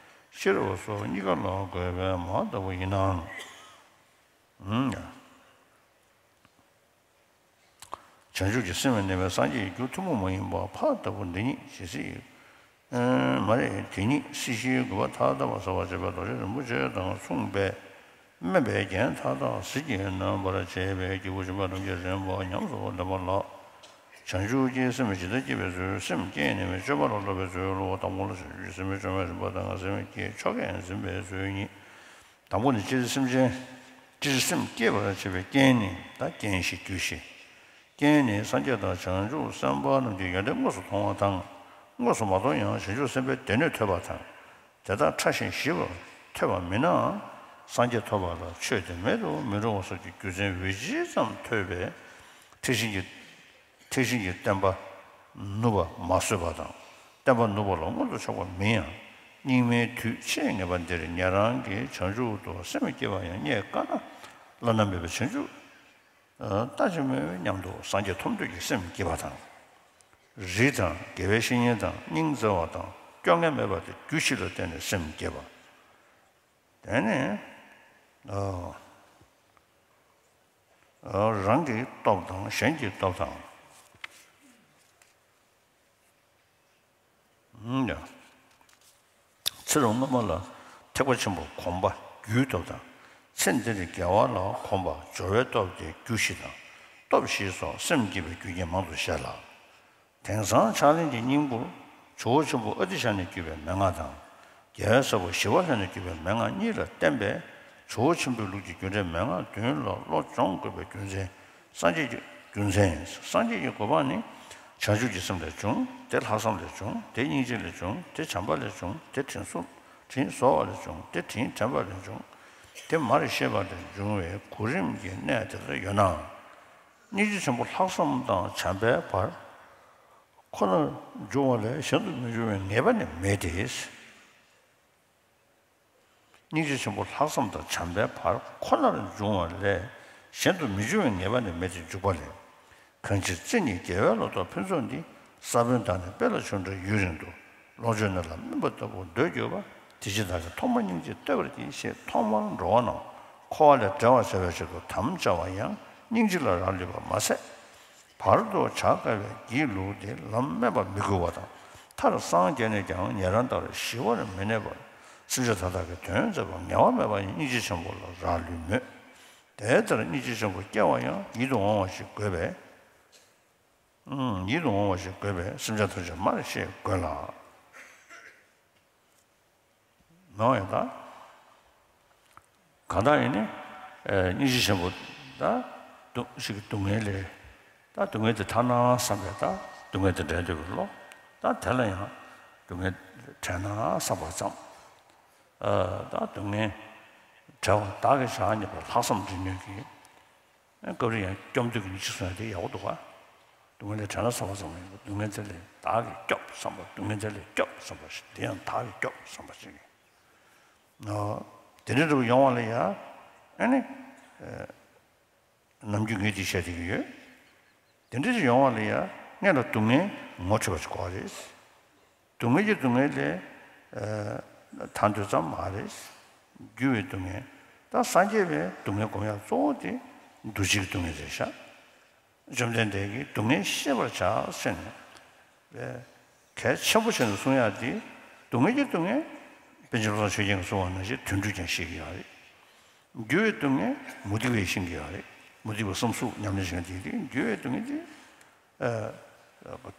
ཤེས་རབ་སོགས་གཉིས་ཀ་ལ་དགོས་པས་མ་ལྟ་བུ་ཡིན་ནའང་། བྱང་ཆུབ་ཀྱི་སེམས་ནི་སངས་རྒྱས་ཀྱི་རྒྱུ་ཐུན་མོང་མ་ཡིན་པ་ཕ་ལྟ་བུ་འདི་ཉིད་ཇི་སྲིད། མ་རེད། དེ་ཉིད་སྲིད་ཞིའི་རྒུད་པ་མཐའ་དག་པ་སེལ་བར་བྱེད་པའི་རྡོ་རྗེ་རིན་པོ་ཆེ་དང་མཚུངས་པས། དམན་པའི་རྒྱན་མཐའ་དག་ཟིལ་གྱིས་གནོན་པར་བྱེད་པའི་སྐྱེས་བུ་ཆེན་པོ་ཐམས་ཅད་རིམ་པ་ཉམས་སུ་ལེན་པ་ལགས། བྱང་ཆུབ་ཀྱི་སེམས་ཇི་ལྟར་བསྐྱེད་པའི་ཚུལ། སེམས་བསྐྱེད་ནས་སྤྱོད་པ་ལ་སློབ་པའི་ཚུལ། དང་པོ་ལ་བྱང་ཆུབ་ཀྱི་སེམས་སྤྱོད་པའི་རིམ་པ་དང་། སེམས་བསྐྱེད་ཆོ་གས་འཛིན་པའི་ཚུལ་གཉིས། དང་པོ་ནི་སྤྱིར་སེམས་ཅན། སྤྱིར་སེམས་བསྐྱེད་པར་བྱེད་པའི་རྐྱེན་ནི། ད་རྐྱེན་ཞེས་རྒྱུ་ཞེས། རྐྱེན་ནི་སངས་རྒྱས་དང་བྱང་ཆུབ་སེམས་དཔའ་རྣམས་ཀྱི་ཡོན་ཏན་དངོས་སུ་མཐོང་བ་དང་། དངོས་སུ་མ་མཐོང་ཡང་བྱང་ཆུབ་སེམས་དཔའི་སྡེ་སྣོད་ཐོས་པ་དང་། དེ་དག་ཕྲ་ཞིང་ཞིབ་པར་ཐོས་པ་མིན་ནའང་། སངས་རྒྱས་ཐོབ་པ་ལ་ཆོས་དེ་མེད་དུ་མི་རུང་བ་སོགས་ཀྱི་རྒྱུ་མཚན་འོད་ཇི་ཙམ་ཐོས་པས་ཐེག་ཆེན་གྱི། ཐེག་ཆེན་གྱི་བསྟན་པ་ནུབ་པ་མ་བཟོད་པ་དང་། བསྟན་པ་ནུབ་པ་ལ་མངོན་དུ་ཕྱོགས་པ་མིན་ཡང་། སྙིགས་མའི་དུས་ཕྱིས་ངེས་པ་འདིར་ཉན་རང་གི་བྱང་ཆུབ་ཏུ་སེམས་བསྐྱེད་པ་ཡང་རྙེད་དཀའ་ན། བླ་ན་མེད་པའི་བྱང་ཆུབ་ལྟ་ཅི་སྨོས་སྙམ་དུ་སངས་རྒྱས་ཐོབ་འདོད་ཀྱི་སེམས་བསྐྱེད་པ་དང་། རིགས་དང་དགེ་བའི་བཤེས་གཉེན་དང་སྙིང་བརྩེ་བ་དང་སྐྱོ་ངལ་མེད་པ་དེ་རྒྱུ་བཞི་ལ་བརྟེན་ནས་སེམས་བསྐྱེད་པ། དེ་ནས་རང་གི་སྟོབས་དང་གཞན་གྱི་སྟོབས་དང་། ཚེ་རབས་སྔོན་མ་ལ་ཐེག་པ་ཆེན་པོ་གོམས་པ་རྒྱུའི་སྟོབས་དང་། ཚེ་འདིར་དགེ་བ་ལ་གོམས་པ་སྦྱོར་བའི་སྟོབས་ཏེ་རྒྱུ་བཞི་དང་། སྟོབས་བཞི་སོགས་སེམས་བསྐྱེད་པའི་རྒྱུ་རྐྱེན་མང་དུ་བཤད་ལ། དེང་སང་ཕྱག་ལེན་གྱི་སྙིང་པོར་ཇོ་བོ་ཆེན་པོ་ཨ་ཏི་ཤ་ནས་བརྒྱུད་པའི་མན་ངག་དང་། རྒྱལ་བའི་ས་བོན་ཞི་བ་ལྷས་ནས་བརྒྱུད་པའི་མན་ངག་གཉིས་ལ་བརྟེན་པའི་ཇོ་བོ་ཆེན་པོའི་ལུགས་ཀྱི་རྒྱུ་འབྲས་མན་ངག་བདུན་ལ་བློ་སྦྱོང་དགོས་པའི་རྒྱུ་མཚན། སངས་རྒྱས་ཀྱི་རྒྱུ་མཚན། སངས་རྒྱས་ཀྱི་གོ་འཕང་ནི་བྱང་ཆུབ་ཀྱི་སེམས་ལས་བྱུང་། དེ་ལྷག་བསམ་ལས་བྱུང་། དེ་སྙིང་རྗེ་ལས་བྱུང་། དེ་བྱམས་པ་ལས་བྱུང་། དེ་དྲིན་གཟོ་དྲིན་གཟོ་བ་ལས་བྱུང་། དེ་དྲིན་དྲན་པ་ལས་བྱུང་། དེ་མར་ཤེས་པ་ལས་འབྱུང་བའི་གོ་རིམ་གྱི་གནད་དེ་ལྟར་ཡོད་ནའང་། སྙིང་རྗེ་ཆེན་པོ་ལྷག་བསམ་དང་བྱམས་པའི་བར་ཁོ་ནར་འབྱུང་བ་ལས་གཞན་དུ་མི་འབྱུང་བའི་ངེས་པ་ནི་མེད་དེ། སྙིང་རྗེ་ཆེན་པོ་ལྷག་བསམ་དང་བྱམས་པའི་བར་ཁོ་ནར་འབྱུང་བ་ལས་གཞན་དུ་མི་འབྱུང་བའི་ངེས་པ་ནི་མེད་དེ་འཇུག་པ་ལས། གང་ཕྱིར་བརྩེ་ཉིད་རྒྱལ་བའི་ལོ་ཏོག་ཕུན་ཚོགས་འདི། ས་བོན་དག་ནི་དཔེ་ལ་བྱུང་འདྲ་ཡུན་རིང་དུ། ལོངས་སྤྱོད་ནི་ལ་སྨིན་པ་ལྟ་བུར་འདོད་གྱུར་པ། དེ་ཕྱིར་བདག་གིས་ཐོག་མར་སྙིང་རྗེ་བསྟོད་པར་བགྱི། ཞེས་ཐོག་མར་འགྲོ་བ་རྣམས་འཁོར་བ་ལས་བསྒྲལ་བར་བྱ་བའི་ཆེད་དུ་དམ་བཅའ་བ་ཡང་སྙིང་རྗེ་ལ་རག་ལུས་པ་མ་ཟད། བར་དུ་བྱ་དཀའ་བའི་སྒྱིད་ལུག་སྟེ་ལམ་སྨད་པར་མི་འགུལ་བ་དང་། མཐར་སངས་རྒྱས་ནས་ཀྱང་ཉན་རང་ལྟར་ཞི་བར་མི་གནས་པར། སེམས་ཅན་མཐའ་དག་གི་དོན་མཛད་པ་ངལ་བ་མེད་པ་ཡང་སྙིང་རྗེ་ཆེན་པོ་ལ་རག་ལུས་མོད། དེ་ལྟར་སྙིང་རྗེ་ཆེན་པོ་སྐྱེ་བ་ཡང་ཡིད་དུ་འོང་བ་ཞིག་དགོས་པས། ཨང་། ཡིད་དུ་འོང་བ་ཞིག་དགོས་པས་སེམས་ཅན་ཐམས་ཅད་མར་ཤེས་དགོས་ལ། མ་འོངས་ཡང་དག་གང་ལྟར་ཡིན་ནི། ཨེ། སྙིང་རྗེ་ཆེན་པོ་ད་སྡུག་ཞིག་སྡུག་བསྔལ་ལས། ད་སྡུག་བསྔལ་དེ་ཐར་ན་བསམ་པས་ད་སྡུག་བསྔལ་དེ་བྲལ་འདོད་ཀྱི་བློ། ད་དེ་ལ་ཡང་སྡུག་བསྔལ་བྲལ་ན་བསམ་པ་ཙམ། ཨ། ད་སྡུག་བསྔལ་བྲལ་བ་བདག་གིས་བཞག་ཉེས་པའི་ལྷག་བསམ་འདྲེན་ནུས་ཀྱི། སྐབས་རེ་ཡང་སྐྱོབ་འདོད་ཀྱི་མི་གཅིག་སོང་ཡང་དེ་ཡག་པོ་འདུག་ག་སྡུག་བསྔལ་ལས་བྲལ་ན་བསམ་པ་ཙམ་ཡིན། སྡུག་བསྔལ་དེ་ལས་བདག་གིས་སྐྱོབ་བསམ་པ། སྡུག་བསྔལ་དེ་ལས་སྐྱོབ་བསམ་པ་ཞིག་དེ་ཡང་བདག་གིས་སྐྱོབ་བསམ་པ་ཞིག་ཡིན། ཨོ། དེ་འདྲ་འདྲ་པོ་ཡོང་བ་ལ་ཡ། ཨ་ནི། ཨ། ནམ་རྒྱུན་ངས་འདི་བཤད་བསྡད་ཀྱི་ཡོད། དེ་འདྲ་ཞིག་ཡོང་བ་ལ་ཡ། སྔོན་ལ་སྡུག་བསྔལ་ངོ་འཕྲོད་པ་ཞིག་དགོས་པ་རེད། སྡུག་བསྔལ་གྱི་སྡུག་བསྔལ་ལས། ཨ། ཐར་འདོད་ཙམ་མ་རེད། འགྱུར་བའི་སྡུག་བསྔལ། ད་སངས་རྒྱས་པའི་སྡུག་བསྔལ་སྒོམ་ཡག་གཙོ་བོ་དེ་འདུ་བྱེད་ཀྱི་སྡུག་བསྔལ་རེད་ཤག་བཅོམ་ལྡན་འདས་ཀྱིས་སྡུག་བསྔལ་ཤེས་པར་བྱ་ཟེར་ནས། གལ་ཆེན་པོ་བྱས་ནས་གསུང་ཡག་དེ། སྡུག་བསྔལ་གྱི་སྡུག་བསྔལ། པཎ་ཆེན་བློ་བཟང་ཆོས་རྒྱན་གྱིས་གསུངས་པ་ནང་བཞིན་དོན་སྒྲུབ་ཀྱང་ཤེས་ཀྱི་ཡོད་རེད། འགྱུར་བའི་སྡུག་བསྔལ་མུ་སྟེགས་པས་ཤེས་ཀྱི་ཡོད་རེད། མུ་སྟེགས་པའི་བསམ་གཟུགས་ཉམས་ལེན་བྱེད་མཁན་དེ་རེད། འགྱུར་བའི་སྡུག་བསྔལ་དེ། ཨ།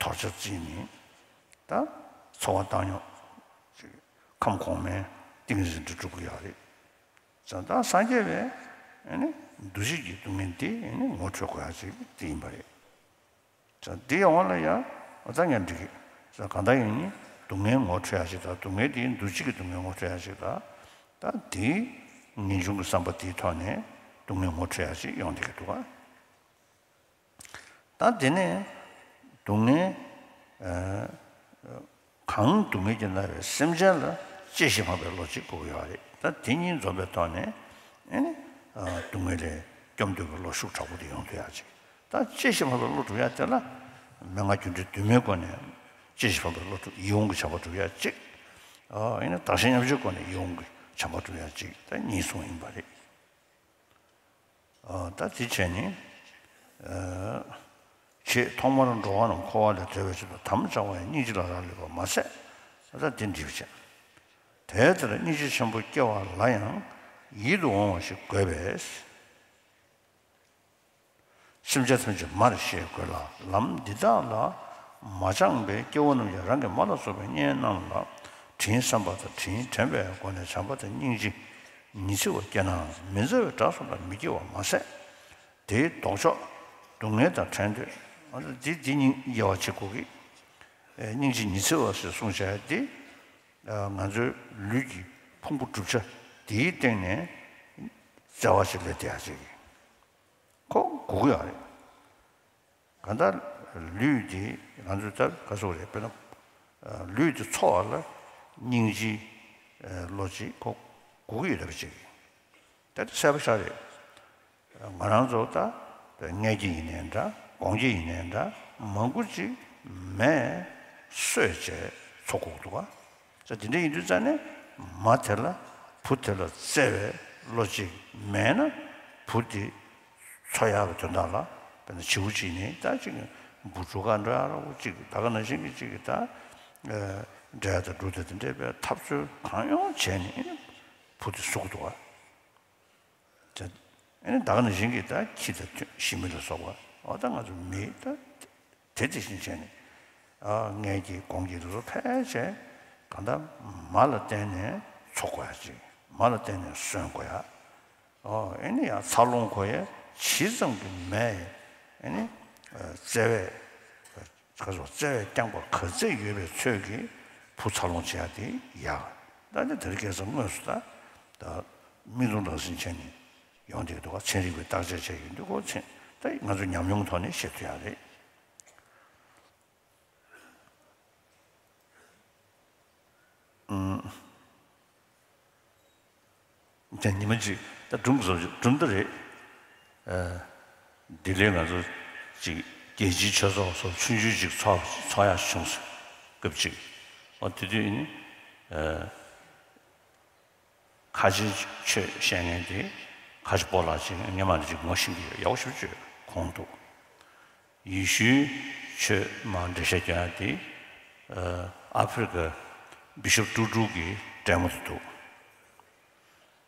དོར་བྱ་རྩིས་མེད། ད་འཚོ་བ་བཏང་སྙོམས་ཅིག་ཁམས་གོང་མའི་ཏིང་འཛིན་དུ་འགྲོ་གི་ཡོད་རེད། ད་སངས་རྒྱས་པའི། ཨ་ནི། འདུ་བྱེད་ཀྱི་སྡུག་བསྔལ་དེ། ཨ་ནི། ངོ་འཕྲོད་དགོས་ཡག་ཅིག་དེ་ཡིན་པ་རེད། ད་འདི་ཡོང་བ་ལ་ཡང་ད་ངས་འགྲིག་གི། གང་ལྟར་ཡིན་ནི་སྡུག་བསྔལ་ངོ་འཕྲོད་ཡག་ཅིག་དང་། སྡུག་བསྔལ་དེ་འདུ་བྱེད་ཀྱི་སྡུག་བསྔལ་ངོ་འཕྲོད་ཡག་ཅིག་དང་། ད་དེའི་ངེས་འབྱུང་གི་བསམ་པ་དེའི་ཐོག་ནས་སྡུག་བསྔལ་ངོ་འཕྲོད་ཡག་ཅིག་ཡོང་བསྡད་ཀྱི་འདུག་ག་ད་དེ་ནས་སྡུག་བསྔལ། ཨ། གང་སྡུག་བསྔལ་གྱིས་མནར་བའི་སེམས་ཅན་ལ་གཅེས་ཤིང་ཕངས་པའི་བློ་གཅིག་དགོས་ཀྱི་ཡོད་རེད། ད་དེ་གཉིས་འཛོམས་པའི་ཐོག་ནས། ཨ་ནི། ཨ། སྡུག་བསྔལ་ལས་སྐྱོབ་འདོད་ཀྱི་བློ་ཤུགས་དྲག་པོ་དེ་ཡོང་ཐུབ་ཡག་ཅིག་ད་གཅེས་ཤིང་ཕངས་པའི་བློ་སྒྲུབ་ཡག་དེ་ལ། མན་ངག་རྒྱུ་འབྲས་བདུན་མའི་སྒོ་ནས་གཅེས་ཤིང་ཕངས་པའི་བློ་སྒྲུབ། ཡིད་འོང་གི་བྱ་བ་སྒྲུབ་ཡག་གཅིག་ཨ། ཡིན་ན་བདག་གཞན་མཉམ་བརྗེའི་སྒོ་ནས་ཡིད་འོང་གི་བྱ་བ་སྒྲུབ་ཡག་གཅིག་ད་གཉིས་གསུངས་ཡིན་པ་རེད། ཨ། ད་དེ་བྱས་ནས། ཨ། ཞེས་ཐོག་མར་འགྲོ་བ་རྣམས་འཁོར་བ་ལས་བསྒྲལ་བའི་ཆེད་དུ་དམ་བཅའ་བ་ཡང་སྙིང་རྗེ་ལ་རག་ལུས་པ་མ་ཟད། ད་དེ་འགྲིག་བྱས། དེ་ལྟར་སྙིང་རྗེ་ཆེན་པོ་སྐྱེ་བ་ལ་ཡང་ཡིད་དུ་འོང་བ་ཞིག་དགོས་པས། སེམས་ཅན་ཐམས་ཅད་མར་ཤེས་དགོས་ལ། ལམ་འདི་དག་ལ་མ་སྦྱངས་པའི་སྐྱེ་བོ་རྣམས་ཀྱང་རང་གི་མ་ལ་སོགས་པའི་གཉེན་རྣམས་ལ་དྲིན་བསམ་པ་དང་། དྲིན་དྲན་པའི་སྒོ་ནས་བྱམས་པ་དང་སྙིང་རྗེ་ཉི་ཚེ་བ་སྐྱེ་ནའང་མི་མཛའ་བའི་དགྲ་སོགས་ལ་མི་སྐྱེ་བ་མ་ཟད། དེའི་ལྡོག་ཕྱོགས་སྡུག་བསྔལ་དང་བྲལ་འདོད། འདི་འདི་གཉིས་དབྱེ་བ་ཕྱེ་དགོས་ཀྱི། སྙིང་རྗེ་ཉི་ཚེ་བ་ཞེས་གསུངས་བྱ་ཡ་འདི། ང་ཚོའི་ལུས་ཀྱི་ཕུང་པོ་བསྒྲུབ་བྱ་དེའི་སྟེང་ནས་བརྩེ་བ་ཞིག་སླེབས་བསྡད་ཡ་ཅིག་ཁོ་དགོས་ཀྱི་ཡོད་རེད། གང་ལྟར་ལུས་འདི་ང་ཚོས་ད་ག་ཟེར་དགོས་རེད། དཔེར་ན། ལུས་འདི་འཚོ་བ་ལ་སྙིང་རྗེའི་བློ་ཅིག་ཁོ་དགོས་ཀྱི་ཡོད་པ་ཅིག་ད་དེ་གསལ་པོ་ཤར་རེད། ང་རང་ཚོ་ད་རྔན་གྱི་ཡིན་ནའི་འདྲ། གོང་གི་ཡིན་ནའི་འདྲ། མང་པོ་ཅིག་མས་གསོས་བྱས་འཚོ་དགོས་འདུག་ག་ས་དེ་འདྲ་ཡིན་དུས་ཙང་ནས་མ་དེ་ལ་བུ་དེ་ལ་བརྩེ་བའི་བློ་ཅིག་མེད་ན་བུ་དེ་འཚོ་ཡག་གི་དོན་དག་ལ། དཔེར་ན་བྱིའུ་གཅིག་ནི་ད་ཅིག་འབུ་ཕྲུག་ག་འགྲོ་ཡག་རོགས་ཅིག་ད་ག་ནང་བཞིན་གྱི་ཅིག་ད་འབྲས་དང་འབྲུ་དང་དེ་འདྲའི་བའི་འཐབ་རྩོད་གང་ཡོང་བྱས་ནས་བུ་དེ་གསོ་གི་འདུག་ག་ད་ཨ་ནི་ད་ག་ནང་བཞིན་གྱི་ད་ཁྱི་དང་ཞི་མི་ལ་སོགས་པ། འོ་ད་ང་ཚོ་མི་ད་དེ་དེ་བཞིན་བྱས་ནས། ཨ། རྔན་གྱི་གོང་གི་དེ་ཚོ་ཕལ་ཆེར་གང་ལྟར་མ་ལ་བརྟེན་ནས་འཚོ་དགོས་ཡ་ཅིག་མ་ལ་བརྟེན་ནས་གསོན་དགོས་ཡ། ཨོ། ཨེ་ནི་ཡང་འཚར་ལོངས་དགོས་ཡ་ཇི་ཙམ་གྱི་མེད། ཨེ་ནི་བརྩེ་བས། ག་ཚོད་བརྩེ་བས་བསྐྱངས་པ་ག་ཚད་ཡོད་པའི་ཚོད་ཀྱིས་བུ་འཚར་ལོངས་བྱེད་ཡ་དེ་ཡག་ད་ནི་དེ་རིང་ཁ་སང་དངོས་སུ་ད་ད་མིག་མཐོང་རང་སེམས་ཅན་ནི་ཡོང་བསྡད་འདུག་ག་ཚན་རིག་པས་བརྟག་དཔྱད་བྱས་ཡོང་དུས་ཁོ་ཚན་ད་ང་ཚོ་ཉམས་མྱོང་ཐོག་ནས་ཤེས་ཐུབ་ཡ་རེད། ཨུམ། ད་ཉི་མ་གཅིག་ད་སྒྲུང་བཟོ་སྒྲུང་ད་རེད། ཨ། ལྡི་ལིར་ང་ཚོ་ཅིག་རྒྱལ་སྤྱིའི་ཆོས་ཚོགས་སོགས་ཆུང་ཆུང་ཅིག་ཚོགས་ཚོགས་ཡག་བྱུང་སོང་། སྐབས་ཅིག་ཨོ་དེ་དུས་ཨ་ནི། ཨ། ཁ་ཆེའི་ཆོས་བཤད་མཁན་དེ་ཁ་ཆེ་སྤོ་ལགས་ཅིག་སྔོན་མ་ནས་ཅིག་ངོ་ཤེས་ཀྱི་ཡོད། ཡག་པོ་ཞེ་པོ་ཅིག་གོ་འདུག་ཡེ་ཤུའི་ཆོས་མར་འགྲེལ་བཤད་རྒྱག་ཡ་དེ་ཨ་ཨ་ཧྥེ་རི་ཁ་བི་ཤོབ་ཀྲུག་ཀྲུག་གི་སྒྲོན་མེ་དེ་འདུག་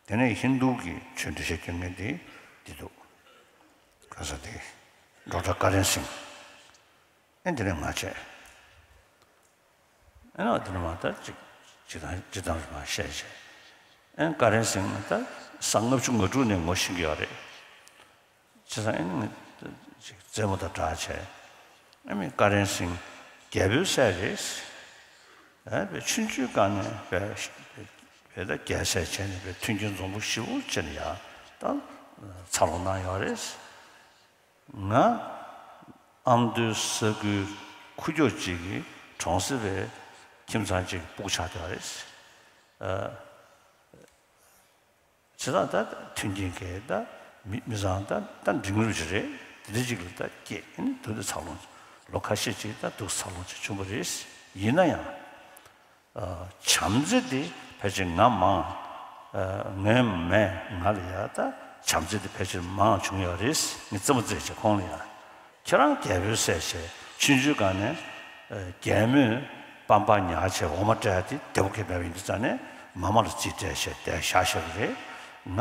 དེ་ནས་ཧིན་རྡུ་གི་ཆོས་འགྲེལ་བཤད་རྒྱག་མཁན་དེ་འདི་འདུག་ག་ས་དེ་ཌོག་ཊར་ཀ་རན་སིང་། ཨེ་འདི་ནས་ང་བྱས། ཨེ་ན་འདི་ནས་མ་ད་ཅིག་ཅིག་དང་ཅིག་དང་རེ་མ་བཤད་བྱས། ཨེ་ཀ་རན་སིང་ད་ས་ལྔ་བཅུ་ང་དྲུག་ནས་ངོ་ཤེས་ཀྱི་ཡོད་རེད། བྱས་ཙང་ཨེ་ནི་ཅིག་རྩེད་མོ་དང་འདྲ་བྱས། ཨེ་མི་ཀ་རན་སིང་རྒྱལ་པོའི་སྲས་རེད། ཨེ་བས་ཆུང་ཆུང་སྒང་ནས་བས་བས་ད་རྒྱལ་སྲས་བྱས་ནས་བས་མཐུན་རྐྱེན་འཛོམས་པོ་ཞེ་པོ་བྱས་ནས་ཡ་ད་འཚར་ལོངས་གནང་ཡོད་རེད། ང་ཨ་མདོའི་ས་ཁུལ་ཁུག་ཀྱོག་ཅིག་གི་གྲོང་གསེབ་པའི་ཁྱིམ་ཚང་ཅིག་སྤུ་གུ་ཆགས་བསྡད་པ་རེད། ཨ་བྱས་ཙང་ད་མཐུན་རྐྱེན་གྱི་ད་མི་མི་ཚང་ད་ད་འབྲིང་རུ་ཅིག་རེད། དེ་འདྲ་ཅིག་ལ་ད་སྐྱེས་ནས་འདུག་ད་འཚར་ལོངས་ལོ་ཁ་ཤས་ཅིག་ད་འདུག་འཚར་ལོངས་ཅིག་བྱུང་བ་རེད། ཡིན་ན་ཡང་། བྱམས་བརྩེ་དེ་ཕལ་ཆེར་ང་མང་། ངའི་མས་ང་ལ་ཡ་ད་བྱམས་བརྩེ་དེ་ཕལ་ཆེར་མང་བྱུང་ཡོད་རེད། ངས་རྩེད་མོ་རྩེད་བྱས་ཁོང་ལ་ཡ། ཁྱེད་རང་རྒྱལ་པོའི་སྲས་བྱས་ཆུང་ཆུང་སྒང་ནས་རྒྱལ་མོས་པང་པར་ཉར་བྱས་འོ་མ་སྤྲད་དེ་བདེ་པོ་གས་མེད་པ་ཡིན་དུས་ཙང་ནས་མ་མ་ལ་རྩིས་སྤྲད་བྱས་བསྡད་བཞག་བཞག་གི་རེད། ང་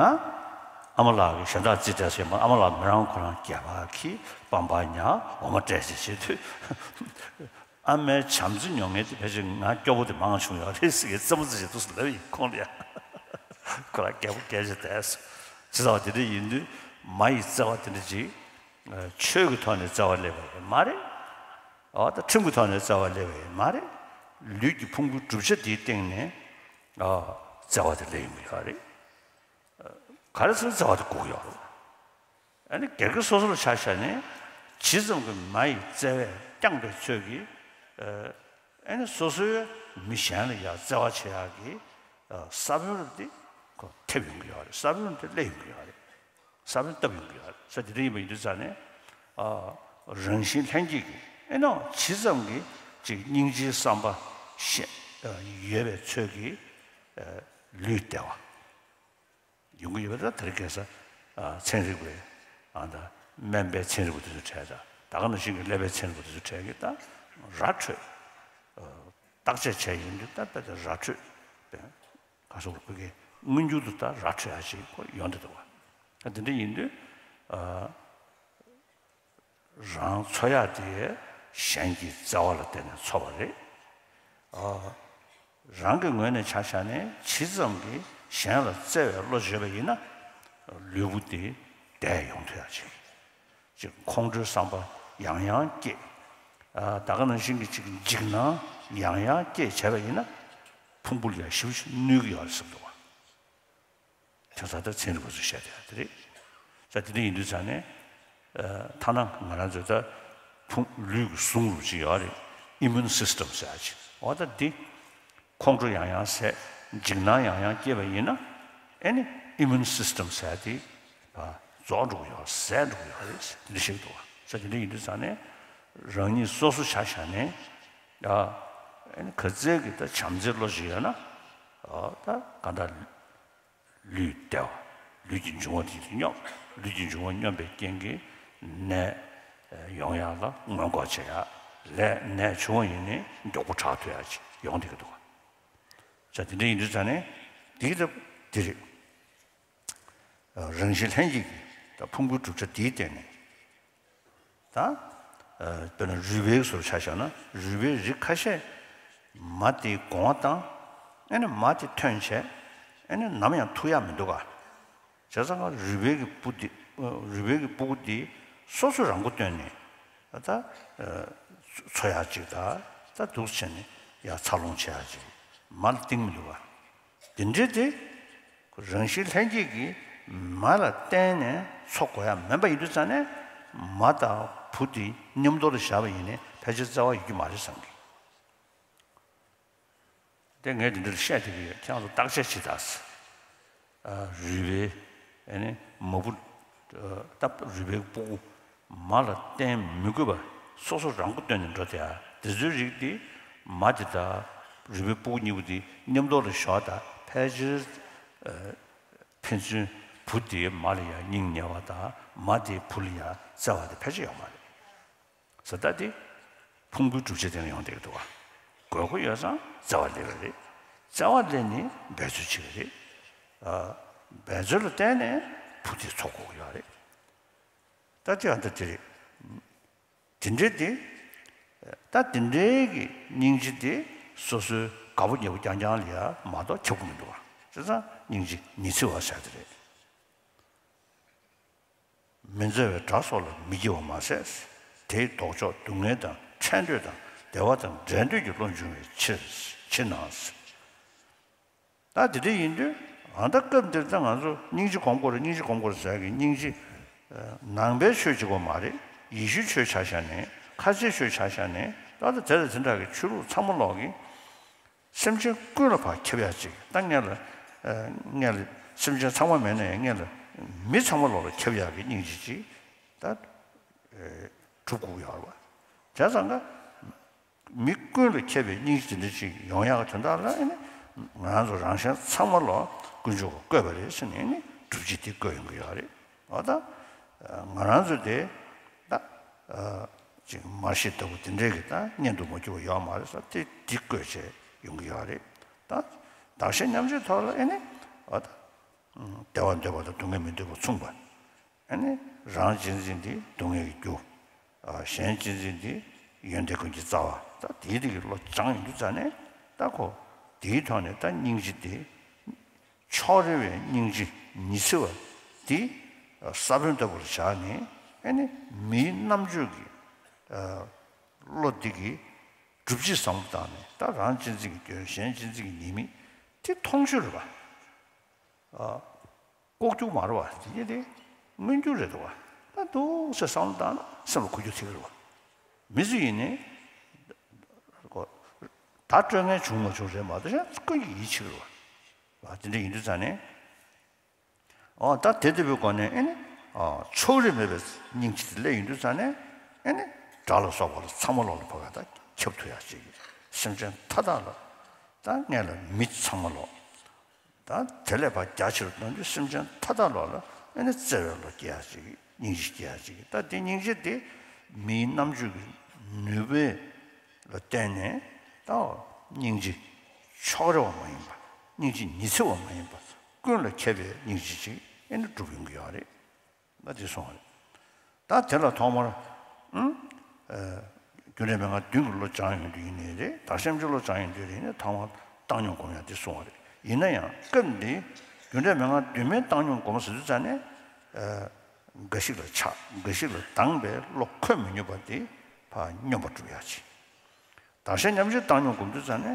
ཨ་མ་ལགས་ཀྱིས་གཞན་དག་རྩིས་སྤྲད་ཟེར་མ་ཨ་མ་ལགས་མི་རང་ཁོ་རང་སྒལ་པར་འཁྱེར་པང་པར་ཉར་འོ་མ་སྤྲད་བྱས་བྱེད་དུས། ཨ་མའི་བྱམས་བརྩེ་མྱོང་མཁན་དེ་ཕལ་ཆེར་ང་སྐྱོ་པོ་དེ་མང་བྱུང་ཡོད་རེད་ཟེར་གྱི་རྩེད་མོ་རྩེ་བྱེད་འདུག་ཟེར་ལབ་ཡིན་ཁོང་ལ་ཡ། ཁོ་རང་རྒྱལ་པོ་རྒྱལ་བྱེད་བསྡད་སོང་། ཇི་ལྟ་བ་དེ་འདྲ་ཡིན་དུས་མ་ཡི་བརྩེ་བ་དེ་འདྲ་ཅིག་ཆོས་ཀྱི་ཐོག་ནས་བརྩེ་བ་སླེབས་པ་ཡིན་མ་རེད། འོ་ད་ཁྲིམས་ཀྱི་ཐོག་ནས་བརྩེ་བ་སླེབས་པ་ཡིན་མ་རེད། ལུས་ཀྱི་ཕུང་པོའི་གྲུབ་ཆ་དེའི་སྟེང་ནས་འོ་བརྩེ་བ་དེ་སླེབས་ཡོང་གི་ཡོད་རེད། ག་རེ་ཟེར་ན་བརྩེ་བ་དེ་དགོས་ཀྱི་ཡོད་རེད། ཨ་ནི་སྒེར་གྱི་སོ་སོ་ལ་ཆ་བཞག་ནས་ཇི་ཙམ་གྱིས་མ་ཡི་བརྩེ་བས་བསྐྱངས་པའི་ཚོད་ཀྱིས་ཨ་ནི་སོ་སོའི་མི་གཞན་ལ་ཡང་བརྩེ་བ་བྱེད་ཡག་གི་ས་བོན་རུ་དེ་ཁོ་ཐེབས་ཡོང་གི་ཡོད་རེད། ས་བོན་དེ་སླེབས་ཡོང་གི་ཡོད་རེད། ས་བོན་བཏབ་ཡོང་གི་ཡོད་རེད། ས་དེ་འདྲ་ཡིན་པ་ཡིན་དུས་ཙང་ནས་རང་བཞིན་ལྷན་སྐྱེས་ཀྱི་ཨེ་ནོ་ཇི་ཙམ་གྱིས་ཅིག་སྙིང་རྗེའི་བསམ་པ་ཤེས་ཡོད་པའི་ཚོད་ཀྱིས་ལུས་བདེ་བ། ཡོང་གི་ཡོད་པ་ད་དེ་རིང་ཁ་སང་ཚན་རིག་པའི་ཨ་ད་སྨན་པའི་ཚན་རིག་པ་དེ་ཚོ་གྲས་དང་ད་ག་ནང་བཞིན་གྱི་ཀླད་པའི་ཚན་རིག་པ་དེ་ཚོ་གྲས་ཀྱིས་ད་ར་འཕྲོད་བརྟག་དཔྱད་བྱས་ཡོང་དུས་ད་དཔེ་ད་ར་འཕྲོད་པའི་ག་སོགས་ཁོ་གི་མངོན་འགྱུར་དུ་ད་ར་འཕྲོད་ཡ་ཞིག་ཁོ་ཡོང་བསྡད་འདུག་བ། ད་དེ་འདྲ་ཡིན་དུས་རང་འཚོ་ཡག་དེ་གཞན་གྱི་བརྩེ་བ་ལ་བརྟེན་ནས་འཚོ་བ་རེད། རང་གི་ངོས་ནས་ཆ་བཞག་ནས་ཇི་ཙམ་གྱིས་གཞན་ལ་བརྩེ་བའི་བློ་བརྗོད་པ་ཡིན་ན་ལུས་པོ་དེ་བདེ་ཡོང་ཐུབ་ཡག་ཅིག་ཅིག་ཁོང་ཁྲོའི་བསམ་པ་ཡང་ཡང་སྐྱེ། ད་ག་ནང་བཞིན་གྱི་ཅིག་འཇིགས་སྣང་ཡང་ཡང་སྐྱེ་བྱས་པ་ཡིན་ན་ཕུང་པོ་ལ་ཡང་ཞེ་པོ་ཅིག་གནོད་ཀྱི་ཡོད་རེད་བསམ་འདུག་བ། དེ་ཚོ་ད་ཚན་རིག་པ་ཚོས་བཤད་བསྡད་ཡ་དེ་རེད། ས་དེ་འདྲ་ཡིན་དུས་ཙང་ནས་ཐ་ན་ང་རང་ཚོའི་ད་ཕུང་ལུས་ཀྱི་ཟུངས་རུ་ཅིག་ཡོད་རེད། Immune System ཟེར་ཡ་ཅིག་འོ་ད་འདི་ཁོང་ཁྲོ་ཡང་ཡང་ཟད་འཇིགས་སྣང་ཡང་ཡང་སྐྱེས་པ་ཡིན་ན་ཨེ་ནི་Immune System ཟེར་ཡ་དེ་རྫོགས་འགྲོ་གི་ཡོད་ཟད་འགྲོ་གི་ཡོད་རེད། དེ་འདྲ་ཞིག་འདུག་བ། ས་དེ་འདྲ་ཡིན་དུས་ཙང་ནས་རང་ཉིད་སོ་སོ་ཆ་བཞག་ནས་ཨེ་ནི་ག་ཚད་ཀྱི་ད་བྱམས་བརྩེའི་བློ་ཞིག་ཡོད་ན་ད་ག་འདྲ། ལུས་བདེ་བ། ལུས་ཀྱི་འབྱུང་བ་དེ་སྙོམས། ལུས་ཀྱི་འབྱུང་བ་སྙོམས་པའི་རྐྱེན་གྱིས་ནད་ཡོང་ཡག་ལ་སྔོན་འགོག་བྱེད་ཡག་ལས་ནད་བྱུང་བ་ཡིན་ནའི་མགྱོགས་པོ་དྲག་ཐུབ་ཡག་ཅིག་ཡོང་བསྡད་ཀྱི་འདུག་ག་ས་དེ་འདྲ་ཡིན་དུས་ཙང་ནས་དེ་གི་སྟབས་དེ་རེད། རང་བཞིན་ལྷན་སྐྱེས་ཀྱི་ད་ཕུང་པོའི་གྲུབ་ཆ་དེའི་སྟེང་ནས། ད། དཔེར་ན་རུས་སྦལ་སོགས་ཆ་བཞག་ན་རུས་སྦལ་རིགས་ཁ་ཤས་མ་དེའི་སྒོ་ང་བཏང་། ཨེ་ནི་མ་དེ་ཐོན་བྱས་ཨེ་ནི་ནམ་ཡང་ཐུག་ཡག་མི་འདུག་ག་བྱས་ཙང་ང་རུས་སྦལ་གྱི་སྤུ་དེ་རུས་སྦལ་གྱི་སྤུ་གུ་དེ་སོ་སོ་རང་མགོ་བཏོན་ནས་ད་འཚོ་ཡག་ཅིག་ད་ད་འདུག་བྱས་ནས་ཡར་འཚར་ལོངས་བྱེད་ཡག་ཅིག་མ་ལ་གཏིང་མི་འདུག་ག་དེ་འདྲའི་དེ། རང་བཞིན་ལྷན་སྐྱེས་ཀྱིས་མ་ལ་བརྟེན་ནས་འཚོ་དགོས་ཡ་མིན་པ་ཡིན་དུས་ཙང་ནས་མ་དང་བུ་དེ་མཉམ་དུ་ལ་བཞག་པ་ཡིན་ནའི་ཕལ་ཆེར་བརྩེ་བ་ཡོད་ཀྱི་མ་རེད་བསམ་གི། དེ་ངས་འདི་འདྲ་བཤད་བསྡད་ཀྱི་ཡོད། ཁྱེད་རང་ཚོ་བརྟག་དཔྱད་བྱེད་དང་། རུས་པའི་ཨ་ནི་མ་བུ་ད་རུས་པའི་སྤུ་གུ། མ་ལ་བརྟེན་མི་དགོས་པ་སོ་སོ་རང་མགོ་བཏོན་ནས་འགྲོ་དེ་ཨ། དེ་ཚོའི་རིགས་དེ་མ་དེ་དང་རུས་པའི་སྤུ་གུ་གཉིས་པོ་དེ་མཉམ་དུ་ལ་ཞོག་དང་ཕལ་ཆེར་ ཕན་ཚུན་བུ་དེའི་མ་ལ་ཡང་སྙིང་ཉེ་བ་དང་མ་དེའི་བུ་ལ་ཡང་བརྩེ་བ་དེ་ཕལ་ཆེར་ཡོད་མ་རེད། ཟེར་ད་དེ་ཕུང་པོའི་གྲུབ་ཆ་དེ་ནས་ཡོང་བསྡད་ཀྱི་འདུག་བ། དགོས་མཁོ་ཡོད་ཙང་བརྩེ་བ་སླེབས་པ་རེད། བརྩེ་བ་སླེབས་ནས་འབད་རྩོལ་བྱེད་ཀྱི་རེད། ཨ། འབད་རྩོལ་ལ་བརྟེན་ནས་བུ་དེ་འཚོ་དགོས་ཀྱི་ཡོད་རེད། ད་དེ་ཡང་ད་དེ་རེད། དེ་འདྲའི་དེ། ད་དེ་འདྲའི་གི་སྙིང་རྗེ་དེ་སོ་སོའི་དགའ་པོ་ཉེ་པོ་རྐྱང་རྐྱང་ལ་ཡང་མ་གཏོགས་ཁྱབ་ཀྱི་མི་འདུག་བ། བྱས་ཙང་སྙིང་རྗེ་ཉི་ཚེ་བ་ཟེར་དེ་རེད། མི་མཛའ་བའི་དགྲ་སོགས་ལ་མི་སྐྱེ་བ་མ་ཟད། དེའི་ལྡོག་ཕྱོགས་སྡུག་བསྔལ་དང་ཕྲད་འདོད་དང་བདེ་བ་དང་འབྲལ་འདོད་ཀྱི་བློ་འབྱུང་བའི་ཕྱིར་ཕྱིར་ན། ད་དེ་འདྲ་ཡིན་དུས་ཨ་ད་སྐབས་འདིར་ད་ང་ཚོ་སྙིང་རྗེ་སྒོམ་དགོས་རེད། སྙིང་རྗེ་སྒོམ་དགོས་རེད་ཟེར་གི་སྙིང་རྗེ། ནང་པའི་ཆོས་གཅིག་པོ་མ་རེད། ཡེ་ཤུའི་ཆོས་ཆ་བཞག་ནས་ཁ་ཆེའི་ཆོས་ཆ་བཞག་ནས་ད་ལྟ་དེ་དང་དེ་འདྲ་གི་ཆོས་ལུགས་ཚང་མ་ལོག་གི་སེམས་ཅན་ཀུན་ལ་ཕར་ཁྱབ་ཡག་ཅིག་ད་སྔོན་ལ། སྔོན་ལ་སེམས་ཅན་ཚང་མ་མེད་ན་ཡང་སྔོན་ལ་མི་ཚང་མ་ལོག་ལ་ཁྱབ་ཡག་གི་སྙིང་རྗེ་ཅིག་ད་སྒྲུབ་དགོས་ཀྱི་ཡོད་རེད་བ། བྱས་ཙང་ཀ་མི་ཀུན་ལ་ཁྱབ་པའི་སྙིང་རྗེ་དེ་འདྲ་ཅིག་ཡོང་ཡག་གི་དོན་དག་ལ་ཨ་ནི་ང་རང་ཚོ་རང་གཞན་ཚང་མ་ལ་དཀོན་མཆོག་གིས་བཀོད་པ་རེད་ཟེར་ནས་ཨ་ནི་སྒྲུབ་བྱེད་དེ་བཀོད་ཡོང་གི་ཡོད་རེད། འོ་ད་ང་རང་ཚོ་དེ་ད་ཅིག་མར་ཤེས་ལྟ་བུ་དེ་འདྲའི་གི་ད་གཉེན་དུ་མ་གྱུར་བ་ཡོད་མ་རེད་ཟེར་དེ་དེ་བཀོད་བྱས་ཡོང་གི་ཡོད་རེད། ད་བདག་གཞན་མཉམ་བརྗེའི་ཐོག་ལ་ཨ་ནི་འོ་ད་བདེ་བ་འདོད་པ་དང་སྡུག་བསྔལ་མི་འདོད་པ་མཚུངས་པ། ཨ་ནི་རང་གཅེས་འཛིན་དེ་སྡུག་བསྔལ་གྱི་རྒྱུ། གཞན་གཅེས་འཛིན་དེ་ཡོན་ཏན་ཀུན་གྱི་རྩ་བ། ད་དེའི་རིགས་ཀྱི་བློ་སྦྱངས་ཡོང་དུས་ཙ་ནས་ད་ཁོ་དེའི་ཐོག་ནས་ད་སྙིང་རྗེ་དེ་ཕྱོགས་རེ་བའི་སྙིང་རྗེ་ཉི་ཚེ་བ་དེ་ས་བོན་ལྟ་བུར་བཞག་ནས་ཨ་ནི་མིའི་རྣམ་དཔྱོད་ཀྱི་བློ་དེ་གིས་སྒྲུབ་བྱེད་བསམ་བློ་བཏང་ནས་ད་རང་གཅེས་འཛིན་གྱི་སྐྱོན་གཞན་གཅེས་འཛིན་གྱི་ཉེས་དམིགས་དེ་མཐོང་ཆོས་རེད་པ། ལྐོག་གྱུར་མ་རེད་བ། དེ་ཉིད་དེ་མངོན་གྱུར་རེད་འདུག་བ། ད་འདུག་སེ་བསམ་བློ་བཏང་ན་སེམས་ལ་འཁོར་རྒྱུག་ཐེབས་ཀྱི་རེད་བ། མི་ཚོ་ཡིན་ནའི་ད་སྤྲོད་མཁན་བྱུང་མ་བྱུང་རེད་མ་གཏོགས་གཞན་ཀུན་གྱིས་ཡིད་ཆེས་ཀྱི་རེད་བ། དེ་འདྲ་ཡིན་དུས་ཙང་ནས་ཨོ་ད་དེ་ལྟ་བུའི་སྒོ་ནས་ཨེ་ནི་ཕྱོགས་རིས་མེད་པའི་སྙིང་རྗེ་དེ་སླེབས་ཡོང་དུས་ཙང་ནས་ཨེ་ནི་དགྲ་ལ་སོགས་པ་ལ་ཚང་མ་ལོག་ལ་ཕ་ག་ད་ཁྱབ་ཐུབ་ཡག་ཅིག་སེམས་ཅན་མཐའ་དག་ལ་ད་སྔོན་ལ་མི་ཚང་མ་ལོག་ད་དེ་ལས་ཕར་རྒྱ་ཆེ་རུ་གཏོང་དུས་སེམས་ཅན་མཐའ་དག་ལོག་ལ་ཨེ་ནི་བརྩེ་བའི་བློ་སྐྱེ་ཡག་ཅིག་སྙིང་རྗེ་སྐྱེ་ཡག་ཅིག་ད་དེ་སྙིང་རྗེ་དེ་མིའི་རྣམ་དཔྱོད་ཀྱི་ནུས་པའི་ལ་བརྟེན་ནས་ད་སྙིང་རྗེ་ཕྱོགས་རེ་བ་མ་ཡིན་པ་སྙིང་རྗེ་ཉི་ཚེ་བ་མ་ཡིན་པ་ཀུན་ལ་ཁྱབ་པའི་སྙིང་རྗེ་ཅིག་ཨེ་ནི་འགྲུབ་ཡོང་གི་ཡོད་རེད། ད་དེ་སོང་བ་རེད། ད་དེ་ལ་ཐོག་མར་ཨང་། རྒྱུ་འབྲས་མན་ངག་བདུན་གྱི་བློ་སྦྱང་ཡོང་དུས་ཡིན་ནའི་རེད། བདག་གཞན་མཉམ་བརྗེའི་བློ་སྦྱང་ཡོང་དུས་རེད་ནས་ཐོག་མར་བཏང་སྙོམས་སྒོམ་ཡག་དེ་གསུངས་པ་རེད། ཡིན་ན་ཡང་སྐབས་འདིའི་རྒྱུ་འབྲས་མན་ངག་བདུན་མའི་བཏང་སྙོམས་སྒོམ་ཟེར་དུས་ཙ་ནས། འགའ་ཞིག་ལ་ཆགས་འགའ་ཞིག་ལ་སྡང་བའི་བློ་འཁོར་མི་ནུས་པ་དེ་ཕར་སྙོམས་པར་སྒྲུབ་ཡག་ཅིག་བདག་གཞན་མཉམ་བརྗེའི་བཏང་སྙོམས་སྒོམ་དུས་ཙ་ནས་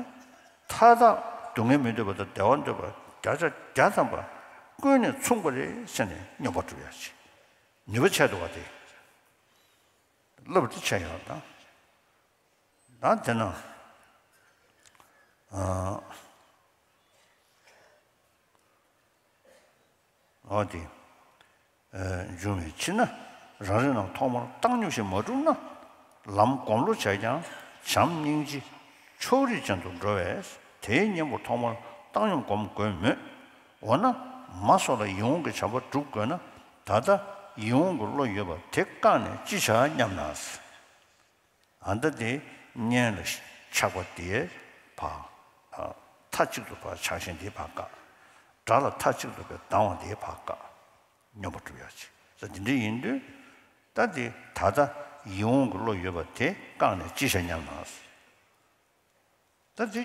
མཐའ་དག་སྡུག་བསྔལ་མི་འདོད་པ་དང་བདེ་བ་འདོད་པ་བརྒྱ་ཆ་བརྒྱ་ཐམ་པ་ཀུན་ནས་མཚུངས་པ་རེད་ཟེར་ནས་སྙོམས་པར་སྒྲུབ་ཡག་ཅིག་ནུས་པ་ཆེ་འདུག་བ་དེ། བསླབ་པ་དེ་ཆེ་ཡོད་དང་། ད་དེ་ན། འོ་དེ། འབྱུང་བའི་ཕྱིར་ན་རང་རིག་རྣམས་ཐོག་མར་བཏང་སྙོམས་ཤིག་མ་གྲུབ་ན། ལམ་གོམས་བློ་བྱས་ཀྱང་བྱམས་སྙིང་རྗེ་ཕྱོགས་རིས་ཅན་དུ་འགྲོ་བས་དེའི་གཉེན་པོར་ཐོག་མར་བཏང་སྙོམས་སྒོམ་དགོས་མོད། འོ་ན་མ་སོགས་ལ་ཡིད་འོང་གི་བྱམས་པ་སྒྲུབ་དགོས་ན་ད་ལྟ་ཡིད་འོང་གི་བློ་ཡོད་པ་དེ་བཀག་ནས་ཅི་བྱ་སྙམ་ན། ཨ་ད་དེ་གཉེན་ལ་ཆགས་པ་དེ་ཕར། མཐའ་གཅིག་ཏུ་ཕར་ཆགས་ཞེན་དེ་ཕར་བཀག་དགྲ་ལ་མཐའ་གཅིག་ཏུ་ཕར་སྡང་བ་དེ་ཕར་བཀག་སྙོམས་པར་སྒྲུབ་ཡག་ཅིག་ས་དེ་འདྲ་ཡིན་དུས། ད་དེ་ད་ལྟ་ཡིད་འོང་གི་བློ་ཡོད་པ་དེ་བཀག་ནས་ཅི་བྱ་སྙམ་ན། ད་དེ་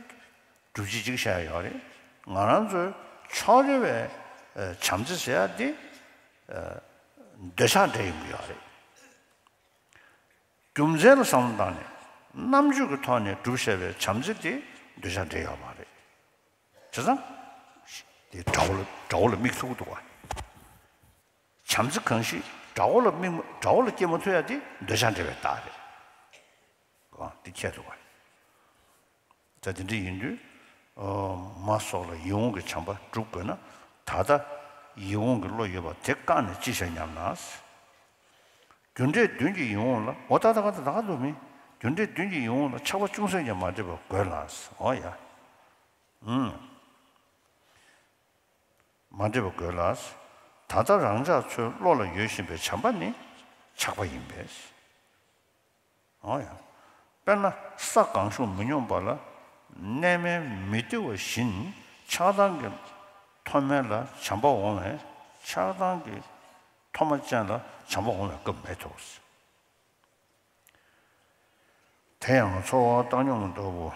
སྒྲུབ་བྱེད་ཅིག་བཤད་ཡོད་རེད། ང་རང་ཚོའི་ཕྱོགས་རེ་བའི་བྱམས་བརྩེ་ཟེར་ཡག་དེ་འདོད་ཆགས་འདྲེས་ཡོང་གི་ཡོད་རེད། རྒྱུ་མཚན་ལ་བསམ་བློ་བཏང་ནས་རྣམ་དཔྱོད་ཀྱི་ཐོག་ནས་སྒྲུབ་བྱས་པའི་བྱམས་བརྩེ་དེ་འདོད་ཆགས་འདྲེས་ཡོད་མ་རེད། བྱས་ཙང་། དེ་དགྲ་བོ་ལ་དགྲ་བོ་ལ་དམིགས་ཐུབ་ཀྱི་འདུག་བ། བྱམས་བརྩེ་གང་ཞིག་དགྲ་བོ་ལ་དམིགས་དགྲ་བོ་ལ་སྐྱེ་མ་ཐུབ་ཡག་དེ་འདོད་ཆགས་འདྲེས་པའི་རྟགས་རེད། གང་དེ་ཁྱད་དུ་བ། ད་དེ་འདྲ་ཡིན་དུས། མ་སོགས་ལ་ཡིད་འོང་གི་བྱམས་པ་སྒྲུབ་དགོས་ན་ད་ལྟ་ཡིད་འོང་གི་བློ་ཡོད་པ་དེ་བཀག་ནས་ཅི་བྱ་སྙམ་ན། རྒྱུ་འབྲས་བདུན་གྱི་ཡིད་འོང་ལ་འོ་ད་ད་ག་ད་ག་འདུག་མིན། རྒྱུ་འབྲས་བདུན་གྱི་ཡིད་འོང་ལ་ཆགས་པ་ཅུང་ཟད་ཀྱང་མ་འདྲེས་པར་དགོས་ལ། འོ་ཡ། ཨུམ། མ་འདྲེས་པ་དགོས་ལ། ད་ལྟ་རང་ཅག་ཚོའི་བློ་ལ་ཡོད་བཞིན་པའི་བྱམས་པ་ནི་ཆགས་པ་ཡིན་པས། འོ་ཡ། དཔེར་ན་ས་གང་བྱུང་མི་སྙོམས་པ་ལ་གནས་མལ་མི་བདེ་བ་བཞིན་ཆགས་སྡང་གི་མཐོ་དམན་ལ་བྱམས་པ་འོང་བས། ཆགས་སྡང་གི་མཐོ་དམའ་ཅན་ལ་བྱམས་པ་འོང་བའི་སྐབས་མེད་དོ། དེ་ཡང་ཚོར་བ་བཏང་སྙོམས་ལྟ་བུ།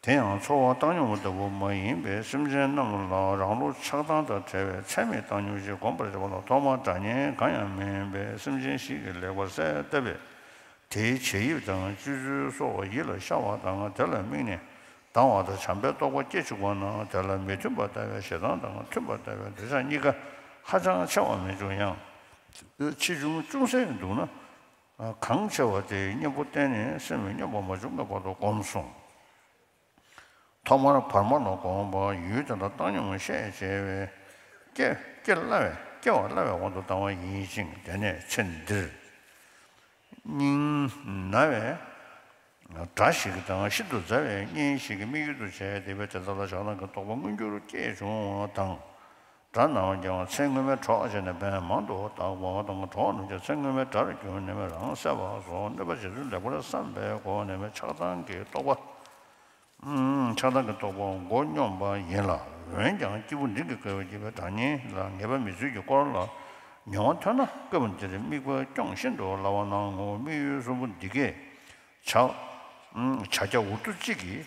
དེ་ཡང་ཚོར་བ་བཏང་སྙོམས་ལྟ་བུ་མ་ཡིན་པའི་སེམས་ཅན་རྣམས་ལ་རང་བློ་ཆགས་སྡང་དང་བྲལ་བའི་ཚད་མེད་བཏང་སྙོམས་ཞེས་བསྒོམ་པར་བྱ་བ་ལ་ཐོག་མར་དགྲ་གཉེན་གང་ཡང་མིན་པའི་སེམས་ཅན་ཞིག་གིས་ལེགས་པར་གསལ་བཏབ་པས། དེའི་བྱད་དབྱིབས་དང་སྤྱོད་ཚུལ་སོགས་ཡིད་ལ་ཤར་བ་དང་དེ་ལ་དམིགས་ནས་སྡང་བ་དང་བྱམས་པའི་རྟོག་པ་སྐྱེ་བཅུག་པ་ན་དེ་ལ་མི་མཐུན་པ་ལྟ་བའི་ཞེ་སྡང་དང་མཐུན་པ་ལྟ་བའི་འདོད་ཆགས་གཉིས་ཀ་ཧ་ཅང་ཆེ་བ་མི་འབྱུང་ཡང་། ཆེ་ཆུང་ཅུང་ཟད་འདུག་ན། གང་ཆེ་བ་དེའི་གཉེན་པོ་བསྟེན་ནས་སེམས་སྙོམས་པ་མ་བྱུང་གི་བར་དུ་བསྒོམས་སོ། ཐོག་མར་བར་མ་ལ་དགོངས་པ་ཡུལ་དེ་ལ་བཏང་སྙོམས་ཤས་ཆེ་བས། སྐྱེ་སྐྱེ་སླ་བས་སྐྱེ་བ་སླ་བའི་དབང་དུ་བཏང་བ་ཡིན་ཞིང་། དེ་ནས་ཚེ་འདིར་སྙིང་ན་བའི་དགྲ་ཞིག་དང་ཤིན་ཏུ་མཛའ་བའི་གཉེན་ཞིག་གི་དམིགས་ཡུལ་དུ་བྱས་ཏེ་དེ་དག་ལ་ཆགས་སྡང་གི་རྟོག་པ་མངོན་གྱུར་སྐྱེས་བྱུང་བ་དང་། དགྲ་ནང་ཀྱང་ཚེ་སྔོན་མའི་གྲོགས་བྱས་ནས་ཕན་མང་དུ་བཏགས་པ་དང་། གྲོགས་རྣམས་ཀྱང་ཚེ་སྔོན་མའི་དགྲར་གྱུར་ནས་རང་བསད་པ་སོགས་གནོད་པ་བྱེད་ཚུལ་ལེགས་པར་བསམ་པའི་སྒོ་ནས་ཆགས་སྡང་གི་རྟོག་པ། ཆགས་སྡང་གི་རྟོག་པ་མགོ་སྙོམས་པ་ཡིན་ལ། འོན་ཀྱང་སྐྱེས་བུ་འབྲིང་གིས་བསྐོས་པ་ཡིན་པས་དགྲ་གཉེན་ལ་ངེས་པ་མེད་ཚུལ་གྱི་སྐོར་ལ་མྱོང་བ་ཐོན་ན་སྐབས་འདིར་དམིགས་པ་སྐྱོང་ཤིན་ཏུ་སླ་བ་གནང་ངོ་། དམིགས་ཡུལ་གསུམ་པོ་འདི་སྐད། བྱ། བྱ་རྒྱ་འུར་རྡོ་གཅིག་གིས་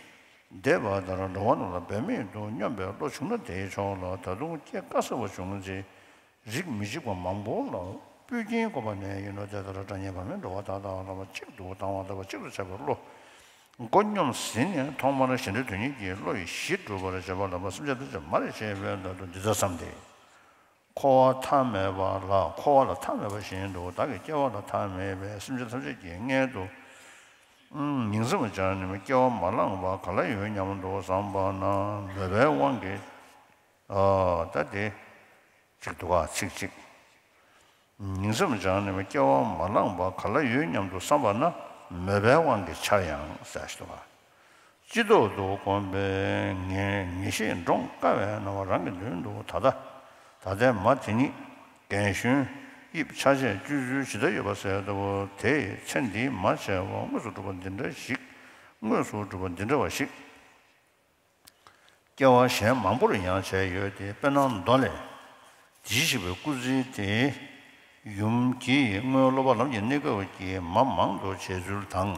འདེད་པ་ལྟར་འགྲོ་བ་རྣམས་ལ་འབད་མེད་དུ་སྙོམས་པའི་བློ་བྱུང་ན་དེའི་ཕྱོགས་ལ་ད་དུང་སྐྱེ་དཀའ་ས་བ་བྱུང་ཚེ། རིགས་མི་གཅིག་པ་མང་པོ་ལ་སྤུས་ཀྱིན་བསྒོམས་པ་ནས་ཡིན་ནོ། དེ་ལྟར་དགྲ་གཉེན་བར་མའི་འགྲོ་བ་དག་དང་ལྷག་པ་གཅིག་ཏུ་བཏང་བ་ལྟ་བུ་གཅིག་ཏུ་ཆགས་པའི་བློ་མགོ་སྙོམས་ཟིན་ནས་ཐོག་མར་གཞན་དོན་དོན་གཉེར་གྱི་བློ་ཡིས་གཞི་སྒྲུབ་པར་བྱེད་པ་ལ་སེམས་ཅན་ཐམས་ཅད་མ་རེད་ཅེས་པའི་མདོ་འདི་ལྟར་བསམས་ཏེ། འཁོར་བ་མཐའ་མེད་པ་ལ་འཁོར་བ་ལ་མཐའ་མེད་པ་བཞིན་དུ་བདག་གི་སྐྱེ་བ་ལ་མཐའ་མེད་པས་སེམས་ཅན་ཐམས་ཅད་ཀྱི་མངལ་དུ་ཉིང་མཚམས་སྦྱར་ནས་སྐྱེ་བ་མ་བླངས་པ་ག་ལ་ཡོད་སྙམ་དུ་བསམ་པ་ན་མོས་པའི་དབང་གིས། ཨ་ད་དེ་ཅིག་འདུག་ག་ཚིག་གཅིག་ཉིང་མཚམས་སྦྱར་ནས་སྐྱེ་བ་མ་བླངས་པ་ག་ལ་ཡོད་སྙམ་དུ་བསམ་པ་ན་མོས་པའི་དབང་གིས་འཆར་ཡང་ཟེར་ཞིག་འདུག་ག་སྤྱི་ལྡོག་ཏུ་བསྒོམས་པའི་ངེས་ངེས་ཤེས་འདྲོངས་དཀའ་བའི་སྣང་བ་རང་གི་མདུན་དུ་ད་ལྟ་ད་ལྟའི་མ་དེ་ཉིད་རྒན་གཞོན་དབྱིབས་ཆ་བྱད་སྤྱོད་ཚུལ་ཇི་ལྟར་ཡོད་པ་ཟེར་ལྟ་བུ་དེ་ཚེ་འདིའི་མ་བྱས་པ་དངོས་སུ་གྲུབ་པ་འདི་འདྲ་ཞིག་དངོས་སུ་གྲུབ་པ་འདི་འདྲ་བ་ཞིག་སྐྱེ་བ་གཞན་མང་པོར་ཡང་བྱས་ཡོད་དེ། དཔེར་ན་མདོ་ལས། དེ་བཞིན་གཤེགས་པའི་སྐུ་ཚེའི་དེའི་ཡུམ་གྱིས་སྔོན་སློབ་པ་ལམ་གྱི་གནས་སྐབས་ཀྱི་མ་མང་དུ་བྱས་ཚུལ་དང་།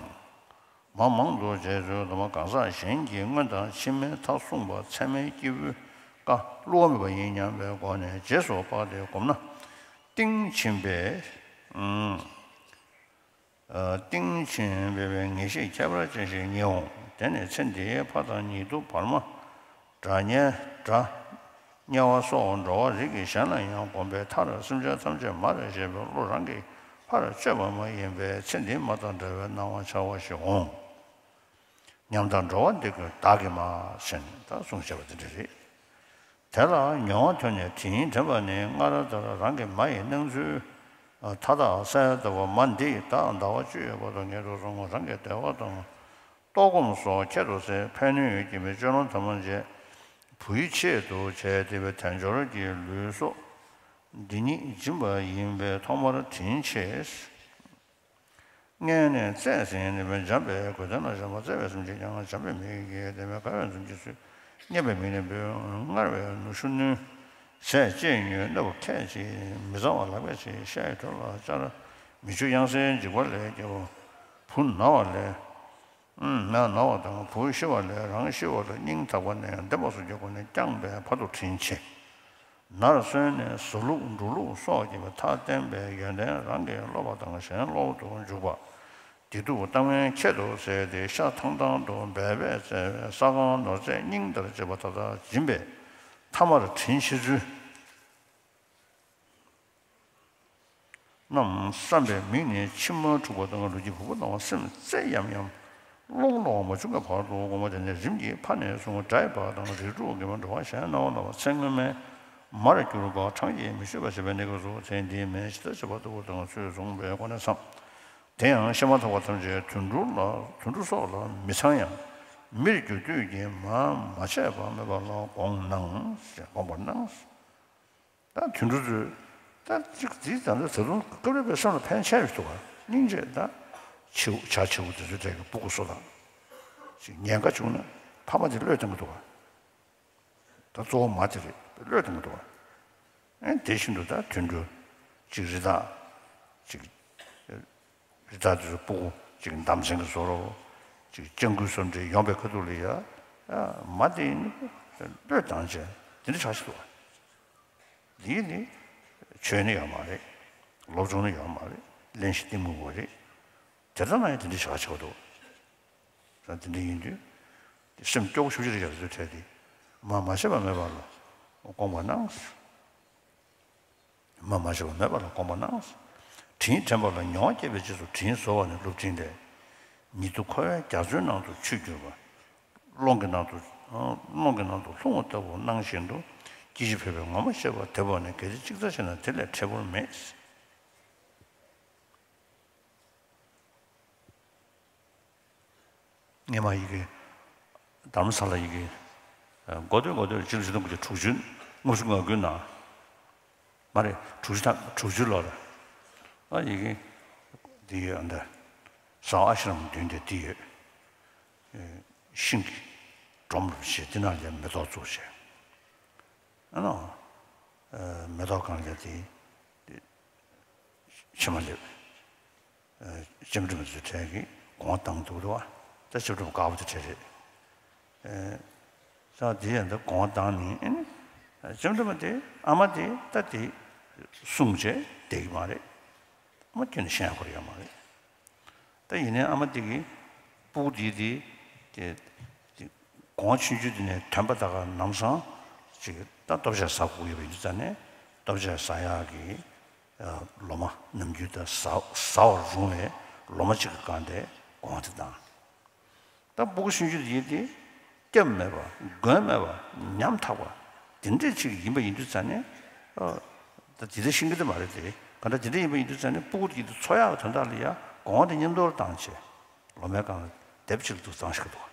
མ་མང་དུ་བྱས་ཚུལ་དང་། གང་ཟག་གཞན་གྱིས་སྔོན་དང་ཕྱི་མའི་མཐའ་གསུངས་པ་ཚད་མའི་སྐྱེས་བུའི་བཀའ་བསླུ་བ་མེད་པ་ཡིན་སྙམ་པའི་སྒོ་ནས་རྗེས་སུ་དཔག་སྟེ་བསྒོམས་ན། གཏིང་ཕྱིན་པའི། གཏིང་ཕྱིན་པའི་ངེས་ཤེས་ཁྱད་པར་ཅན་ཞིག་རྙེད་འོང་། དེ་ནས་ཚེ་འདིའི་ཕ་དང་ཉེ་དུ་བར་མ། དགྲ་གཉེན་དགྲ། དམྱལ་བ་སོགས་འགྲོ་བ་རིགས་ཀྱི་གཞན་ལ་ཡང་བསྒོམས་པས་མཐར་སེམས་ཅན་ཐམས་ཅད་མ་རེད་ཅེས་པའི་བློ་རང་གིས་ཕར་གཅོད་པ་མ་ཡིན་པས་ཚེ་འདི་མ་དང་བྲལ་བའི་སྣང་བ་འཆར་བ་ཞིག་འོང་། ཉམས་དང་འགྲོ་བ་འདི་ཀུན་བདག་གིས་མ་ཟིན་ད་གསུངས་བྱས་པ་འདི་འདྲ་རེད། དེ་ལ་མྱོང་བ་ཐོན་ནས་དྲིན་དྲན་པ་ནི་སྔར་ལྟར་རང་གི་མ་ཡི་སྣང་ཚུལ་མཐའ་དག་གསལ་ལྟ་བུ་མ་འདི་ཡི་བདག་ཟླ་བ་བཅུ་ཡོད་བར་དུ་ངེས་སུ་བཟུང་བ་རང་གི་བདེ་བ་དང་ལྟོགས་སྐོམ་སོགས་ཁྱད་དུ་གསད་ཕན་གནོད་ཀྱི་མི་སྤྱོད་ལམ་ཐ་མར་བྱེད་བུའི་ཆེད་དུ་བྱས་ཏེ་བའི་དལ་འབྱོར་གྱི་ལུས་སྲོག་འདི་ཉིད་སྦྱིན་པ་ཡིན་པས་ཐོག་མར་དྲིན་ཆེ། མངལ་ནས་བཙས་ཟིན་ནས་འཇམ་པའི་གོས་ལྡན་ལ་བྱམས་པ་བརྩེ་བའི་སེམས་ཅན་ཀྱང་བྱམས་པའི་མིག་གིས་བལྟས་པས་དགའ་བའི་འཛུམ་གྱིས་བསུས། མཉེས་པའི་མིག་ནི་འབུལ། མངར་བའི་ནུ་ཞོ་བསྣུན། ཟས་བཅད་ཉོས་རྣོ་བ་ཁད་ཅིག་མི་གཙང་བ་ལག་པས་བྱས། ཤ་ཡི་དྲོད་ལ་བཅར། མིག་ཆུ་གཡང་སའི་འཇིགས་པ་ལས་སྐྱོབ། བུ་ན་བ་ལས། ན་ན་བ་དང་བུ་ཤི་བ་ལས་རང་ཤི་བ་ལ་སྙིང་ཐག་པ་ནས་བདེན་པ་སོགས་ཀྱི་སྒོ་ནས་བསྐྱངས་པས་ཕ་ཐུག་དྲིན་ཆེ། ནར་སོན་ནས་ཟུར་ལུགས་འགྲོ་ལུགས་སོགས་ཀྱི་མཐའ་བརྟེན་པའི་ཡོན་ཏན་རང་གི་སློབ་པ་དང་གཞན་སློབ་ཏུ་འཇུག་པ། བདེ་སྡུག་ལྟ་ངན་ཁྱད་དུ་བསད་དེ་ཤ་ཐང་ཐང་དུ་སྦལ་པས་བཙས་པའི་ས་ཁང་ནོར་རྫས་སྙིང་ལྟར་བྱེད་པ་མཐའ་དག་སྦྱིན་པས་ཐ་མར་དྲིན་ཆེ་ཚུལ། རྣམས་བསམ་པའི་མིག་ནི་མཆི་མ་འཁྲུགས་པ་དང་ལུས་ཀྱི་ཕུང་པོ་ནང་སེམས་རྩེ་ཡམ་ཡམ་ཀློག་ཀློག་མ་བྱུང་བའི་བར་དུ་སྒོམ་པ་དེ་ནས་རིམ་གྱིས་ཕ་ནས་བཟུང་དགྲ་ཡི་བར་དང་རིགས་དྲུག་གི་མ་འགྲོ་བ་གཞན་སྣང་བ་ལ་བ་ཚེ་སྔོན་མའི་མར་གྱུར་པ་གྲངས་ཀྱིས་མི་ཆོད་པ་བྱེད་པའི་གནས་སྐབས་སུ་ཚེ་འདིའི་མེ་ཇི་ལྟར་བྱེད་པ་ལྟ་བུ་དང་ཚུལ་བཟུང་བའི་སྒོ་ནས་སམ། དེ་ཡང་བཤད་མ་ཐག་པ་ཐམས་ཅད་དུད་འགྲོ་ལ་དུད་འགྲོ་སོགས་ལ་མི་ཚང་ཡང་ མིར་གྱུར་དུས་ཀྱི་མ་མ་བྱས་པ་མེད་པ་ལ་དགོངས་གནང་ཞེས་དགོངས་པར་གནང་། ད་དུད་འགྲོ་ཚོས་ད་ཅིག་འདི་ད་ལྟ་ད་དུང་སྐབས་རེ་བའི་སེམས་ལ་ཕན་ཆེ་བའི་འདུག་ག་སྙིང་རྗེ་ད་ཆེའུ་བྱ་བྱིའུ་དེ་ཚོའི་གྲས་ཀྱི་སྤུ་གུ་སོ་དང་ཅིག་ཉེན་ཁ་བྱུང་ན་ཕ་མ་དེ་བློས་གཏོང་གི་འདུག་ག་ད་གཙོ་བོ་མ་དེ་རེད། བློས་གཏོང་གི་འདུག་ག་ཨེ་དེ་བཞིན་དུ་ད་དུད་འགྲོ་ཅིག་རི་དྭགས་ཅིག་རི་དྭགས་དེ་ཚོ་སྤུ་གུ་ཅིག་འདམ་ཚིང་གི་བཟོ་འདྲ་ཅིག་སྤྱང་ཀི་བཟོ་འདྲ་ཡོང་པའི་ཁ་ཐུག་ལ་ཡ་ཨ་མ་དེ་ནི་བློས་བཏང་བྱས་དེ་འདྲ་ཆགས་ཤིག་འདུག་ག་འདི་ནི་ཆོས་ནི་ཡོད་མ་རེད། སློབ་སྦྱོང་ནི་ཡོད་མ་རེད། གླེན་གཤེར་གཏི་མུག་པ་རེད། དེ་ལྟ་ན་ཡང་དེ་འདྲ་བྱ་བ་བྱེད་པ་འདུག་ས་དེ་འདྲ་ཡིན་དུས། སེམས་སྐྱོ་པོ་ཞེ་པོ་ཅིག་རེད་ཡ་དེ་ཚོའི་གྲས་དེ། མ་མ་བྱས་པ་མེད་པ་ལ་དགོངས་པ་གནང་། མ་མ་བྱས་པ་མེད་པ་ལ་དགོངས་པ་གནང་། དྲིན་དྲན་པ་ལ་མྱོང་བ་སྐྱེས་པའི་རྗེས་སུ་དྲིན་གཟོ་བ་ནི་སློབ་འབྲིང་ལས། ཉིད་དུ་འཁོར་བའི་རྒྱ་མཚོའི་ནང་དུ་ཆུད་གྱུར་པ། རླུང་གི་ནང་དུ་རླུང་གི་ནང་དུ་ལྷུང་བ་ལྟ་བུ་སྣང་བཞིན་དུ། སྐྱེ་འཆི་འཕོས་པའི་ངོ་མ་ཤེས་པ་དེ་བ་ནི་གལ་ཏེ་གཅིག་ལྟར་ཤེས་ན་དེ་ལས་འཕྲལ་པོར་མེད། སྔས་མ་ཡི་གེ་དྷརྨ་ས་ལ་ཡི་གེ་འགོ་སྟོད་འགོ་སྟོད་སྤྱི་ལོ་ཆིག་སྟོང་དགུ་བརྒྱ་དྲུག་ཅུ་ལྔ་བཅུ་ང་དགུའི་ནང་མ་རེད། དྲུག་ཅུ་དང་དྲུག་ཅུ་ལོར་ཨ་ཡི་གེ་འདི་ཡོད། ཨ་འདི་ཟ་བ་ཨ་ཤི་རམ་མདུན་དེ་འདི་ཡོད། ཤིང་གི་སྒྲོམ་རུ་བྱས་དེ་ནང་ལ་མེ་ཏོག་བཙུགས་བྱས། ཨ་ནོ། མེ་ཏོག་གང་ལ་དེ་ཕྱེ་མ་ལེབ། ལྕམ་དྲི་མ་ཚོའི་གྲས་ཀྱིས་དགོངས་བཏང་འདུག་རེད་བ། ད་ལྕམ་དྲི་མ་དཀར་པོ་དེ་གྲས་རེད། ས་དེ་ཡང་ད་དགོངས་བཏང་ནས་ཨེ་ནི། ལྕམ་དྲི་མ་དེ་ཨ་མ་དེ་ད་དེ་གསུངས་བྱས་བསྡད་ཀྱི་མ་རེད། ཨ་མ་ཁྱོན་ནས་ཤེས་ཡག་ཁོ་ར་ཡོད་མ་རེད། ད་ཡིན་ནའི་ཨ་མ་དེ་གིས་སྤུ་གུ་དེ་དེ་དེ་དེ་གོང་ཆུང་ཆུང་དེ་ནས་ཐོན་པ་ད་ག་ནམ་སང་ཅིག་ད་ལྟོ་ཆས་ཟ་དགོས་ཡོད་པ་ཡིན་དུས་ཙང་ནས་ལྟོ་ཆས་ཟ་ཡག་གི་ལོ་མ་ནམ་རྒྱུན་ད་ཟ་ཟ་བར་རུང་བའི་ལོ་མ་གཅིག་གི་སྒང་དེ་གོང་དེ་བཏང་། ད་སྤུ་གུ་ཆུང་ཆུང་དེ་ཡིན་དེ་སྐྱབས་མེད་པ་མགོན་མེད་པ་ཉམ་ཐག་པ་དེ་འདྲས་ཅིག་ཡིན་པ་ཡིན་དུས་ཙང་ནས་ཨ་ད་དེ་འདྲ་ཤེས་ཀྱི་དེ་མ་རེད་དེ། ག་འདྲ་དེ་འདྲ་ཡིན་པ་ཡིན་དུས་ཙང་ནས་སྤུ་གུ་དེ་ཡིན་དུས་འཚོ་ཡག་གི་དོན་དག་ལ་ཡ་གོང་དེ་མཉམ་དུ་བཏང་བྱས་ལོ་མའི་སྒང་ལ་དེབ་ཅིག་ལ་འདུག་བཏང་ཤག་འདུག་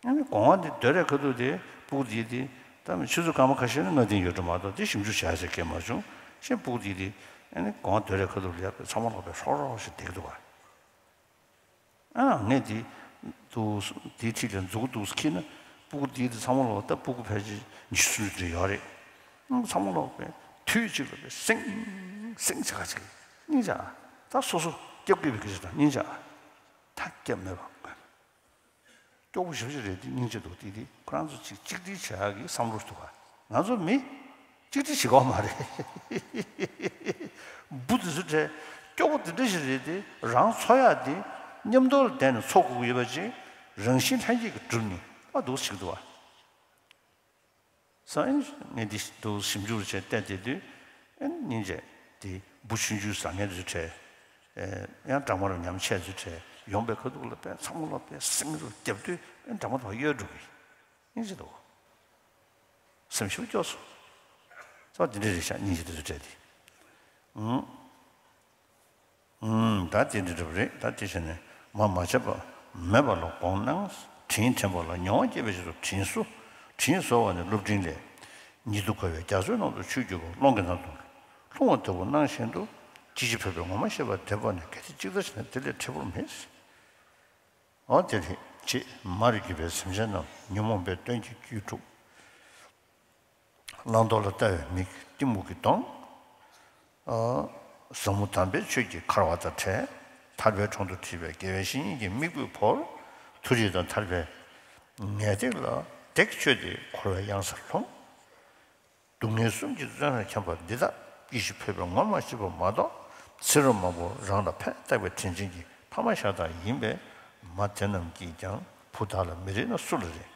ཨ་ནི་གོང་བ་འདི་སྡོད་རེས་ཁ་ཐུག་དེ་སྤུ་གུ་དེ་དེ་ད་མི་ཆུ་ཚོད་སྐར་མ་ཁ་ཤས་ནི་ང་དེ་ཡོད་འགྲོ་མ་གཏོགས་དེ་ཞིབ་འཇུག་བྱ་ཡ་ཟེར་མཁན་མ་བྱུང་། ཤེས་སྤུ་གུ་དེ་དེ་ཨ་ནི་གོང་བ་སྡོད་རེས་ཁ་ཐུག་ལ་ཡ་ཚང་མ་ལོག་པའི་ཧྲོག་ཧྲོག་ཞིག་བསྡད་ཀྱི་འདུག་ག་ཨ་ངས་དེ་འདུག་དེའི་འཁྲིས་ལ་འཛུགས་འདུག་ཁྱེར་ན་སྤུ་གུ་དེ་དེ་ཚང་མ་ལོག་ད་སྤུ་གུ་ཕལ་ཆེར་ཉི་ཤུ་ཙམ་ཡོད་རེད། ཨ་ཚང་མ་ལོག་པའི་དུས་གཅིག་ལ་པའི་སེང་སེང་ཆ་ག་ཅིག་སྙིང་རྗེ། ད་སོ་སོ་སྐྱབས་དགོས་པའི་སྐད་ཆ་དང་སྙིང་རྗེ། ད་སྐྱབས་མེད་པ། སྐྱོ་པོ་ཞེ་པོ་ཅིག་རེད་དེ། སྙིང་རྗེ་འདུག་དེ་དེ་ཁོ་རང་ཚོ་ཅིག་གཅིག་སྒྲིལ་བྱེད་ཡག་གི་བསམ་བློ་འདུག་ག་ང་ཚོ་མི་གཅིག་སྒྲིལ་བྱེད་ཀྱི་ཡོད་མ་རེད། བུ་དེ་ཚོ་གྲས་སྐྱོ་པོ་དེ་འདྲ་ཞིག་རེད་དེ། རང་འཚོ་ཡག་དེ་མཉམ་དུ་ལ་བསྡད་ནས་འཚོ་དགོས་ཀྱི་ཡོད་པ་ཅིག་རང་བཞིན་ལྷན་སྐྱེས་ཀྱིས་གྲུབ་ནས་ཨ་འདུག་ཟེར་གྱི་འདུག་ག་སང་ངས་འདི་འདུག་ཞིབ་འཇུག་བྱས་བལྟས་བསྡད་དུས། ཨེ་སྙིང་རྗེ། དེ་འབུ་ཆུང་ཆུང་ཟ་མཁན་ཚོའི་གྲས། ཨེ་ཡང་སྦྲང་མ་རུ་ཉམས་ཆེ་ཚོའི་གྲས་ཡོང་པའི་ཁ་ཐུག་ལ་དཔེ་ཚང་མ་ལོག་པའི་སེང་རུ་རྒྱབ་དུས་ཨེ་སྦྲང་མ་དང་གཡོལ་འགྲོ་གི། སྙིང་རྗེ་འདུག་སེམས་ཤུགས་སྐྱོ་སོང་། ཙང་འདི་འདྲ་རེད་ཤག་སྙིང་རྗེ་དེ་ཚོའི་གྲས་དེ། ཨང་། ཨུམ། ད་དེ་འདྲ་འདྲ་པོ་རེད། ད་དེ་བྱས་ནས་མ་མ་བྱས་པ་མེད་པ་ལ་དགོངས་གནང་། དྲིན་དྲན་པ་ལ་མྱོང་བ་སྐྱེས་པའི་རྗེས་སུ་དྲིན་གཟོ། དྲིན་གཟོ་བ་ནི་སློབ་འབྲིང་ལས། ཉིད་དུ་འཁོར་བའི་རྒྱ་མཚོའི་ནང་དུ་ཆུད་གྱུར་པ། རླུང་གི་ནང་དུ་ལྷུང་བ་ལྟ་བུ་སྣང་བཞིན་དུ། སྐྱེ་འཆི་འཕོས་པའི་ངོ་མ་ཤེས་པ་དེ་བ་ནི་གལ་ཏེ་གཅིག་ལྟར་ཤེས་ན་དེ་ལས་འཕྲལ་པོར་མེད། འོ་དེ་རེད། ཅེས་མར་གྱུར་པའི་སེམས་ཅན་རྣམས་ཉོན་མོངས་པའི་གདོན་གྱིས་དཀྲུགས། བླང་དོར་ལ་ལྟ་བའི་མིག་གཏི་མུག་གིས་གདོང་། ཟབ་མོ་དམ་པའི་ཆོས་ཀྱི་འཁར་བ་དང་བྲལ། ཐར་པའི་གྲོང་དུ་ཁྲིད་པའི་དགེ་བའི་བཤེས་གཉེན་གྱི་མིག་དཔེ་བོར། མཐོ་རིས་དང་ཐར་པའི་ངེས་ཏིག་ལ་འདེགས་ཆོད་དེ་འཁོར་བའི་གཡང་སར་ལྷུང་། སྡུག་བསྔལ་གསུམ་གྱི་བཙོན་རར་འཁྱམས་པ་འདི་དག་སྐྱེ་འཆི་འཕོས་པའི་ངོ་མ་ཤེས་པ་མ་གཏོགས་ཚེ་རབས་མང་པོ་རང་ལ་ཕན་བཏགས་པའི་དྲིན་ཅན་གྱི་ཕ་མ་ཤ་སྟག་ཡིན་པས་མ་དེ་རྣམས་ཀྱིས་ཀྱང་བུ་བདག་ལ་མི་རིགས་ན་སུ་ལ་རིགས།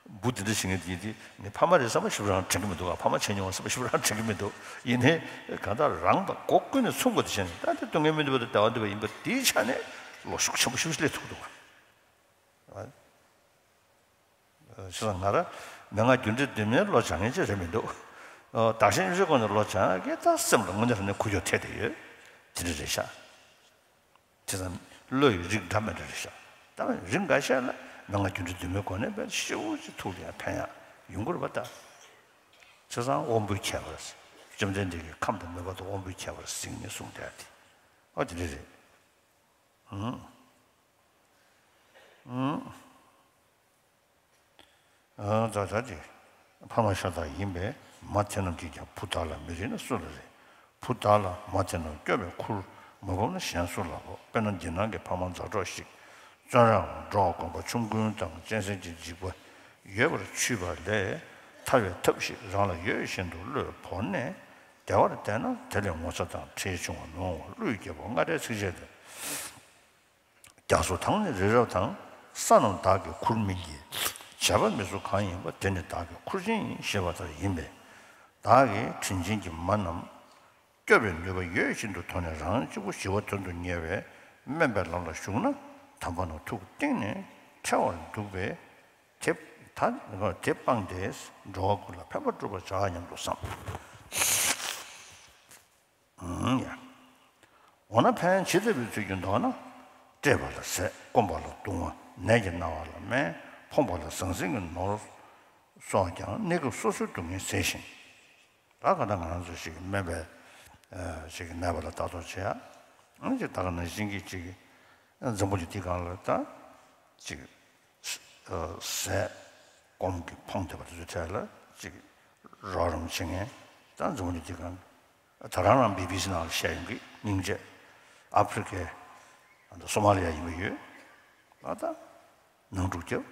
བུ་འདི་འདྲ་ཞིག་ངས་འདི་འདི་ངས་ཕ་མ་རེད་བསམ་པ་ཞིག་རང་དྲན་གྱི་མི་འདུག་ཕ་མ་བྱས་མྱོང་བ་བསམ་པ་ཞིག་རང་དྲན་གྱི་མི་འདུག་ཡིན་ནའི་གང་ལྟར་རང་དང་སྒོ་ཀུན་ནས་མཚུངས་པ་དེ་བྱས་ནས་ད་དེ་སྡུག་བསྔལ་མི་འདོད་པ་དང་བདེ་བ་འདོད་པ་ཡིན་པ་དེའི་ཆ་ནས་བློ་ཤུགས་ཆེན་པོ་ཞིག་སླེབས་ཐུབ་འདུག་བ། བྱས་ཙང་ང་རང་མན་ངག་རྒྱུ་འབྲས་བདུན་མའི་བློ་སྦྱང་མཁན་ཅིག་རེད་མི་འདུག་བདག་གཞན་གཉིས་ཀྱི་སྒོ་ནས་བློ་སྦྱང་ཡག་གི་ད་སེམས་ལ་དངོས་གནས་དྲང་གནས་ཁུར་ཡོང་ཐེབས་བསྡད་ཡོད། དེ་འདྲ་རེད་ཤག་བྱས་ཙང་ བློ་ཡི་རིགས་འདྲ་མི་འདྲ་རེད་ཤག་ད་རིགས་འགའ་ཤས་ལ་མན་ངག་སྒྱུ་འཕྲུལ་དུ་མའི་སྒོ་ནས་དཔེ་ཞེ་པོ་ཅིག་ཐུགས་ལ་ཡང་ཕན་ཡག་ཡོང་གི་རེད་པ་ད། བྱས་ཙང་དབང་པོའི་ཁྱད་པར། བཅོམ་ལྡན་འདས་ཀྱིས་ཁམས་དང་མོས་པ་དང་དབང་པོའི་ཁྱད་པར་གཟིགས་ནས་གསུངས་བསྡད་དེ། ཨོ་དེ་འདྲ་རེད། ཨང་། ཨང་། ཨ་ད་ད་དེ། ཕ་མ་ཤ་སྟག་ཡིན་པས་མ་དེ་རྣམས་ཀྱིས་ཀྱང་བུ་བདག་ལ་མི་རིགས་ན་སུ་ལ་རེ། བུ་བདག་ལ་མ་དེ་རྣམས་སྐྱོབ་པའི་ཁུར་མ་བབས་ན་གཞན་སུ་ལ་བབ། དཔེར་ན་འཇིགས་སྣང་གི་ཕ་མ་མཛའ་གྲོགས་ཤིག་བཙོན་རར་འགྲོ་དགོངས་པ་ཆོམ་རྐུན་དང་གཅན་གཟན་གྱི་འཇིགས་པ་ཡོད་པར་ཆུད་པ་ལས་ཐར་བའི་ཐབས་ཤིག་རང་ལ་ཡོད་བཞིན་དུ་བློས་བོར་ནས་བདེ་བར་བསྡད་ན་དེ་ལས་ངོ་ཚ་དང་ཁྲེལ་ཆུང་བ་མི་འོང་བར་ཀླུའི་རྒྱལ་པོ་ལྔ་སྡེའི་ཚིགས་བཅད་དེ། རྒྱ་མཚོ་དང་ནི་རི་རབ་དང་། ས་རྣམས་བདག་གིས་ཁུར་མིན་གྱི། བྱ་བ་མི་བཟོད་གང་ཡིན་པ་དེ་ནི་བདག་གི་ཁུར་ཆེན་ཡིན་ཞེས་པ་ལྟར་ཡིན་པས། བདག་གིས་དྲིན་ཆེན་གྱི་མ་རྣམས་སྐྱོབ་པའི་ནུས་པ་ཡོད་བཞིན་དུ་དོར་ནས་རང་གཅིག་པུ་ཞི་བ་དོན་དུ་གཉེར་བའི་དམན་པའི་ལམ་ལ་ཞུགས་ན་དམ་པ་རྣམས་ཐུགས་གཏིང་ནས་ཁྲེལ་བར་འདུག་པས་དེ་ད་དེ་སྤངས་ཏེ་འགྲོ་བ་ཀུན་ལ་ཕན་པ་བསྒྲུབ་པར་བྱ་སྙམ་དུ་བསམ། ཡ། འོ་ན་ཕན་ཇི་ལྟ་བུའི་ཚུལ་གྱིས་འདོགས་ན། བཀྲེས་པ་ལ་ཟས། སྐོམ་པ་ལ་བཏུང་བ། ནད་ཀྱིས་ན་བ་ལ་སྨན། ཕོངས་པ་ལ་ཟང་ཟིང་གི་ནོར་སོགས་ཀྱང་གནས་སྐབས་སོ་སོའི་སྡུག་བསྔལ་ཟད་ཞིང་། ད་ག་ད་ང་རང་ཚོ་ཞིག་སྨན་པས་ཞིག་ནད་པ་ལ་ལྟ་རྟོག་བྱེད་ཡ། ཅིག་ད་ག་ནང་བཞིན་གྱི་ཅིག་འཛམ་བུ་གླིང་འདི་སྒང་ལ་ད་ཅིག་ཟས་སྐོམ་གྱི་ཕོངས་ཏེ་བ་དེ་ཚོའི་གྲས་ལ་ཅིག་རོགས་རམ་བྱེད་མཁན་ད་འཛམ་བུ་གླིང་འདི་སྒང་ད་རང་རང་བི་བི་སི་ནང་ལ་བཤད་ཡོང་གི་སྙིང་རྗེ། ཨ་ཕི་རི་ཀའི་སོ་མ་ལི་ཡ་ཡིན་པ་ཡོད། ད་ནང་འཁྲུག་རྒྱབ།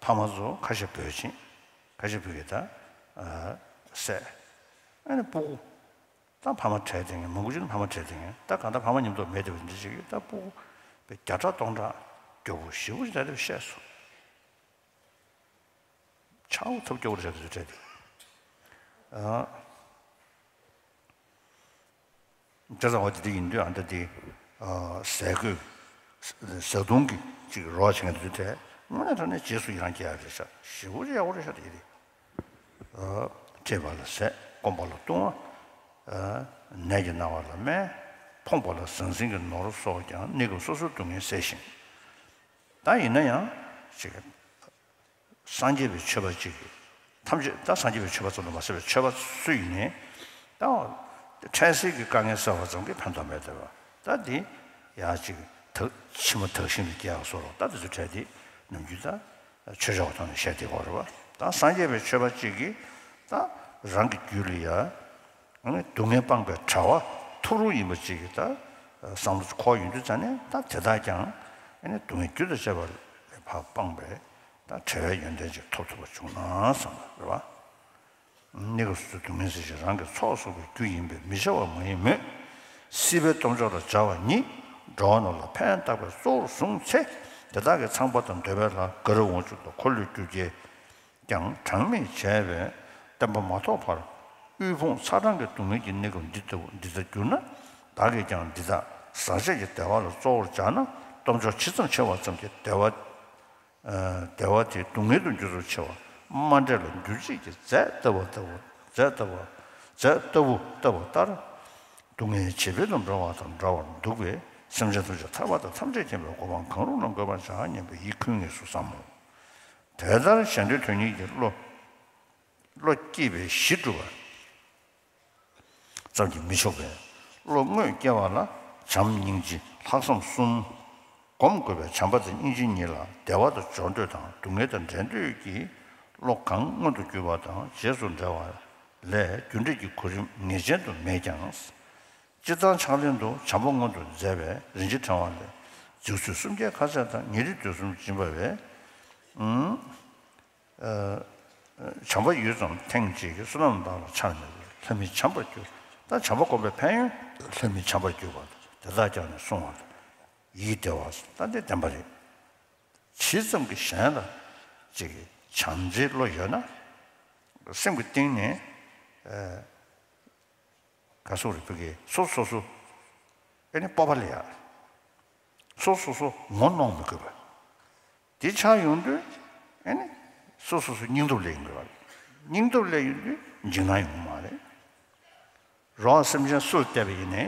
ཕ་མ་ཚོ་ཁ་ཤས་བོད་ཕྱིན། ཁ་ཤས་བོད་ཀྱི་ད་སྲས། ཨ་ནི་སྤུ་གུ། ད་ཕ་མ་བྲལ་བསྡད་མཁན་མང་པོ་ཅིག་ནི་ཕ་མ་བྲལ་བསྡད་མཁན་ད་གང་ལྟར་ཕ་མ་མཉམ་དུ་མེད་བསྡད་པ་འདི་ཅིག་གིས་ད་སྤུ་གུ་བརྒྱ་ཕྲག་སྟོང་ཕྲག་སྐྱོ་པོ་ཞེ་པོ་ཅིག་ད་ལྟ་བཤད་སོང་། ཆགས་པ་ཐབས་སྐྱོ་པོ་རེད་འདུག་བྲལ་འདུག་ཨ། བྱས་ཙང་འོ་དེ་དེ་ཡིན་དུས་ཨ་ད་དེ་ཟས་གོས་བཟའ་བཏུང་གི་ཅིག་རོགས་བྱེད་མཁན་དེ་ཚོའི་གྲས་དངོས་གནས་དྲང་གནས་རྗེས་སུ་ཡི་རང་སྐྱེ་ཡ་རེད་ཤག་ཞེ་པོ་ཅིག་ཡག་པོ་རེད་ཤག་དེ་རེད། བཀྲེས་པ་ལ་ཟས། སྐོམ་པ་ལ་བཏུང་བ། ནད་ཀྱིས་ན་བ་ལ་སྨན། ཕོངས་པ་ལ་ཟང་ཟིང་གི་ནོར་སོགས་ཀྱང་གནས་སྐབས་སོ་སོའི་སྡུག་བསྔལ་ཟད་ཞིང་། ད་ཡིན་ན་ཡང་ཅིག་སངས་རྒྱས་པའི་ཆོས་པ་གཅིག་གིས་ཐམས་ཅད་ད་སངས་རྒྱས་པའི་ཆོས་པ་ཙམ་དུ་མ་ཟད་པའི་ཆོས་པ་སུ་ཡིན་ནའི་ད་འཕྲལ་སེལ་གྱི་དཀའ་ངལ་སེལ་བ་ཙམ་གྱིས་ཕན་ཐོགས་མེད་བསྡད་པ་ད་འདི་ཡང་ཅིག་དག་ཕྱི་མ་དག་ཞིང་དུ་སྐྱེ་བ་སོགས་ད་དེ་ཚོ་བྲལ་ཏེ་ནམ་རྒྱུན་ད་ཆོས་ཕྱོགས་ཐོག་ནས་བཤད་བསྡད་ཡོད་རེད་བ། ད་སངས་རྒྱས་པའི་ཆོས་པ་གཅིག་གིས་ད་རང་གི་རྒྱུད་ལ་ཡ། ཨ་ནི་སྡུག་བསྔལ་སྤངས་པའི་གྲྭ་པ་ཐུབ་རུ་ཡིན་པ་ཅིག་གིས་ད་བསམ་བློ་འཁོར་ཡོང་དུས་ཙ་ནས་ད་དེ་དག་ཀྱང་ཨ་ནི་སྡུག་བསྔལ་རྒྱུ་དང་བཅས་པ་ལས་ཕར་སྤངས་པའི་ད་བྲལ་བའི་ཡོན་ཏན་ཅིག་ཐོབ་ཐུབ་པ་བྱུང་ན་བསམ་པ་རེད་བ། གནས་སྐབས་སོ་སོའི་སྡུག་བསྔལ་ཟད་ཞིང་རང་གི་ཚོགས་གསོག་པའི་རྒྱུ་ཡིན་པས་མི་བྱ་བ་མ་ཡིན་མོད། སྲིད་པའི་སྟོབས་འབྱོར་ལ་སྦྱར་བ་ཉིད་འགྲོ་བ་རྣམས་ལ་ཕན་བཏགས་པའི་གཙོ་བོར་བཟུང་ཚེ་དེ་དག་གི་ཚངས་པ་དང་འདོད་པའི་ལྷ་ག་རུ་འོང་ཆུག་ལ་འཁོར་ལོས་སྒྱུར་རྒྱལ། ཀྱང་གྲངས་མེད་བྱས་པས་བསྟན་པ་མ་ཐོབ་བར་དབུལ་ཕོངས་ཚ་གྲང་གི་སྡུག་བསྔལ་གྱི་གནས་སྐབས་འདི་ལྟ་བུ་འདི་ལྟར་གྱུར་ན་བདག་གིས་ཀྱང་འདི་དག་ཟག་བཅས་ཀྱི་བདེ་བ་ལ་གཙོ་བོར་སྦྱར་ན་སྟོབས་འབྱོར་ཇི་ཙམ་ཆེ་བ་ཙམ་གྱིས་བདེ་བ་བདེ་བ་དེ་སྡུག་བསྔལ་དུ་འགྱུར་ཚུལ་ཕྱེ་བ་མ་འདྲེས་ལ་འགྱུར་བྱེད་ཀྱི་རྫས་ལྟ་བུ་ལྟ་བུ་རྫས་ལྟ་བུ་རྫས་ལྟ་བུ་ལྟ་བུ་ལྟར་སྡུག་བསྔལ་ཇི་སྦས་དུ་འགྲོ་བ་དང་འདྲ་བར་འདུག་པས་སེམས་ཅན་ཐམས་ཅད་ཐར་པ་དང་ཐམས་ཅད་མཁྱེན་པའི་གོ་འཕང་གང་རུང་ལ་འགོད་པར་བྱ་སྙམ་པའི་ཡིད་ཁུངས་ངེས་སུ་བསམ་མོ། དེ་ལྟར་གཞན་དོན་དོན་གཉེར་གྱི་བློ་བློ་སྐྱེས་པའི་གཞི་གྲུབ་པ་ཙམ་གྱིས་མི་ཆོག་པས་བློ་དངོས་སྐྱེ་བ་ལ་བྱམས་སྙིང་རྗེ་ལྷག་བསམ་གསུམ་སྒོམ་དགོས་པས་བྱམས་པ་དང་སྙིང་རྗེ་གཉིས་ལ་བདེ་བ་དང་འབྱོར་འདོད་དང་སྡུག་བསྔལ་དང་བྲལ་འདོད་ཀྱི་བློ་གང་མངོན་དུ་གྱུར་པ་དང་རྗེས་སུ་འབྲེལ་བ་ལས་རྒྱུ་འབྲས་ཀྱི་གོ་རིམ་ངེས་ཅན་དུ་མེད་ཀྱང་། སྤྱིར་བཏང་ཕྱག་ལེན་དུ་བྱམས་པ་མངོན་དུ་མཛད་པའི་རིན་ཆེན་ཕྲེང་བ་ལས་རྫུ་འཕྲུལ་སུམ་བརྒྱའི་ཁ་ཟས་དང་ཉེ་རིང་སྡོད་གསུམ་སྦྱིན་པ་བས། བྱམས་པ་ཡུད་ཙམ་ཐེངས་གཅིག་གིས་བསོད་ནམས་དག་ལ་ཆགས་ནས་ལྷ་མི་བྱམས་པར་གྱུར། ད་བྱམས་པ་བསྒོམ་པའི་ཕན་ཡོན་ལྷ་མི་བྱམས་པར་གྱུར་པ་དེ་དག་ཀྱང་ནས་གསུང་བ་ལ་ཡིད་བདེ་བ་ད་འདི་བདེན་པ་རེད། ཇི་ཙམ་གྱིས་གཞན་ལ་ཅིག་བྱམས་བརྩེའི་བློ་ཡོད་ན་སེམས་ཀྱི་གཏིང་ནས། ག་སོགས་རིག་པའི་སོ་སོ་སོ་ཨེ་ནི་སྤོབས་པ་ལ་ཡ། སོ་སོ་སོ་ངོ་གནོང་མི་དགོས་པ། དེ་ཆགས་ཡོང་དུས་ཨེ་ནི་སོ་སོ་སོ་སྙིང་སྟོབས་སླེབས་ཡོང་དགོས་པ། སྙིང་སྟོབས་སླེབས་ཡོང་དུས་འཇིགས་སྣང་ཡོང་མ་རེད། རང་སེམས་ཅན་སུ་ལ་བལྟས་པ་ཡིན་ནའི་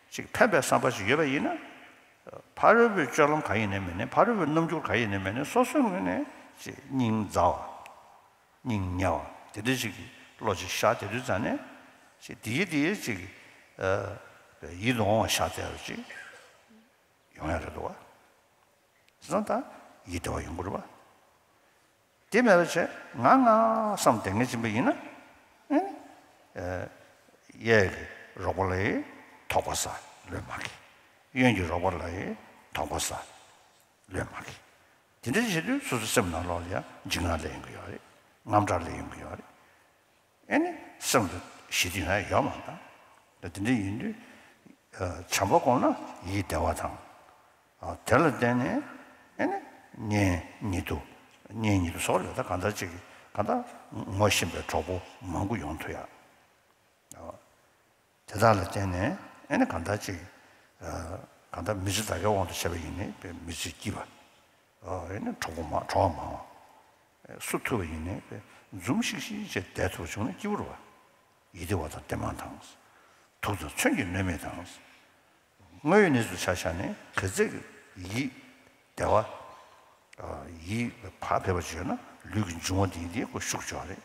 ཅིག་ཕན་པའི་བསམ་པ་ཞིག་ཡོད་པ་ཡིན་ན་ ཕ་རོལ་པོའི་སྤྱོད་ལམ་ག་ཡིན་ནའི་མིན་ནའི། ཕ་རོལ་པོའི་རྣམ་འགྱུར་ག་ཡིན་ནའི་མིན་ནའི། སོ་སོའི་ངོས་ནས་ཅིག་སྙིང་མཛའ་བ། སྙིང་ཉེ་བ་དེ་འདྲ་ཞིག་གི་བློ་ཅིག་ཤར་བསྡད་དུས་ཙང་ནས། ཅིག་དེའི་དེའི་ཅིག་ཡིད་དུ་འོང་བ་ཤར་བསྡད་པ་ཅིག་ཡོང་ཡ་རེད་འདུག་བ། བྱས་ཙང་ད་ཡིད་བདེ་བ་ཡོང་གི་རེད་བ། དེ་མེད་པ་བྱས་ང་ང་བསམ་བསྡད་མཁན་ཅིག་ཡིན་པ་ཡིན་ན། ཨེ་ནི། ཨེ། གཡས་ཀྱི་རོགས་པ་ལ་ཡི་དོགས་པ་ཟ་ལོས་མ་གི། གཡོན་གྱི་རོགས་པ་ལ་ཡི་དོགས་པ་ཟ་ལོས་མ་གི། དེ་འདྲ་བྱེད་དུས་སོ་སོའི་སེམས་ནང་ལོགས་ལ་ཡང་འཇིགས་སྣང་སླེབས་ཡོང་གི་ཡོད་རེད། དངངས་སྐྲག་སླེབས་ཡོང་གི་ཡོད་རེད། ཨེ་ནི་སེམས་ལ་ཞི་བདེ་ཡང་ཡོད་མ་རེད། ད་དེ་འདྲ་ཡིན་དུས། ཨ། བྱམས་པ་སྒོམ་ན་ཡིད་བདེ་བ་དང་། ཨ། དེ་ལ་བརྟེན་ནས་ཨེ་ནི་གཉེན་ཉེ་དུ། གཉེན་ཉེ་དུ་སོགས་ལ་ད་གང་ལྟར་ཅིག་གང་ལྟར་ངོ་ཤེས་པའི་གྲོགས་པོ་མང་པོ་ཡོང་ཐུབ་ཡ། ཨ། དེ་དག་ལ་བརྟེན་ནས་ཨེ་ནི་གང་ལྟར་ཅིག་ཨ། གང་ལྟར་མི་ཚེ་ད་གའི་དབང་དུ་བྱས་པ་ཡིན་ནའི་མི་ཚེ་སྐྱིད་པ། ཨ། ཨེ་ནི་གྲོགས་པོ་མང་གྲོགས་པོ་མང་བ། སུ་ཐུག་པ་ཡིན་ནའི་འཛུམ་ཤིག་ཤིག་བྱས་བསྡད་ཐུབ་པ་བྱུང་ན་སྐྱིད་པོ་རེད་བ། ཡིད་བདེ་བ་དང་ལྡན་པ་དང་། དུག་དང་མཚོན་གྱིས་གནོད་མེད་དང་། དངོས་ཡོད་གནས་ཚུལ་ཆ་བཞག་ནས་ག་ཚད་ཀྱི་ཡིད་བདེ་བ། ཨ། ཡིད་བག་ཕེབས་པ་ཅིག་ཡོད་ན་ལུས་ཀྱི་འབྱུང་བ་དེ་དེ་ཁོ་ཤུགས་ཆེ་བ་རེད།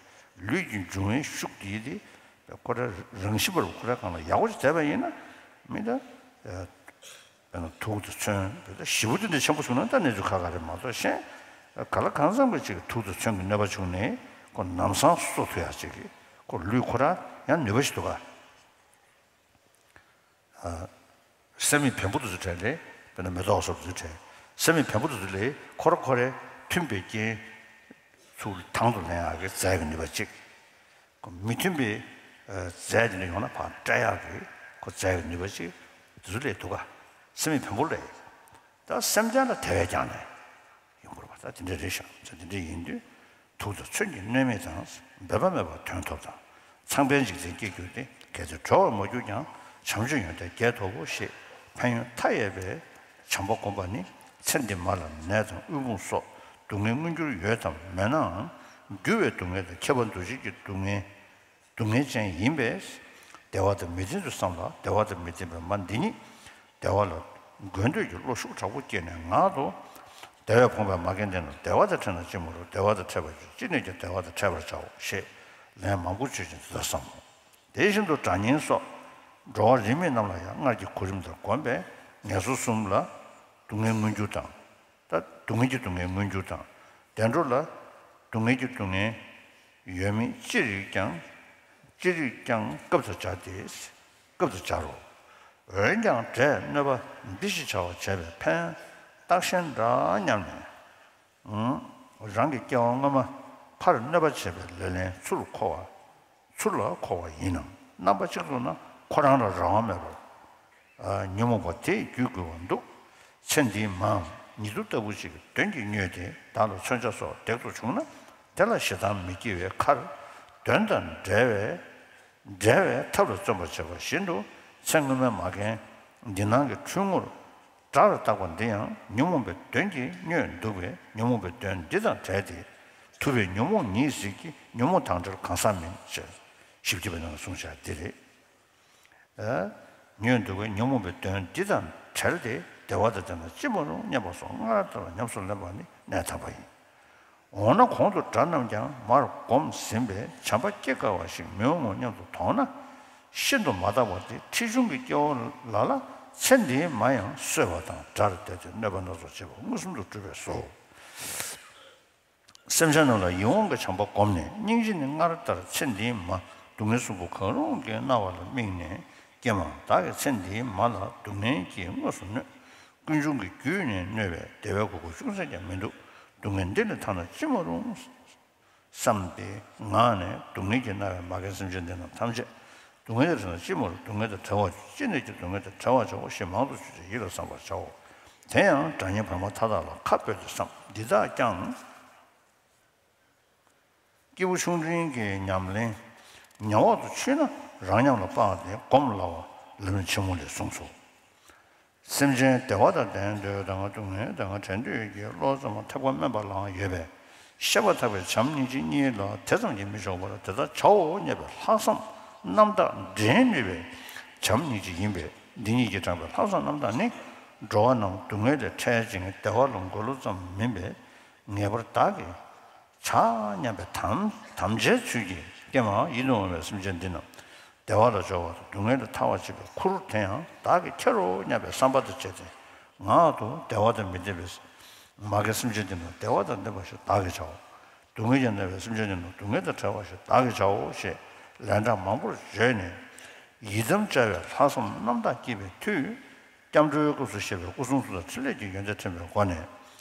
ལུས་ཀྱི་འབྱུང་བའི་ཤུགས་དེ་དེ་ཁོ་རང་རང་བཞིན་པར་ཁོ་རང་སྒང་ལ་ཡག་པོ་ཅིག་བསྡད་པ་ཡིན་ན། མི་ད། ཨ། དཔེར་ན་དུག་དང་མཚོན། དཔེར་ན་ཞེ་པོ་དེ་འདྲ་ཆེན་པོ་བྱུང་ན་ད་གནས་ཚུལ་ཁག་ཁག་རེད་མ་གཏོགས། གཞན་ག་ལ་གང་འཚམ་གྱི་ཅིག་དུག་དང་མཚོན་གྱི་གནོད་པ་བྱུང་ནས་ཁོ་ལམ་སང་གསོ་ཐུབ་ཡག་ཅིག་གི་ཁོ་ལུས་ཁོ་རང་ཡང་ནུས་པ་ཞིག་འདུག་ག། ཨ། སེམས་མེད་བེམ་པོ་དེ་ཚོ་གྲས་ལས། དཔེར་ན་མེ་ཏོག་སོགས་དེ་ཚོ་གྲས། སེམས་མེད་བེམ་པོ་དེ་ཚོ་ལས་ཁོ་ར་ཁོ་རའི་མཐུན་པའི་རྐྱེན་ཚུར་དང་དུ་ལེན་ཡག་གི་རྫས་ཀྱི་ནུས་པ་གཅིག། ཁོ་མི་མཐུན་པའི། ཨ། རྫས་དེ་འདྲ་ཡོང་ན་ཕར་བཀྲལ་ཡག་གི་ཁོ་རྫས་ཀྱི་ནུས་པ་ཅིག་དེ་ཚོ་ལས་འདུག་ག། སེམས་མེད་བེམ་པོ་ལས། ད་སེམས་ཅན་ལ་དེ་བས་ཀྱང་ནས་ཡོང་དགོས་པ། ད་དེ་འདྲ་རེད་ཤག། ད་དེ་འདྲ་ཡིན་དུས་དུག་དང་མཚོན་གྱིས་གནོད་མེད་དང་། འབད་པ་མེད་པར་དོན་ཐོབ་དང་། ཚངས་པའི་འཇིག་རྟེན་སྐྱེ་འགྱུར་ཏེ། གལ་ཏེ་གྲོལ་བར་མ་གྱུར་ཀྱང་། བྱམས་ཆོས་ཡོན་ཏན་རྒྱས་ཐོབ་བོ། ཞེས་ཕན་ཡོན་མཐའ་ཡས་པའི་བྱམས་པ་བསྒོམ་པ་ནི། ཚེ་འདི་མ་ལ་ནད་དང་དབུལ་ཕོངས་སོགས་སྡུག་བསྔལ་མངོན་གྱུར་ཡོད་དམ་མེད་ནའང་། འགྱུར་བའི་སྡུག་བསྔལ་དང་ཁྱབ་པ་འདུ་བྱེད་ཀྱི་སྡུག་བསྔལ། སྡུག་བསྔལ་ཅན་ཡིན་པས། བདེ་བ་དང་མི་ལྡན་དུ་བསམ་ལ། བདེ་བ་དང་མི་ལྡན་པའི་མ་འདི་ཉིད་བདེ་བ་ལ་དགོས་འདོད་ཀྱི་བློ་ཤུགས་དྲག་པོ་སྐྱེས་ནས་ངང་དུ། བདེ་བས་ཕོངས་པའི་མ་རྒན་འདི་ལ། བདེ་བ་དང་ཕྲད་ན་ཅི་མ་རུང་། བདེ་བ་དང་ཕྲད་པར་འགྱུར། ཅི་ནས་ཀྱང་བདེ་བ་དང་ཕྲད་པར་བྱའོ། ཞེས་ལན་མང་པོ་བརྗོད་ཅིང་དེ་ལྟར་བསམ་མོ། དེ་བཞིན་དུ་དགྲ་གཉེན་སོགས་འགྲོ་བ་རིས་མེད་རྣམས་ལ་ཡང་སྔར་གྱི་གོ་རིམ་ལྟར་བསྒོམས་པས་ངན་སོང་གསུམ་ལ་སྡུག་བསྔལ་མངོན་གྱུར་དང་། ད་སྡུག་བསྔལ་གྱི་སྡུག་བསྔལ་མངོན་གྱུར་དང་། བདེ་འགྲོ་ལ་སྡུག་བསྔལ་གྱི་སྡུག་བསྔལ་ཡོད་མེད་ཅི་རིགས་ཀྱང་། ཅི་རིགས་ཀྱང་སྐབས་སུ་སྦྱར་ཏེ། སྐབས་སུ་སྦྱར་རོ། འོན་ཀྱང་དགྲས་གནོད་པ་འདི་ཞིག་བྱ་བར་བྱེད་པས་ཕན་བཏགས་ཤིང་འདྲ་སྙམ་ནས། ཨང་། རང་གི་སྐྱེ་བ་སྔ་མ་ཕར་གནོད་པ་བྱས་པའི་ལེ་ལན་ཚུར་འཁོར་བ། ཚུར་ལ་འཁོར་བ་ཡིན་ནམ། རྣམ་པ་གཅིག་ཏུ་ན་ཁོ་རང་ལ་རང་དབང་མེད་པར། ཨ། ཉོན་མོངས་པ་དེས་བརྒྱུད་དགོས་པར་འདུག། ཚེ་འདིའི་མའམ་ཉེ་དུ་ལྟ་བུ་ཞིག་གི་དོན་གྱིས་མྱོས་ཏེ་བདག་ལ་མཚོན་ཆ་སོགས་ལྡེག་ཏུ་བྱུང་ན། དེ་ལ་ཞེ་སྡང་མི་སྐྱེ་བའི་ཁར། དོན་དང་འབྲེལ་བའི། འབྲེལ་བའི་ཐབས་ལ་བརྩོན་པར་བྱེད་པ་བཞིན་དུ། ཚེ་སྔོན་མའི་མ་རྒན་འདི་སྣང་གི་འཁྲུལ་ངོར་དགྲ་ལ་བཏགས་པ་འདི་ཡང་ཉོན་མོངས་པའི་དོན་གྱིས་མྱོས་འདུག་པས། ཉོན་མོངས་པའི་དོན་འདི་དང་བྲལ་ཏེ། ཐུབ་པའི་ཉོན་མོངས་ཉིད་ཟེར་གྱི། ཉོན་མོངས་དང་བྲལ་གང་ཟག་མིན། ཞེས་བཞི་བརྒྱ་པའི་ནང་གསུངས་བཞག་འདི་རེད། ཨ། མྱོས་འདུག་པས། ཉོན་མོངས་པའི་དོན་འདི་དང་བྲལ་ཏེ་བདེ་བ་དང་ལྡན་ན་ཅི་མ་རུང་སྙམ་པ་སོགས་སྔར་ལྟར་ཉམས་སུ་ལེན་པ་ནི་གནད་དམ་པ་ཡིན། འོ་ན་གོང་དུ་དགྲ་རྣམས་ཀྱང་མར་བསྒོམས་ཟིན་པས་བྱམས་པ་སྐྱེ་དཀའ་བ་ཞིག་མི་འོང་ངོ་སྙམ་དུ་མཐོང་ན། ཤིན་ཏུ་མ་དག་པ་སྟེ། འཁྲིལ་བྱུང་གི་སྐྱེ་བོ་ལ་ལ་ཚེ་འདིའི་མ་ཡང་གསོད་པ་དང་དགྲར་བལྟས་ཏེ་གནོད་པ་སྣ་ཚོགས་བྱེད་པ་མངོན་སུམ་དུ་གྲུབ་པས་སོ། སེམས་ཅན་རྣམས་ལ་ཡིད་འོང་གི་བྱམས་པ་བསྒོམས་ནས། སྙིང་རྗེ་ནི་སྔར་ལྟར་ཚེ་འདིའི་མ་སྡུག་བསྔལ་གསུམ་པོ་གང་རུང་གིས་མནར་བ་ལ་དམིགས་ནས་སྐྱེས་མ། བདག་གིས་ཚེ་འདིའི་མ་ལ་སྡུག་བསྔལ་གྱིས་དངོས་སུ་གནོད། ཀུན་འབྱུང་གི་རྒྱུས་ནི་གནོད་པས་བདེ་བའི་གོ་སྐབས་ཅུང་ཟད་ཀྱང་མི་འདུག། སྡུག་བསྔལ་འདི་ལས་ཐར་ན་ཅི་མ་རུང་བསམ་སྟེ་ངང་ནས་སྡུག་བསྔལ་གྱིས་མནར་བའི་མ་རྒན་སེམས་ཅན་འདི་རྣམས་ཐམས་ཅད་སྡུག་བསྔལ་དེ་ཐར་ན་ཅི་མ་རུང་། སྡུག་བསྔལ་དང་བྲལ་བར་འགྱུར། ཅི་ནས་ཀྱང་སྡུག་བསྔལ་དང་བྲལ་བར་བྱའོ་ཞེས་མང་དུ་ཞུས་ཏེ་ཡིད་ལ་བསམ་པར་བྱའོ། དེ་ཡང་དགྲ་གཉེན་བར་མ་མཐའ་དག་ལ་ཁ་སྤོས་ཏེ་བསམ། འདི་དག་ཀྱང་སྐྱེས་བུ་ཆུང་འབྲིང་གི་ཉམས་ལེན་ཉམས་འོག་ཏུ་ཆུད་ན་རང་ཉམས་ལ་དཔག་སྟེ་སྒོམ་སླ་བ་ལམ་རིམ་ཆེན་མོ་ལས་གསུངས་སོ། སེམས་ཅན་བདེ་བ་དང་ལྡན་འདོད་དང་སྡུག་བསྔལ་དང་བྲལ་འདོད་ཀྱི་བློ་ཙམ་ཐེབས་ཀ་དམན་པ་ལའང་ཡོད་པས། བཤད་པ་ཐག་པའི་བྱམས་སྙིང་རྗེ་གཉིས་ལ་དེ་ཙམ་གྱིས་མི་ཆོག་པར་དེ་ལྟར་བྱའོ་སྙམ་པའི་ལྷག་བསམ་རྣམ་དག་འདྲེན་ནུས་པའི་བྱམས་སྙིང་རྗེ་ཡིན་པས། འདི་གཉིས་ཀྱིས་དྲངས་པའི་ལྷག་བསམ་རྣམ་དག་ནི། འགྲོ་བ་རྣམས་སྡུག་བསྔལ་ལས་ཐར་ཅིང་བདེ་བ་ལ་འགོད་ལུགས་ཙམ་མིན་པའི་ངེས་པར་བདག་གིས་བྱ་སྙམ་པའི་དམ་དམ་བཅའི་ཚུལ་གྱིས་ཀྱེ་མ་ཡིད་དུ་འོང་བའི་སེམས་ཅན་འདི་རྣམས་བདེ་བ་ལ་སྦྱོར་བ་དང་སྡུག་བསྔལ་ལས་ཐར་བར་བྱེད་པའི་ཁུར་དེ་ཡང་བདག་གིས་ཁྱེར་རོ་སྙམ་པའི་བསམ་པ་དང་བཅས་ཏེ། ངག་ཏུ་བདེ་བ་དང་མི་ལྡན་པའི་མ་རྒན་སེམས་ཅན་འདི་རྣམས་བདེ་བ་དང་ལྡན་པ་ཞིག་བདག་གིས་བྱའོ། སྡུག་བསྔལ་གྱིས་མནར་བའི་སེམས་ཅན་འདི་རྣམས་སྡུག་བསྔལ་དང་བྲལ་བ་ཞིག་བདག་གིས་བྱའོ་ཞེས་ལན་གྲངས་མང་པོར་བརྗོད་ནས། ཡི་དམ་བཅའ་བའི་ལྷག་བསམ་རྣམ་དག་བསྐྱེད་པའི་མཐུས། སྐྱབས་འགྲོའི་སྐབས་སུ་བཤད་པའི་སྐུ་གསུང་ཐུགས་དང་ཕྲིན་ལས་ཀྱི་ཡོན་ཏན་ཕྲེང་བའི་སྒོ་ནས།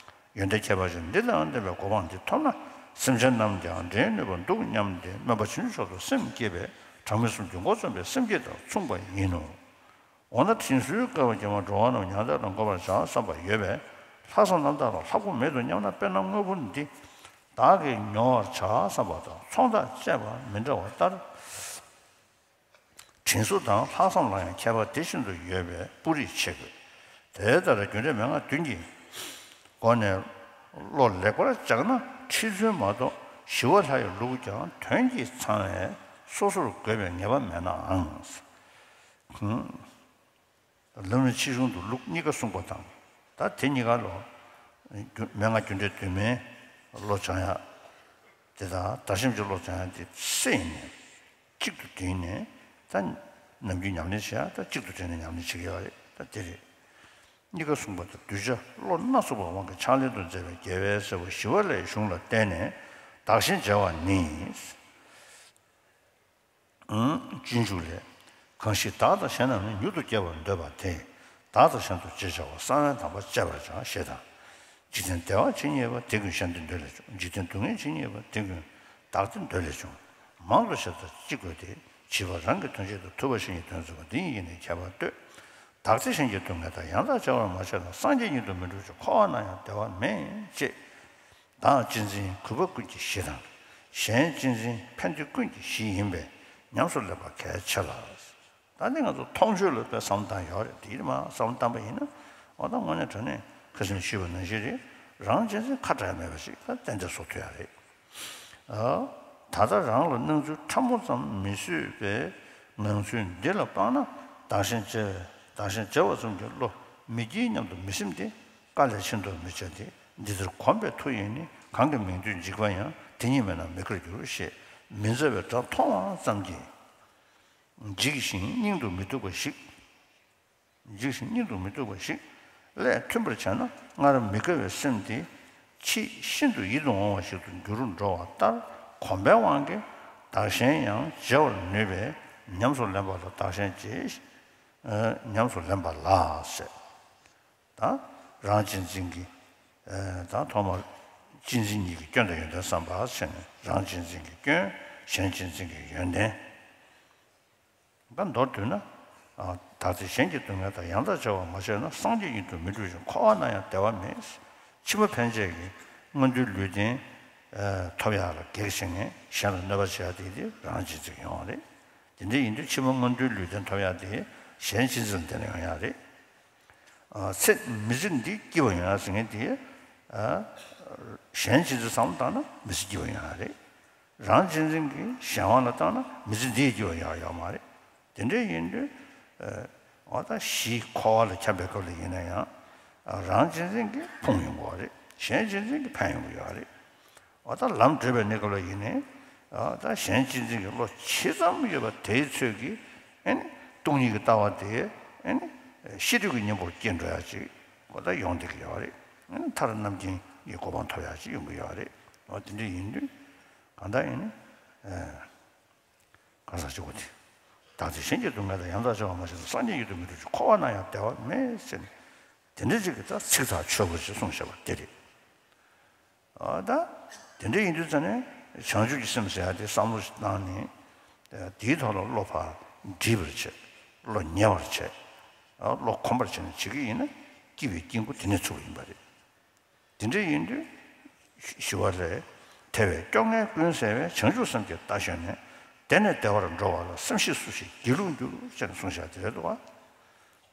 ཡོན་ཏན་ཁྱད་པར་ཅན་འདི་དང་ལྡན་པའི་གོ་འཕང་འདི་ཐོབ་ན། སེམས་ཅན་རྣམས་ཀྱང་འདྲེན་ནུས་པ་འདུག་སྙམ་སྟེ་སྨོན་པ་བྱིན་གྱིས་བརླབ་ཏུ་སེམས་བསྐྱེད་པས་གྲངས་མེད་གསུམ་གྱི་མགོ་རྩོམ་པའི་སེམས་བསྐྱེད་དང་མཚུངས་པ་ཡིན་ནོ། འོ་ན་དྲིན་གཟོའི་དཀའ་བ་ཀྱེ་མ་འགྲོ་བ་རྣམས་ཡང་དག་ལ་འགོད་པར་བྱ་བསམ་པ་ཡོད་པས། ལྷག་བསམ་རྣམ་དག་ལ་ལྷག་པ་མེད་དོ་སྙམ་ན། དཔེར་ན་དངོས་པོ་འདི་བདག་གིས་ཉོ་བར་བྱ་བསམ་པ་དང་ཚོང་བདག་བཅས་པ་མི་འདྲ་བ་ལྟར། དྲིན་གཟོ་དང་ལྷག་བསམ་ལ་ཡང་ཁྱད་པར་དེ་བཞིན་དུ་ཡོད་པའི་སྤུ་རིས་ཕྱེ་དགོས། དེ་ལྟར་རྒྱུ་འབྲས་མན་ངག་བདུན་གྱི་སྒོ་ནས་བློ་ལེགས་པར་སྦྱངས་ན་ཁྲིད་མཛོད་མ་གཏོགས་ཞི་བ་ལྷ་ཡི་ལུགས་ཀྱང་དོན་གྱིས་ཚང་བས་སོ་སོར་འགོད་པའི་ངེས་པ་མེད་ནའང་། ལམ་རིམ་ཆེ་ཆུང་དུ་ལུགས་གཉིས་ཀ་གསུངས་པ་དང་། ད་དེ་གཉིས་ཀ་ལོ། རྒྱུ་མན་ངག་རྒྱུ་འབྲས་བདུན་མའི་བློ་སྦྱང་ཡག་དེ་དང་བདག་གཞན་གྱི་བློ་སྦྱང་ཡག་དེ་སེ་ཡིན་ནས་གཅིག་ཏུ་བསྒྲིལ་ནས། ད་ནམ་རྒྱུན་ཉམས་ལེན་བྱེད་ཡག་ད་གཅིག་ཏུ་བསྒྲིལ་ནས་ཉམས་ལེན་བྱེད་ཀྱི་ཡོད་རེད། ད་དེ་རེད། གཉིས་ཀ་གསུངས་པ་དང་གདུལ་བྱ་བློ་སྣ་ཚོགས་པའི་དབང་གིས་ཕྱག་ལེན་དུ་མཛད་པའི་རྒྱལ་བའི་སྲས་པོ་ཞི་བ་ལྷའི་གཞུང་ལ་བརྟེན་ནས་བདག་གཞན་བརྗེ་བ་ནི། སྤྱོད་འཇུག་ལས། གང་ཞིག་བདག་དང་གཞན་རྣམས་ནི། མྱུར་དུ་སྐྱེ་བར་འདོད་པ་དེས། བདག་དང་གཞན་དུ་བརྗེ་བྱ་བ། གསང་བའི་དམ་པ་བཅས་པར་བྱ། ཞེས་དང་། འཇིག་རྟེན་བདེ་བ་ཇི་སྙེད་པ། དེ་ཀུན་གཞན་དོན་འདོད་ལས་བྱུང་། འཇིག་རྟེན་སྡུག་བསྔལ་ཇི་སྙེད་པ། དེ་ཀུན་བདག་བདེ་འདོད་ལས་བྱུང་། མང་དུ་བཤད་པ་ཅི་དགོས་ཏེ། བྱིས་པ་རང་གི་དོན་བྱེད་དང་། ཐུབ་པ་གཞན་གྱི་དོན་མཛད་པ། འདི་གཉིས་ཀྱིས་ནི་ཁྱད་པར་ལྟོས། བདག་བདེ་གཞན་གྱི་སྡུག་བསྔལ་དང་། ཡང་དག་བྱ་བར་མ་བྱས་ན། སངས་རྒྱས་ཉིད་དུ་མི་འགྲུབ་ཅིང་། འཁོར་བ་ན་ཡང་བདེ་བ་མེད། ཅེས། བདག་གཅེས་འཛིན་གུས་པ་ཀུན་གྱི་གཞི་དང་། གཞན་གཅེས་འཛིན་ཕན་བདེ་ཀུན་གྱི་གཞི་ཡིན་པས་ཉམས་སུ་ལེན་པ་གལ་ཆེ་ལ། ད་ནི་ང་ཚོ་མཐོང་ཆོས་ལ་དཔེ་བསམ་བློ་བཏང་ཡོད་རེད། དེ་མ་བསམ་བློ་བཏང་པ་ཡིན་ན། འོ་ད་དངོས་གནས་དྲང་གནས་ཁ་སང་ཞུས་པ་ནང་བཞིན་རེད། རང་གཅེས་འཛིན་ཁ་བྲལ་མེད་པ་ཞིག་ད་ཏན་ཏན་བཟོ་ཐུབ་ཡ་རེད། ཨ། ད་ལྟ་རང་ལ་སྣང་ཚུལ་ཕྲ་མོ་ཙམ་མི་བཟོད་པའི་ངང་ཚུལ་འདི་ལ་དཔག་ན། བདག་གཞན་བརྗེ་བའི་བདག་གཞན་བརྗེ་བ་ཙམ་གྱི་བློ་མི་སྐྱེའི་སྙམ་དུ་མི་སེམས་ཏེ། དཀའ་ལས་ཆེན་དུ་མི་བྱ་སྟེ། འདི་ལྟར་གོམས་པའི་མཐུ་ཡིས་ནི། གང་གི་མིང་དོན་འཇིག་པ་ཡང་། དེ་ཉིད་མེད་ན་མི་དགར་འགྱུར། ཞེས་མི་མཛའ་བའི་དགྲ་མཐོང་བ་ཙམ་གྱིས། འཇིགས་ཤིང་སྙིང་དུ་མི་སྡུག་པ་ཞིག་འཇིགས་ཤིང་སྙིང་དུ་མི་སྡུག་པ་ཞིག་ལས་མཐུན་པར་བྱས་ན། སྔར་མི་དགའ་བའི་སེམས་དེ་ཕྱིས་ཤིན་ཏུ་ཡིད་དུ་འོང་བ་ཞིག་ཏུ་འགྱུར་འགྲོ་བ་ལྟར། གོམས་པའི་དབང་གིས་བདག་གཞན་ཡང་བརྗེ་བར་ནུས་པས་ཉམས་སུ་ལེན་པ་ལ་བདག་གཞན་བརྗེ། ཨ། ཉམས་སུ་ལེན་པ་ལ་ཟེར། ད་རང་གཅེས་འཛིན་གྱི། ཨ། ད་ཐོག་མར་གཅེས་འཛིན་གཉིས་ཀྱི་སྐྱོན་དང་ཡོན་ཏན་བསམ་པ་བྱས་ནས། རང་གཅེས་འཛིན་གྱི་སྐྱོན། གཞན་གཅེས་འཛིན་གྱི་ཡོན་ཏན། ད་མདོར་བསྡུས་ན། ཨ། བདག་བདེ་གཞན་གྱི་སྡུག་བསྔལ་དང་། ཡང་དག་བྱ་བ་མ་བྱས་ན། སངས་རྒྱས་ཉིད་དུ་མི་འགྲུབ་ཅིང་། འཁོར་བ་ན་ཡང་བདེ་བ་མེད། ཕྱི་མ་ཕན་ཆད་ཀྱི་མངོན་མཐོའི་ལུས་རྟེན། ཨ། ཐོབ་ཡག་ལ་གེགས་བྱེད་མཁན། གཞན་ལ་གནོད་པ་བྱེད་ཡག་དེ་དེ་རང་གཅེས་འཛིན་ཡོང་བ་རེད། དེ་འདྲ་ཡིན་དུས་ཕྱི་མ་མངོན་མཐོའི་ལུས་རྟེན་ཐོབ་ཡག་དེ་གཞན་གཅེས་འཛིན་ལ་བརྟེན་ནས་ཡོང་ཡག་རེད། ཨ། ཚེ་མི་ཚེ་འདི་སྐྱིད་པ་ཡོང་ཡག་ཟེར་མཁན་དེ། ཨ། གཞན་གཅེས་འཛིན་བསམ་བློ་བཏང་ན་མི་ཚེ་སྐྱིད་པ་ཡོང་ཡག་རེད། རང་གཅེས་འཛིན་གྱི་གཞན་དབང་ལ་བཏང་ན་མི་ཚེ་འདིའི་སྐྱིད་པ་ཡོང་ཡག་ཡོད་མ་རེད། དེ་འདྲ་ཡིན་དུས། ཨ། འོ་ད་གཞི་འཁོར་བ་ལ་འཁྱམས་པའི་སྐབས་ལ་ཡིན་ན་ཡང་། ཨ། རང་གཅེས་འཛིན་གྱིས་ཕུང་ཡོང་གི་ཡོད་རེད། གཞན་གཅེས་འཛིན་གྱིས་ཕན་ཡོང་གི་ཡོད་རེད། འོ་ད་ལམ་བགྲོད་པའི་གནས་སྐབས་ལ་ཡིན་ནའི། ཨ། ད་གཞན་གཅེས་འཛིན་གྱི་བློ་ཇི་ཙམ་ཡོད་པ་དེའི་ཚོད་ཀྱིས། ཨ་ནི་སྟོང་ཉིད་ཀྱི་ལྟ་བ་དེ། ཨ་ནི་ཤེས་སྒྲིབ་ཀྱི་གཉེན་པོར་སྐྱེས་འགྲོ་ཡག་ཅིག་འོ་ད་ཡོང་བསྡད་ཀྱི་ཡོད་རེད། ཨ་ནི་མཐར་རྣམ་མཁྱེན་གྱི་གོ་འཕང་ཐོབ་ཡག་ཅིག་ཡོང་གི་ཡོད་རེད། འོ་དེ་འདྲ་ཡིན་དུས་གང་ལྟར་ཡིན་ནའི། ཨ། གང་ཟག་གཅིག་པོ་དེ། བདག་བདེ་གཞན་གྱི་སྡུག་བསྔལ་དང་། ཡང་དག་བྱ་བ་མ་བྱས་ན། སངས་རྒྱས་ཉིད་དུ་མི་འགྲུབ་ཅིང་། འཁོར་བ་ན་ཡང་བདེ་བ་མེད། ཟེར་ནས་དེ་འདྲ་ཅིག་གི་ད་ཚིག་ཐག་ཆོད་པོ་ཅིག་གསུངས་བཞག་པ་དེ་རེད། ཨ། ད་དེ་འདྲ་ཡིན་དུས་ཙ་ནས་བྱང་ཆུབ་ཀྱི་སེམས་ཟེར་ཡག་དེ་བསམ་བློ་ཞིག་བཏང་ནས། དེའི་ཐོག་ལ་བློ་ཕར་འདྲིས་པར་བྱེད། བློ་ཉེ་བར་བྱེད། ཨ། བློ་གོམས་པར་བྱེད་ནས་བྱེད་ཀྱི་ཡིན་ན་སྐྱིད་པའི་དཀྱིལ་འཁོར་དེ་ནས་ཚུགས་པ་ཡིན་པ་རེད། དེ་འདྲ་ཡིན་དུས། ཞི་བ་ལྷས། ཐལ་བའི་སྐྱོ་ངལ་ཀུན་སེལ་བའི། བྱང་ཆུབ་སེམས་ཀྱི་རྟ་ཞོན་ནས། དེ་ནས་བདེ་བར་འགྲོ་བ་ལ། སེམས་ཤེས་སུ་ཞིག་སྒྱིད་ལུག་འགྱུར། ཅེས་ནས་གསུངས་བཞག་དེ་རེད་འདུག་བ།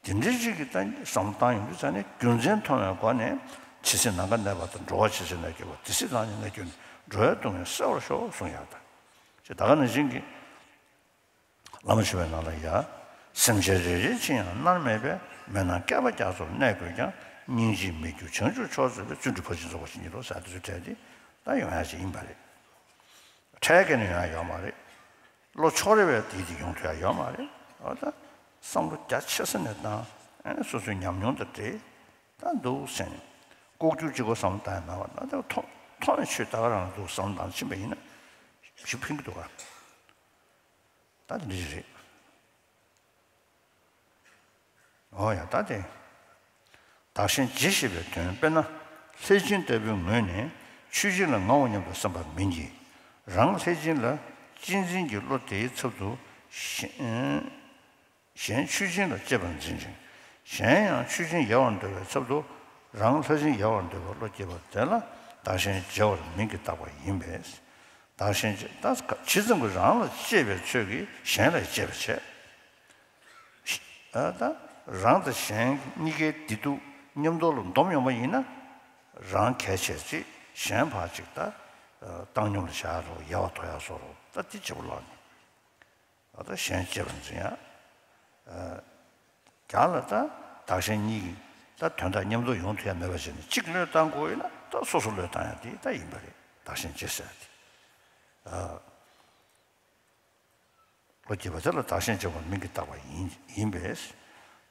དེ་འདྲའི་རིགས་ཀྱི་ད་བསམ་བློ་བཏང་ཡོང་དུས་ཙ་ནས་རྒྱུ་མཚན་མཐོང་བའི་སྒོ་ནས། ཇི་སྲིད་ནམ་མཁའ་གནས་པ་དང་། འགྲོ་བ་ཇི་སྲིད་ན་སྐྱོ་བ། དེ་སྲིད་བདག་ཉིད་ང་སྐྱོ་ནས། འགྲོ་བའི་སྡུག་བསྔལ་སེལ་བར་ཤོག་གསུངས་ཡག་དང་། ཅེས་ད་ག་ནང་བཞིན་གྱི། བླ་མ་མཆོད་པའི་ནང་ལ་ཡ། སེམས་ཅན་རེ་རེའི་ཕྱིར་ཡང་མནར་མེད་པའི་མེ་ནང་བསྐལ་པ་རྒྱ་མཚོར་གནས་དགོས་ཀྱང་། སྙིང་རྗེས་མི་འགྱུར་བྱང་ཆུབ་མཆོག་འཛིན་པའི། བརྩོན་འགྲུས་ཕར་ཕྱིན་རྫོགས་པར་བྱིན་གྱིས་རློབས་ཟེར་དེ་ཚོའི་གྲས་དེ་ད་ཡོང་ཡ་ཞིག་ཡིན་པ་རེད། འཕྲལ་སྐད་ནས་ཡོང་ཡ་ཡོད་མ་རེད། བློ་ཕྱོགས་རེ་བའི་དེ་དེ་ཡོང་ཐུབ་ཡ་ཡོད་མ་རེད། འོ་ད་བསམ་བློ་རྒྱ་ཆེ་ས་ནས་བཏང་། ཨ་ནི་སོ་སོའི་ཉམས་མྱོང་དང་འབྲེལ་ད་འདུག་ཟེར་ནས། ལྐོག་གྱུར་གཅིག་པོ་བསམ་བློ་བཏང་ཡ་མེད་པ་ན། ད་མཐོང་མཐོང་བའི་ཆོས་ད་ག་རང་ལ་འདུག་བསམ་བློ་བཏང་ཕྱིན་པ་ཡིན་ན་ཞིག་ཕན་གྱི་འདུག་ག་ད་འདི་རེད། འོ་ཡ་ད་དེ། བདག་གཞན་བརྗེ་ཞེས་པའི་དོན། དཔེར་ན། ལྷས་བྱིན་ལྟ་བུའི་ངོས་ནས་མཆོད་སྦྱིན་ལ་ངའོ་སྙམ་དུ་བསམ་པ་མིན་གྱི། རང་ལྷས་བྱིན་ལ་གཅེས་འཛིན་གྱི་བློ་དེའི་ཚབ་ཏུ་གཞན་གཞན་མཆོད་སྦྱིན་ལ་གཅེས་པར་འཛིན་ཅིང་། གཞན་ཡང་མཆོད་སྦྱིན་ཡལ་བར་འདོད་པའི་ཚབ་ཏུ་རང་ལྷས་བྱིན་ཡལ་བར་འདོད་པའི་བློ་སྐྱེས་པ་དེ་ལ་བདག་གཞན་བརྗེ་བར་མིང་གིས་བཏགས་པ་ཡིན་པས། བདག་གཞན་བརྗེ་ད་ཇི་ཙམ་གྱིས་རང་ལ་གཅེས་པའི་ཚོད་ཀྱིས་གཞན་ལ་གཅེས་པར་བྱེད། ཨ་ད་རང་དང་གཞན་གཉིས་ཀའི་བདེ་སྡུག་མཉམ་དུ་ལ་འདོམས་ཡོང་བ་ཡིན་ན། རང་གལ་ཆེ་ཅིག་གཞན་ཕར་ཅིག་ད་བཏང་སྙོམས་ལ་བཞག་རོགས། ཡལ་བར་དོར་ཡ་བཟོ་རོགས། ད་དེ་བྱེད་པོ་ལོག་ནས་ཨ་ད་གཞན་གཅེས་པར་འཛིན་ཡ། རྒྱང་ལ་ད་བདག་གཞན་གཉིས་ཀྱི་ད་དོན་དག་མཉམ་དུ་ཡོང་ཐུབ་ཡ་མེད་པ་བྱས་ནས་གཅིག་བློས་བཏང་དགོས་ཡོད་ན་ད་སོ་སོ་བློས་བཏང་ཡ་དེ་ད་ཡིན་པ་རེད། བདག་གཞན་བརྗེ་ཟེར་ཡ་དེ། བློ་སྐྱེས་པ་དེ་ལ་བདག་གཞན་བརྗེ་བར་མིང་གིས་བཏགས་པ་ཡིན་ཡིན་པས།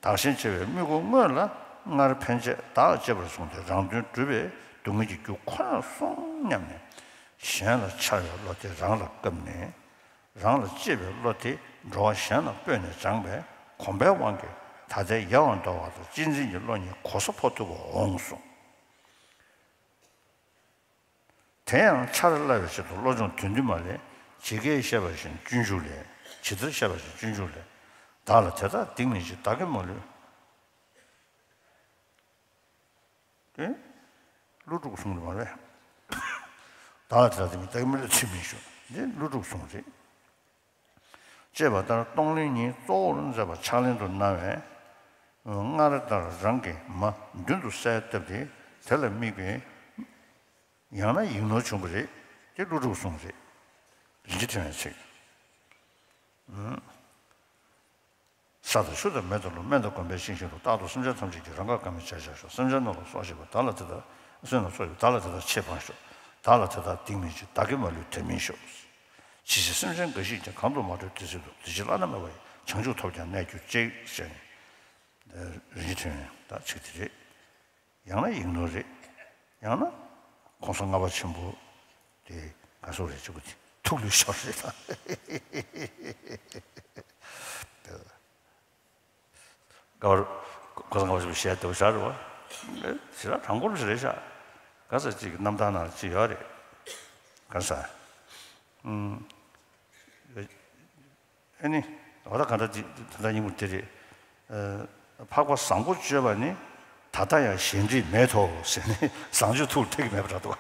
བདག་གཞན་བརྗེ་བའི་དམིགས་ཡུལ་དངོས་ལ་སྔར་ཕན་ཆད་བདག་ལ་གཅེས་པར་བཟུང་སྟེ་རང་དོན་སྒྲུབ་པའི་སྡུག་བསྔལ་གྱི་རྒྱུ་ཁོ་ནར་སོང་སྙམ་ནས། གཞན་ལ་འཆར་བའི་བློ་དེ་རང་ལ་བཀབ་ནས། རང་ལ་གཅེས་པའི་བློ་དེ་འགྲོ་བ་གཞན་ལ་སྤོས་ནས་སྦྱངས་པས་གོམས་པའི་དབང་གིས་ད་ལྟའི་ཡལ་བར་འདོར་བ་དང་གཅེས་འཛིན་གྱི་བློ་གཉིས་གོ་ས་ཕོག་ཐུབ་པར་འོང་གསུངས། དེ་ཡང་འཆར་སླ་བའི་ཆེད་དུ་བློ་སྦྱོང་དོན་བདུན་མ་ལས། ཇི་སྐད་བཤད་པ་བཞིན་སྤྱོད་འཇུག་ལས། ཇི་ལྟར་བཤད་པ་བཞིན་སྤྱོད་འཇུག་ལས། བདག་ལ་དེ་དག་སྡིག་མིན་འབྱུང་བདག་གིས་མ་ལུས། དེ་ཀླུ་སྒྲུབ་གསུང་རེད་མ་རེད། བདག་ལ་དེ་དག་སྡིག་མིན་བདག་གིས་མ་ལུས་ཚུལ་མིན་ཞུ། འདི་ཀླུ་སྒྲུབ་གསུང་རེད། ཅེས་པ་ལྟར་གཏོང་ལེན་གཉིས་གཙོ་བོར་མཛད་པ་ཕྱག་ལེན་དུ་གནང་བས། སྔར་ལྟར་རང་གི་མ་མདུན་དུ་གསལ་བཏབ་སྟེ་དེ་ལ་དམིགས་པའི། ཡང་ན་ཡིག་ནོར་བྱུང་བ་རེད། དེ་ཀླུ་སྒྲུབ་གསུང་རེད། རིན་ཆེན་ཕྲེང་བའི་ཚིག་ས་དང་ཆུ་དང་མེ་དང་རླུང་སྨན་དང་སྒོམ་པས་ཤིང་བཞིན་དུ། རྟག་ཏུ་སེམས་ཅན་ཐམས་ཅད་ཀྱི་རང་ག་དཀར་མིན་ཕྱག་བྱར་ཤོག་སེམས་ཅན་རྣམས་ལ་སྲོག་བཅད་པ་བདག་ལ་དེ་དག་སེམས་ལ་སྲོག་བཅད་པ་བདག་ལ་དེ་དག་ཆེས་ཕངས་ཤོག་བདག་ལ་དེ་དག་སྡིག་མིན་འབྱུང་བདག་གིས་མ་ལུས་དེ་མིན་ཤོག་ཇི་ཕྱིར་སེམས་ཅན་འགའ་ཞིག་ཀྱང་། གང་དུ་མ་འགྲོ་དེ་སྲིད་དུ། དེ་ཕྱིར་བླ་ན་མེད་པ་ཡི། བྱང་ཆུབ་ཐོབ་ཀྱང་གནས་གྱུར་ཅིག་ཅེས་ནས། རིན་ཆེན་ཕྲེང་བའི་ད་ཚིག་དེ་རེད། ཡང་ན་ཡིག་ནོར་རེད། ཡང་ན་གོང་ས་ལྔ་པ་ཆེན་པོ་དེ་ག་སོགས་རེད་ཅེས་པ་དེ་ཐུགས་ལུས་ཤོར་རེད་ད། ག་བར་གོང་ས་ལྔ་པ་ཆེན་པོ་ཞལ་དེ་བཞག་རེད་བ། ཞེ་དྲག་དྲང་པོ་ཞིག་རེད་ཤག་ག་ས་ཅིག་རྣམ་ཐར་ནང་ཅིག་ཡོད་རེད། ག་ས། ཨ་ནི། འོ་ད་ག་འདྲ་འདི་ད་ལྟ་སྙིང་པོ་འདི་རེད། ཨ། འཕགས་པ་བཟང་པོ་སྤྱོད་པ་ནི། ད་ལྟ་ཡང་གཞན་འདྲིས་མེད་དོ་ཟེར་ནས་བཟང་སྤྱོད་ཐུགས་ལ་ཐེག་གི་མེད་པ་འདྲ་འདུག་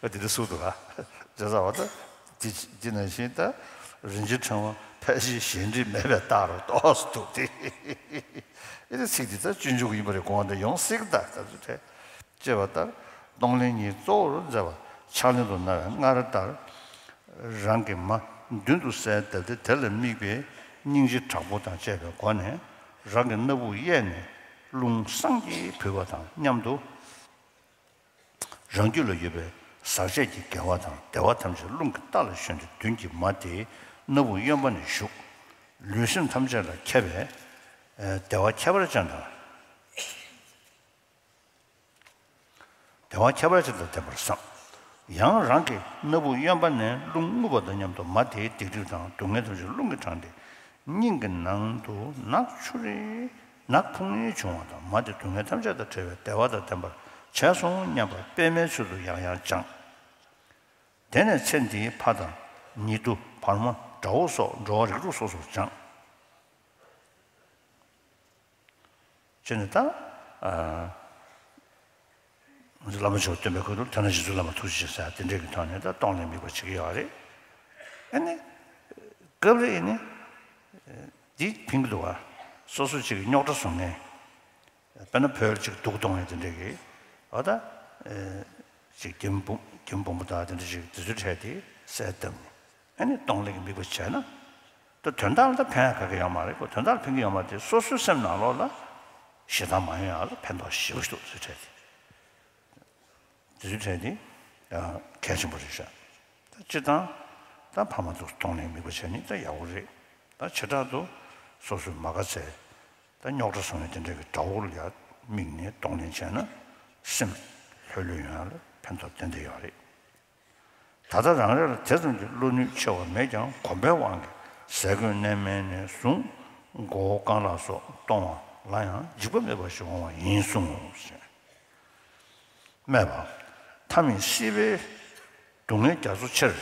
ཨ་འདི་འདྲ་གསུངས་འདུག་ག་བྱས་ཙང་འོ་ད་འདི་འདི་ནང་བཞིན་ད་རིན་ཆེན་ཕྲེང་བ་ཕལ་ཆེར་གཞན་འདྲིས་མེད་པའི་རྟགས་རུ་རྟོགས་སུ་འདུག་སྟེ། ཨེ་ནི་ཚིག་འདི་ད་སྤྱོད་འཇུག་ཡིན་པ་རེད། གོང་འདི་ཡོང་སྲིད་ཀྱི་ད་ད་ཚོད་དྲན། ཅེས་པ་ལྟར་གཏོང་ལེན་གཉིས་གཙོ་བོར་མཛད་པ་ཕྱག་ལེན་དུ་གནང་བས། སྔར་ལྟར་རང་གི་མ་མདུན་དུ་གསལ་བཏབ་སྟེ་དེ་ལ་དམིགས་པའི་སྙིང་རྗེ་དྲག་པོ་དང་བཅས་པའི་སྒོ་ནས་རང་གི་སྣ་བུག་གཡས་ནས་རླུང་བསང་གིས་བུས་པ་དང་མཉམ་དུ། རང་རྒྱུད་ལ་ཡོད་པའི་ཟག་བཅས་ཀྱི་དགེ་བ་དང་བདེ་བ་ཐམས་ཅད་རླུང་གི་རྟ་ལ་ཞོན་ཏེ་མདུན་གྱི་མ་དེའི་སྣ་བུག་གཡོན་པ་ནས་ཞུགས། ལུས་སེམས་ཐམས་ཅད་ལ་ཁྱབ་པས་བདེ་བ་ཁྱད་པར་ཅན་དང་། བདེ་བ་ཁྱད་པར་ཅན་དང་ལྡན་པར་བསམ། ཡང་རང་གི་སྣ་བུག་གཡོན་པ་ནས་རླུང་རྔུབ་པ་དང་མཉམ་དུ་མ་དེའི་སྡིག་སྒྲིབ་དང་སྡུག་བསྔལ་ཐམས་ཅད་རླུང་གིས་དྲངས་ཏེ། སྙིང་གི་ནང་དུ་ནག་ཆུ་རེ་ནག་ཕུང་རེ་བྱུང་བ་དང་། མ་དེ་སྡུག་བསྔལ་ཐམས་ཅད་དང་བྲལ་བའི་བདེ་བ་དང་ལྡན་པར་བྱས་སོང་སྙམ་པ་པདྨའི་ཚུལ་དུ་ཡང་ཡང་སྦྱངས། དེ་ནས་ཚེ་འདིའི་ཕ་དང་ཉེ་དུ་བར་མ་དགྲ་བོ་སོགས་འགྲོ་བ་རིགས་དྲུག་སོ་སོར་སྦྱངས། བྱས་ནས་ད། ཨ། ང་ཚོ་བླ་མ་མཆོག་སྟོན་པའི་ཁ་ཐུག་དེ་ན་རྗེ་བཙུན་བླ་མ་ཐུགས་རྗེ་ཆེ་ཟེར་དེ་འདྲས་ཀྱི་ཐོག་ནས་ད་གཏོང་ལེན་དམིགས་པ་བྱེད་ཀྱི་ཡོད་རེད། ཨ་ནི། སྐབས་རེ་ནི། འདི་ཕན་གྱི་འདུག་བ། སོ་སོ་ཅིག་གི་རྙོག་དྲ་བཟོ་མཁན། དཔེར་ན་བོད་ཅིག་སྡུག་གཏོང་ཡས་དེ་འདྲས་ཀྱི། འོ་ད། ཅིག་རྒྱུན་བུ་རྒྱུན་བུ་མོ་དང་དེ་འདྲས་ཅིག་དེ་ཚོའི་གྲས་དེ་གསལ་བཏབ་ནས། ཨ་ནི་གཏོང་ལེན་གྱི་དམིགས་པ་བྱས་ན། ད་དོན་དག་ལ་ད་ཕན་ཡག་ག་གེ་ཡོད་མ་རེད་གོ། དོན་དག་ལ་ཕན་གི་ཡོད་མ་རེད་དེ། སོ་སོའི་སེམས་ནང་ལོགས་ལ་ཞེ་སྡང་མ་ཡོང་ཡག་ལ་ཕན་ཐོགས་ཞེ་པོ་ཞིག་འདུག་ཟེར་འཕྲད་དེ། དེ་ཚོའི་གྲས་དེ་ཡང་གལ་ཆེན་པོ་རེད་ཤག་ད་སྤྱིར་བཏང་ད་ཕ་མ་ཚོ་གདོང་ལེན་དམིགས་པ་བྱས་ནི་ད་ཡག་པོ་རེད། ད་བྱེ་བྲག་ཏུ་སོ་སོའི་མ་དགའ་ཚལ་ད་རྙོག་དྲ་བཟོ་མཁན་དེ་འདྲ་གི་དགྲ་བོ་ལ་ཡ་དམིགས་ནས་གདོང་ལེན་བྱས་ན་སེམས་ལྷོད་ལྷོད་ཡོང་ཡ་ལ་ཕན་ཐོགས་ཏན་ཏན་ཡོད་རེད། ད་ལྟ་རང་རེ་ལ་དེ་ཙམ་གྱི་བློ་ནུས་ཆེ་བ་མེད་ཀྱང་གོམས་པའི་དབང་གིས་ཟས་གོས་གནས་མལ་ནས་བཟུང་མགོ་བོ་རྐང་ལག་སོགས་གཏོང་བ་ལ་ཡང་འཇིགས་པ་མེད་པ་ཞིག་འོང་བ་ཡིན་གསུངས་ཟེར། སྨྲས་པ། མཐའ་མི་སྲིད་པའི་སྡུག་བསྔལ་རྒྱ་མཚོ་ཆེར།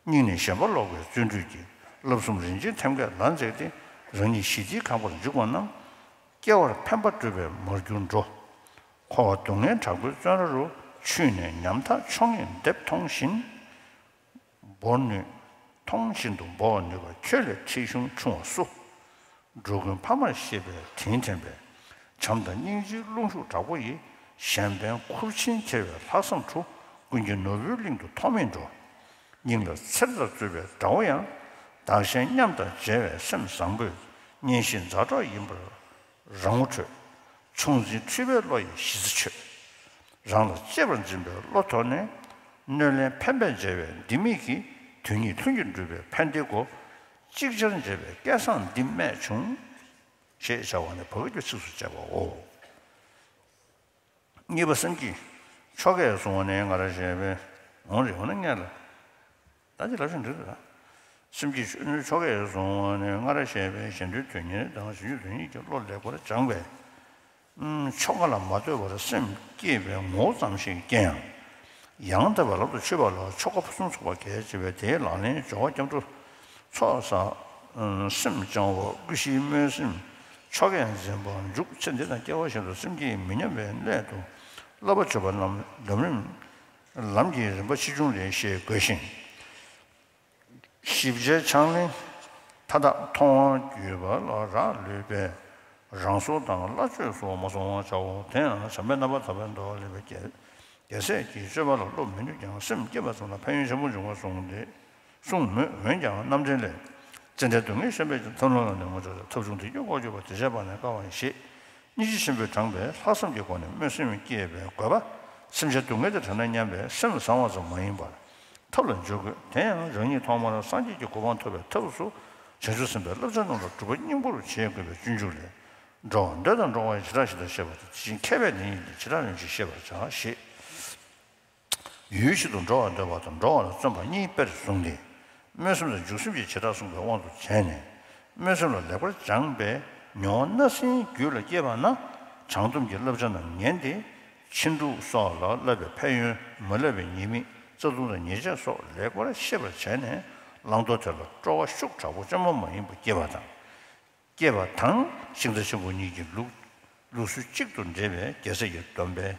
སྙིང་ནས་ཞེན་པ་ལོག་པའི་བརྩོན་འགྲུས་ཀྱིས་བསླབ་གསུམ་རིན་ཆེན་ཐེམ་སྐས་ལ་འཛེགས་ཏེ་རང་ཉིད་ཞི་བདེའི་ཁང་པར་འཇུག་པ་རྣམས་སྐྱེ་བར་ཕན་པ་སྒྲུབ་པའི་མར་གྱུར་འགྲོ། འཁོར་བ་སྡུག་བསྔལ་དྲག་པོའི་བཙོན་ར་རུ་ཆུད་ནས་ཉམ་ཐག་ཆོ་ངེས་འདེབས་མཐོང་བཞིན། བོར་ནུས་མཐོང་བཞིན་དུ་འབོ་བར་ནུས་པ་ཁྱོད་ལས་ཁྲེལ་གཞུང་ཆུང་བ་སུ། འགྲོ་ཀུན་ཕ་མར་ཤེས་པའི་དྲིན་དྲན་པས། བྱམས་དང་སྙིང་རྗེའི་རླུང་ཤུགས་དྲག་པོ་ཡིས། གཞན་ཕན་ཁུར་ཆེན་ཁྱེར་བའི་ལྷག་བསམ་འཁྲུག། ཀུན་གྱིས་ནོར་བུའི་གླིང་དུ་མཐོང་མིན་འགྲོ། སྙིང་ལ་འཚེར་དང་རྩོད་པའི་དགྲ་བོ་ཡང་། བདག་གཞན་མཉམ་དང་མཇལ་བའི་སེམས་བཟང་པོས། གཉེན་བཤེས་མཛའ་གྲོགས་ཡིན་པར་རང་ངོ་འཕྲོད། ཆུང་འཛིན་འཁྲུལ་པའི་བློ་ཡིས་ཞི་བར་ཆོད། རང་ལ་གཅེས་པར་འཛིན་པའི་བློ་ཐོག་ནས། གནོད་ལན་ཕན་པས་འཇལ་བའི་ལྡེ་མིག་གིས། དོན་གཉིས་ལྷུན་གྱིས་འགྲུབ་པའི་ཕན་བདེའི་སྒོ། ཅིག་ཅར་འབྱེད་པའི་སྐལ་བཟང་འདི་རྨད་བྱུང་། ཞེས་བྱ་བ་ནི་བར་བརྒལ་གྱི་ཚིགས་སུ་བཅད་པའོ། གཉིས་པ་སེམས་བསྐྱེད། ཆོ་གས་བཟུང་བ་ནི་སྔར་བཤད་པའི་འོང་རེ་འོང་ན་སྔོན་ལ། ད་ཅི་ལབ་བཞིན་འདུག་ད། སེམས་བསྐྱེད་ཆོ་གས་བཟུང་བ་ནི་སྔར་བཤད་པའི་གཞན་དོན་དོན་གཉེར་དང་གཞན་ཆོས་དོན་གཉེར་གྱི་བློ་ལེགས་པར་སྦྱངས་པས། ཆོ་ག་ལ་མ་ལྟོས་པར་སེམས་བསྐྱེད་པའི་ངོ་བོ་ཙམ་ཞིག་སྐྱེ་ཡང་། ཡང་དག་པའི་ལམ་དུ་ཆུད་པ་ལ་ཆོ་ག་ཕུན་སུམ་ཚོགས་པ་གལ་ཆེ་བས། དེའི་ལག་ལེན་སྦྱོར་བ་སྐྱབས་འགྲོ་ཚོགས་བསགས། སེམས་སྦྱང་བ། ཀུན་གཞིའི་སྨོན་སེམས། ཆོ་གས་འཛིན་པ་འཇུག། ཚེ་འདི་དང་སྐྱེ་བ་གཞན་དུ་སེམས་བསྐྱེད་མི་ཉམས་པའི་སླད་དུ་བསླབ་པ་བྱེད་པ་རྣམས་ལམ་རིམ། ལམ་གྱི་རིམ་པ་ཆེ་ཆུང་ལས་ཤེས་དགོས་ཤིང་། ཞིབ་ཆའི་ཕྱག་ལེན་མཐའ་དག་མཐོང་བ་བརྒྱུད་པ་ལ་རག་ལུས་པས། རང་སྲོག་དང་སླ་བཅོས་སུ་མ་སོང་བར་བྱའོ། དེ་ཡང་བྱམས་པས་རྣམ་པར་དག་པའི་འདུལ་བ་ལེན་པའི་རྒྱལ་རྒྱལ་སྲས་ཀྱི་སྤྱོད་པ་ལ་བློ་མི་གནོད་ཀྱང་སེམས་བསྐྱེད་པ་ཙམ་ལ་ཕན་ཡོན་ཆེན་པོ་འབྱུང་བར་གསུངས་ཏེ། གསུངས་མོད། འོན་ཀྱང་རྣམ་འདྲེན་ལས། ཙནྡན་སྡུག་བསྔལ་ཞེན་པས་ཀྱང་ཐབས་ལམ་ལ་ནི་ངོ་ཚ་སྟེ། ཐབས་བྱུང་དེ་སྐྱོ་ལྐོག་གྱུར་པ། དེ་བྱས་པ་ནི་དཀའ་བ་ཞེས། སྙིང་རྗེ་ཆེན་པོས་དྲངས་པའི་ལྷག་བསམ་གྱི་སྒོ་ནས་སྨོན་སེམས་བསྐྱེད་པའི་དགོས་པ། སེམས་ཅན་སྡུག་བསྔལ་དེ་དྲན་ན་སྙམ་པའི་སེམས་བཟང་བ་ཙམ་མ་ཡིན་པར་ཐབས་ལ་འཇུག་དགོས། དེ་ཡང་རང་ཉིད་ཐོག་མར་སངས་རྒྱས་ཀྱི་གོ་འཕང་ཐོབ་པའི་ཐབས་སུ་བྱང་ཆུབ་སེམས་དཔའི་བསླབ་བྱ་རྣམས་ལ་སྒྲུབ་པ་སྙིང་པོར་བྱེད་དགོས་པའི་སྤྱོད་འཇུག་ལས། འགྲོ་བ་འདོད་དང་འགྲོ་བ་ཡི་བྱེ་བྲག་བཞི་ལྟར་ཤེས་པ་དང་། དེ་བཞིན་མཁས་པས་དེ་ཉིད་ཀྱི་བྱེ་བྲག་རིམ་བཞིན་ཤེས་པར་བྱ་ཞེས། ཡུལ་གཅིག་ཏུ་འགྲོ་བར་འདོད་པ་དང་འགྲོ་བ་ལ་བརྩོན་པ་གཉིས་དཔེར་བཟུང་སྟེ། སྨོན་སེམས་དང་འཇུག་སེམས་ཀྱི་བྱེ་བྲག་གསུངས་པའི་དབང་དུ་བྱས་ནས། སྨོན་སེམས་ལ་ལེགས་པར་སྦྱངས་པས་མྱོང་བ་སྣ་ཟིན་རྒྱུད་ལ་སྐྱེས་པ་ན། བྱང་སྡོམ་གྱི་བསླབ་བྱ་རྣམས་ཉན་ཏེ། ཕྱིན་དྲུག་སོགས་ལ་བསླབ་པའི་ཕན་ཡོན། མི་བསླབ་པའི་ཉེས་དམིགས། རྩ་ལྟུང་དང་ཉེས་བྱས་སོགས་ལེགས་པར་ཤེས་པར་བྱས་ནས། བླང་དོར་དེ་ལ་སྤྲོ་བ་ཤུགས་དྲག་པོ་བཅོས་མ་མ་ཡིན་པ་སྐྱེས་པ་དང་། སྐྱེས་པ་དང་། ཤིང་རྟ་ཆེན་པོ་གཉིས་ཀྱི་ལུགས། ལུགས་སྲོལ་གཅིག་ཏུ་འདྲེས་པའི་རྒྱལ་སྲས་ཀྱི་སྡོམ་པས།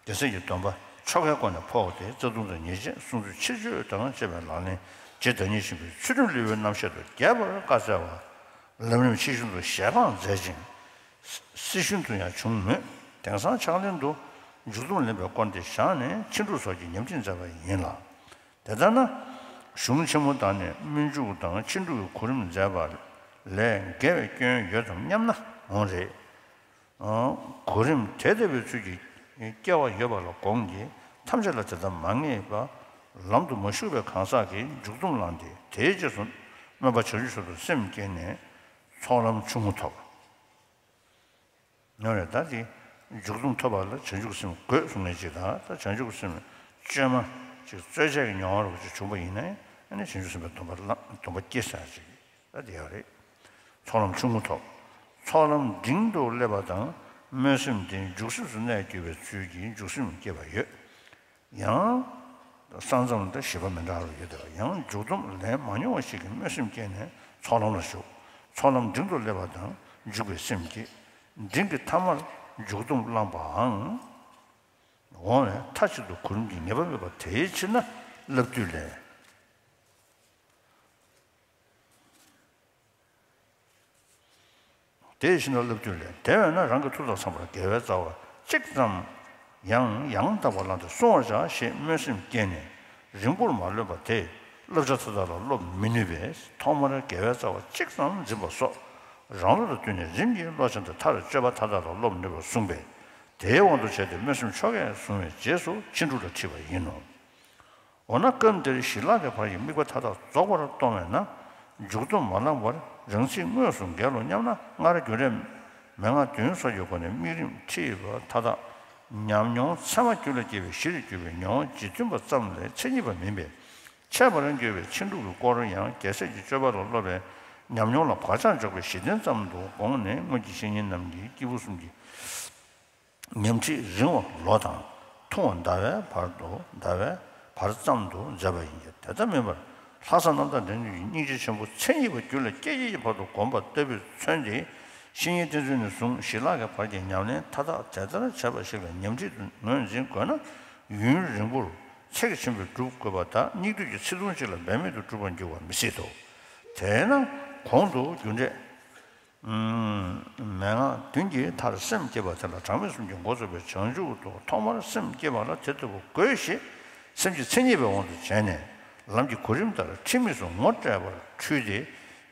རྒྱལ་སྲས་ཀྱི་སྡོམ་པ་ཆོ་གའི་སྒོ་ནས་ཕོག་སྟེ། རྩ་ལྟུང་དང་ཉེས་བྱས་སྲུང་ཚུལ་ཕྱིར་བཅོས་དང་བཅས་པའི་ལག་ལེན་རྗེ་བདག་ཉིད་ཆེན་པོའི་ཚུལ་ཁྲིམས་ལུས་པོའི་རྣམ་བཤད་དུ་རྒྱས་པར་བཀའ་སྩལ་བ། ལམ་རིམ་ཆེ་ཆུང་དུ་ཞལ་འཕངས་མཛད་ཅིང་། སྲི་ཞུ་དུ་ཡང་བྱུང་མོད། དེང་སང་ཕྱག་ལེན་དུ་མཇུག་སྡོམ་ལེན་པའི་སྐོར་འདི་བཞག་ནས། ཕྱིན་དྲུག་སོགས་ཀྱི་ཉམས་ཁྲིད་མཛད་པ་ཡིན་ལ། དེ་ལྟར་ན། གཞུང་ཆེན་མོ་དག་ནས་སྨོན་འཇུག་དང་ཕྱིན་དྲུག་གི་གོ་རིམ་མཛད་པ་ལས་འགལ་བའི་སྐྱོན་ཡོད་དམ་སྙམ་ན་འོང་རེད། གོ་རིམ་དེ་ལྟ་བུའི་ཚུལ་གྱིས་སྐྱེ་བ་ཡོད་པ་ལ་དགོངས་ཀྱི། ཐམས་ཅད་ལ་དེ་ལྟར་མ་ངེས་པ་ལམ་དུ་མ་ཞུགས་པའི་གང་ཟག་གིས་མཇུག་སྡོམ་བླངས་ཏེ། དེའི་རྗེས་སུ་སྨོན་པ་བྱང་ཆུབ་མཆོག་ཏུ་སེམས་བསྐྱེད་ནས་ཚོགས་ལམ་ཆུང་ངུ་ཐོབ། ཡང་རེ་ད་དེ་མཇུག་སྡོམ་ཐོབ་པ་ལ་བྱང་ཆུབ་སེམས་དགོས་གསུངས་ནས་ཅིག་དང་། ད་བྱང་ཆུབ་སེམས་བཅོས་མ་ཅིག་རྩོལ་བཅས་ཀྱི་མྱོང་བ་རོགས་ཅིག་བྱུང་པ་ཡིན་ན། ཨ་ནི་བྱང་ཆུབ་སེམས་དཔའི་སྡོམ་པ་ལ་སྡོམ་པ་སྐྱེ་ས་ཅིག་ད་དེ་ཡང་རེད། ཚོགས་ལམ་ཆུང་ངུ་ཐོབ། ཚོགས་ལམ་འབྲིང་དུ་སླེབས་པ་དང་། སྨོན་སེམས་དེ་འཇུག་སེམས་སུ་གནས་གྱུར་པའི་ཚུལ་གྱིས་འཇུག་སེམས་སྐྱེས་པ་ཡོད། ཡང་། ས་མཚམས་དང་བཞི་པ་མི་འདྲ་བ་ཡོད་དེ། ཡང་མཇུག་སྡོམ་ལེན་མ་མྱོང་བ་ཞིག་གིས་སྨོན་སེམས་བསྐྱེད་ནས་ཚོགས་ལམ་ལ་ཞུགས། ཚོགས་ལམ་འབྲིང་དུ་སླེབས་པ་དང་འཇུག་པའི་སེམས་བསྐྱེད། འབྲིང་གི་ཐ་མར་མཇུག་སྡོམ་བླངས་པའང་འོང་བས། མཐའ་གཅིག་ཏུ་གོ་རིམ་གྱི་ངེས་པ་མེད་པ། དེའི་ཕྱིར་ན་བསླབ་བཏུས་ལས། དེ་བཞིན་དུ་བསླབ་བཏུས་ལས། དེ་བས་ན་རང་གི་ཐུགས་དང་འཚམས་པར་དགེ་བའི་རྩ་བ་གཅིག་ཙམ་ཡང་ཡང་དག་པར་བླངས་ཏེ་བསྲུང་བར་བྱ་ཞེས་སྨོན་སེམས་བསྐྱེད་ནས་རིང་པོར་མ་ལོན་པ་དེ། བསླབ་བྱ་མཐའ་དག་ལ་སློབ་མི་ནུས་པས། ཐོག་མར་དགེ་བའི་རྩ་བ་གཅིག་ཙམ་འཛིན་པ་སོགས་རང་བློ་དང་བསྟུན་ནས་རིམ་གྱིས་བློ་སྦྱང་སྟེ་མཐར་སྤྱོད་པ་མཐའ་དག་ལ་སློབ་ནུས་པར་གསུངས་པས། དེའི་དབང་དུ་བྱས་ཏེ་སྨོན་སེམས་ཆོ་གས་བཟུང་བའི་རྗེས་སུ་ཕྱིན་དྲུག་ལ་ཁྲིད་པ་ཡིན་ནོ། འོ་ན་སྐབས་འདིར་ཞི་ལྷག་གི་བར་གྱི་དམིགས་པ་མཐའ་དག་རྫོགས་པར་གཏོང་བས་ན། མཇུག་སྡོམ་མ་ལངས་པར་རང་ཚིག་དངོས་སུ་འགལ་ལོ་སྙམ་ན། སྔར་རྒྱུན་རིང་མན་ངག་བདུན་སོགས་ཀྱི་སྒོ་ནས་དམིགས་རིམ་ཁྲིད་པ་མཐའ་དག་ཉམས་མྱོང་ཚད་མ་རྒྱུད་ལ་སྐྱེས་པའི་གཞིར་གྱུར་པའི་མྱོང་བ་རྗེས་མཐུན་པ་ཙམ་ལས་མཚན་ཉིད་པ་མིན་པས། འཆད་པར་འགྱུར་བའི་ཕྱིན་དྲུག་གི་སྐོར་ཡང་རྒྱལ་སྲས་ཀྱི་སྤྱོད་པ་ལ་སློབ་པའི་ཉམས་མྱོང་ལ་བག་ཆགས་འཇོག་པའི་གཞི་རྟེན་ཙམ་དུ་དགོངས་ནས། སྔོན་གྱི་བཤེས་གཉེན་རྣམས་ཀྱིས་སྐྱེས་བུ་གསུམ་གྱི་ཉམས་ཁྲིད་རིང་བ་ལོ་དང་ཐུང་བ་ཟླ་བའི་བར་དུ་ཟླ་བའི་བར་ཙམ་དུ་མཛད་པ་ཡིན་གྱི། དེ་ལྟ་མིན་པར་ལྷག་བསམ་རྣམ་དག་འདྲེན་མྱོང་གི་སྙིང་རྗེ་ཆེན་པོ་མཚན་ཉིད་པ་རྒྱུད་ལ་སྐྱེས་ཀྱི་བར་དུ་བསྒོམ་པ་ལྟ་བུས་མཚོན་ཏེ། བཤེས་གཉེན་བསྟེན་ཚུལ་ནས་བཟུང་ཞི་ལྷག་གི་བར་གྱི་ཉམས་ལེན་མཐའ་དག་དེ་ལྟར་བྱས་པ་ཞིག་ལ་ཉམས་ཁྲིད་དུ་ངོས་འཛིན་དགོས་ན། ཡུན་རིང་པོར་ཚེགས་ཆེན་པོས་སྒྲུབ་དགོས་པ་དང་། སྙིགས་དུས་ཀྱི་ཚིག་ཐུང་ཅིག་ལ་འབད་མེད་དུ་སྒྲུབ་པར་འགྱུར་བ་མི་སྲིད་དོ། དེས་ན་གོང་དུ་རྒྱུ་འབྲས། མན་ངག་བདུན་གྱི་མཐར་སེམས་བསྐྱེད་པ་དེ་ལ་གྲངས་མེད་གསུམ་གྱི་འགོ་བཙུགས་པའི་བྱང་ཆུབ་ཏུ་ཐོག་མར་སེམས་བསྐྱེད་པ་ལ་དེ་ལྟ་བུ་དགོས་ཞེས་སེམས་བསྐྱེད་མཚན་ཉིད་པའི་དབང་དུ་བྱས་ནས། ལམ་གྱི་གོ་རིམ་ལྟར་ཁྲིད་དམིགས་སུ་ངོ་སྤྲད་པར་འཁྲུལ་ཏེ།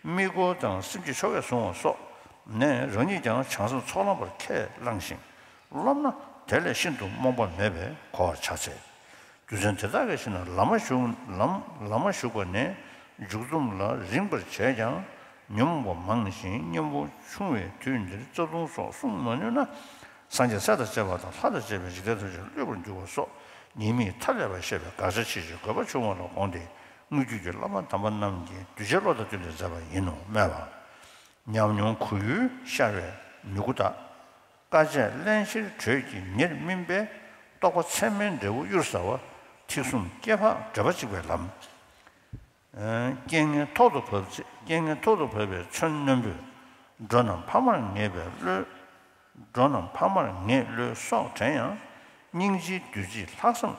དམིགས་སྐོར་དང་སེམས་བསྐྱེད་ཆོ་གས་བཟུང་བ་སོགས་ནས་རང་ཉིད་ཀྱང་བྱང་སེམས་ཚོགས་ལམ་པར་ཁས་བླངས་ཤིང་སློབ་ན། དེ་ལས་ཤིན་ཏུ་རྨོངས་པ་མེད་པས་གོ་བར་བྱ་འཚལ། རྒྱུ་མཚན་དེ་དག་གིས་ཤེས་ན། ལམ་མ་ཞུགས་ལམ་ལམ་མ་ཞུགས་པ་ནས་མཇུག་སྡོམ་ལ་རིམ་པར་བྱས་ཀྱང་ཉོན་མོངས་པ་མང་ཞིང་སྙིང་པོ་ཆུང་བས། དུས་འདིར་རྩ་ལྟུང་སོགས་བསྲུང་མ་ནུས་ན། སངས་རྒྱས་སྲས་དང་བཅས་པ་དང་ལྷ་དང་བཅས་པའི་འཇིག་རྟེན་ཐམས་ཅད་བསླུས་པར་འགྱུར་བ་སོགས་ཉེས་དམིགས་མཐའ་ཀླས་པར་བཤད་པའི་དགག་བྱ་ཆེ་ཞིང་དགོས་པ་ཆུང་བ་ལ་དགོངས་ཏེ། དངོས་བརྒྱུད་ཀྱི་བླ་མ་དམ་པ་རྣམས་ཀྱིས་གདུལ་བྱའི་བློ་དང་བསྟུན་ཏེ་མཛད་པ་ཡིན་ནོ། སྨྲས་པ། ཉམས་མྱོང་གོ་ཡུལ་ཤར་བའི་མྱུ་གུ་དག་དཀའ་སྤྱད་བརླན་གཤེར་དྲོད་ཀྱིས་ཉེར་སྨིན་པའི། རྟོག་པ་ཚད་མའི་འབྲས་བུ་གཡུར་ཟ་བ། ཐིག་གསུམ་སྐྱེ་འཕགས་འབྲེལ་པ་གཅིག་པའི་ལམ། རྐྱེན་ངན་ཐོག་ཏུ་བབས་ཚེ། རྐྱེན་ངན་ཐོག་ཏུ་བབས་པའི་མཚོན་རྣོན་པོས། འགྲོ་རྣམས་ཕ་མར་ངེས་པའི་བློས། འགྲོ་རྣམས་ཕ་མར་ངེས་བློས་སྲོག་དྲན་ཡང་། སྙིང་རྗེའི་བདུད་རྩིས་ལྷག་བསམ་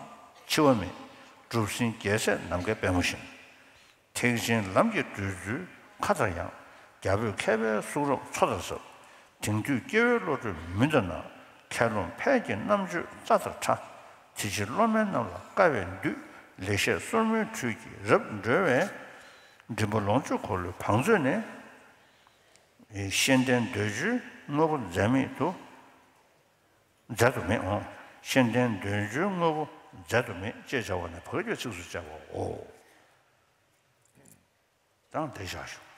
འཆི་བ་མེད། གྲུབ་ཟིན་རྒྱལ་སྲས་ནམ་མཁའི་པདྨོ་བཞིན། ཐེག་ཆེན་ལམ་གྱི་བགྲོད་ཚུལ་མཁའ་ལྟར་ཡངས། རྒྱ་བོད་མཁས་པའི་གསུང་རབ་མཚོ་ལྟར་ཟབ། དེང་དུས་སྐྱེ་བོའི་བློ་གྲོས་མུན་དུ་ན། མཁས་རློམ་ཕལ་གྱི་རྣམ་དཔྱོད་རྩྭ་ལྟར་ཕྲ། དེ་ཕྱིར་སློབ་མའི་རྣམས་ལ་དཀའ་བས་འདུད། ལེགས་བཤད་སོར་མོའི་འཕྲུལ་གྱིས་རབ་འགྲོལ་བའི། མགྲིན་པ་ལོངས་སྤྱོད་འཁོར་ལོའི་བང་མཛོད་ནས། ཤེས་ལྡན་འདོད་འཇོའི་དངོས་པོ་འཛད་མེད་དུ། འཛད་དུ་མེད་འོང་། ཤེས་ལྡན་འདོད་འཇོའི་དངོས་པོ་འཛད་དུ་མེད་ཅེས་བྱ་བ་ནི་བར་གྱི་ཚིགས་སུ་བཅད་པའོ། དང་དེ་བཞག་ཞུ།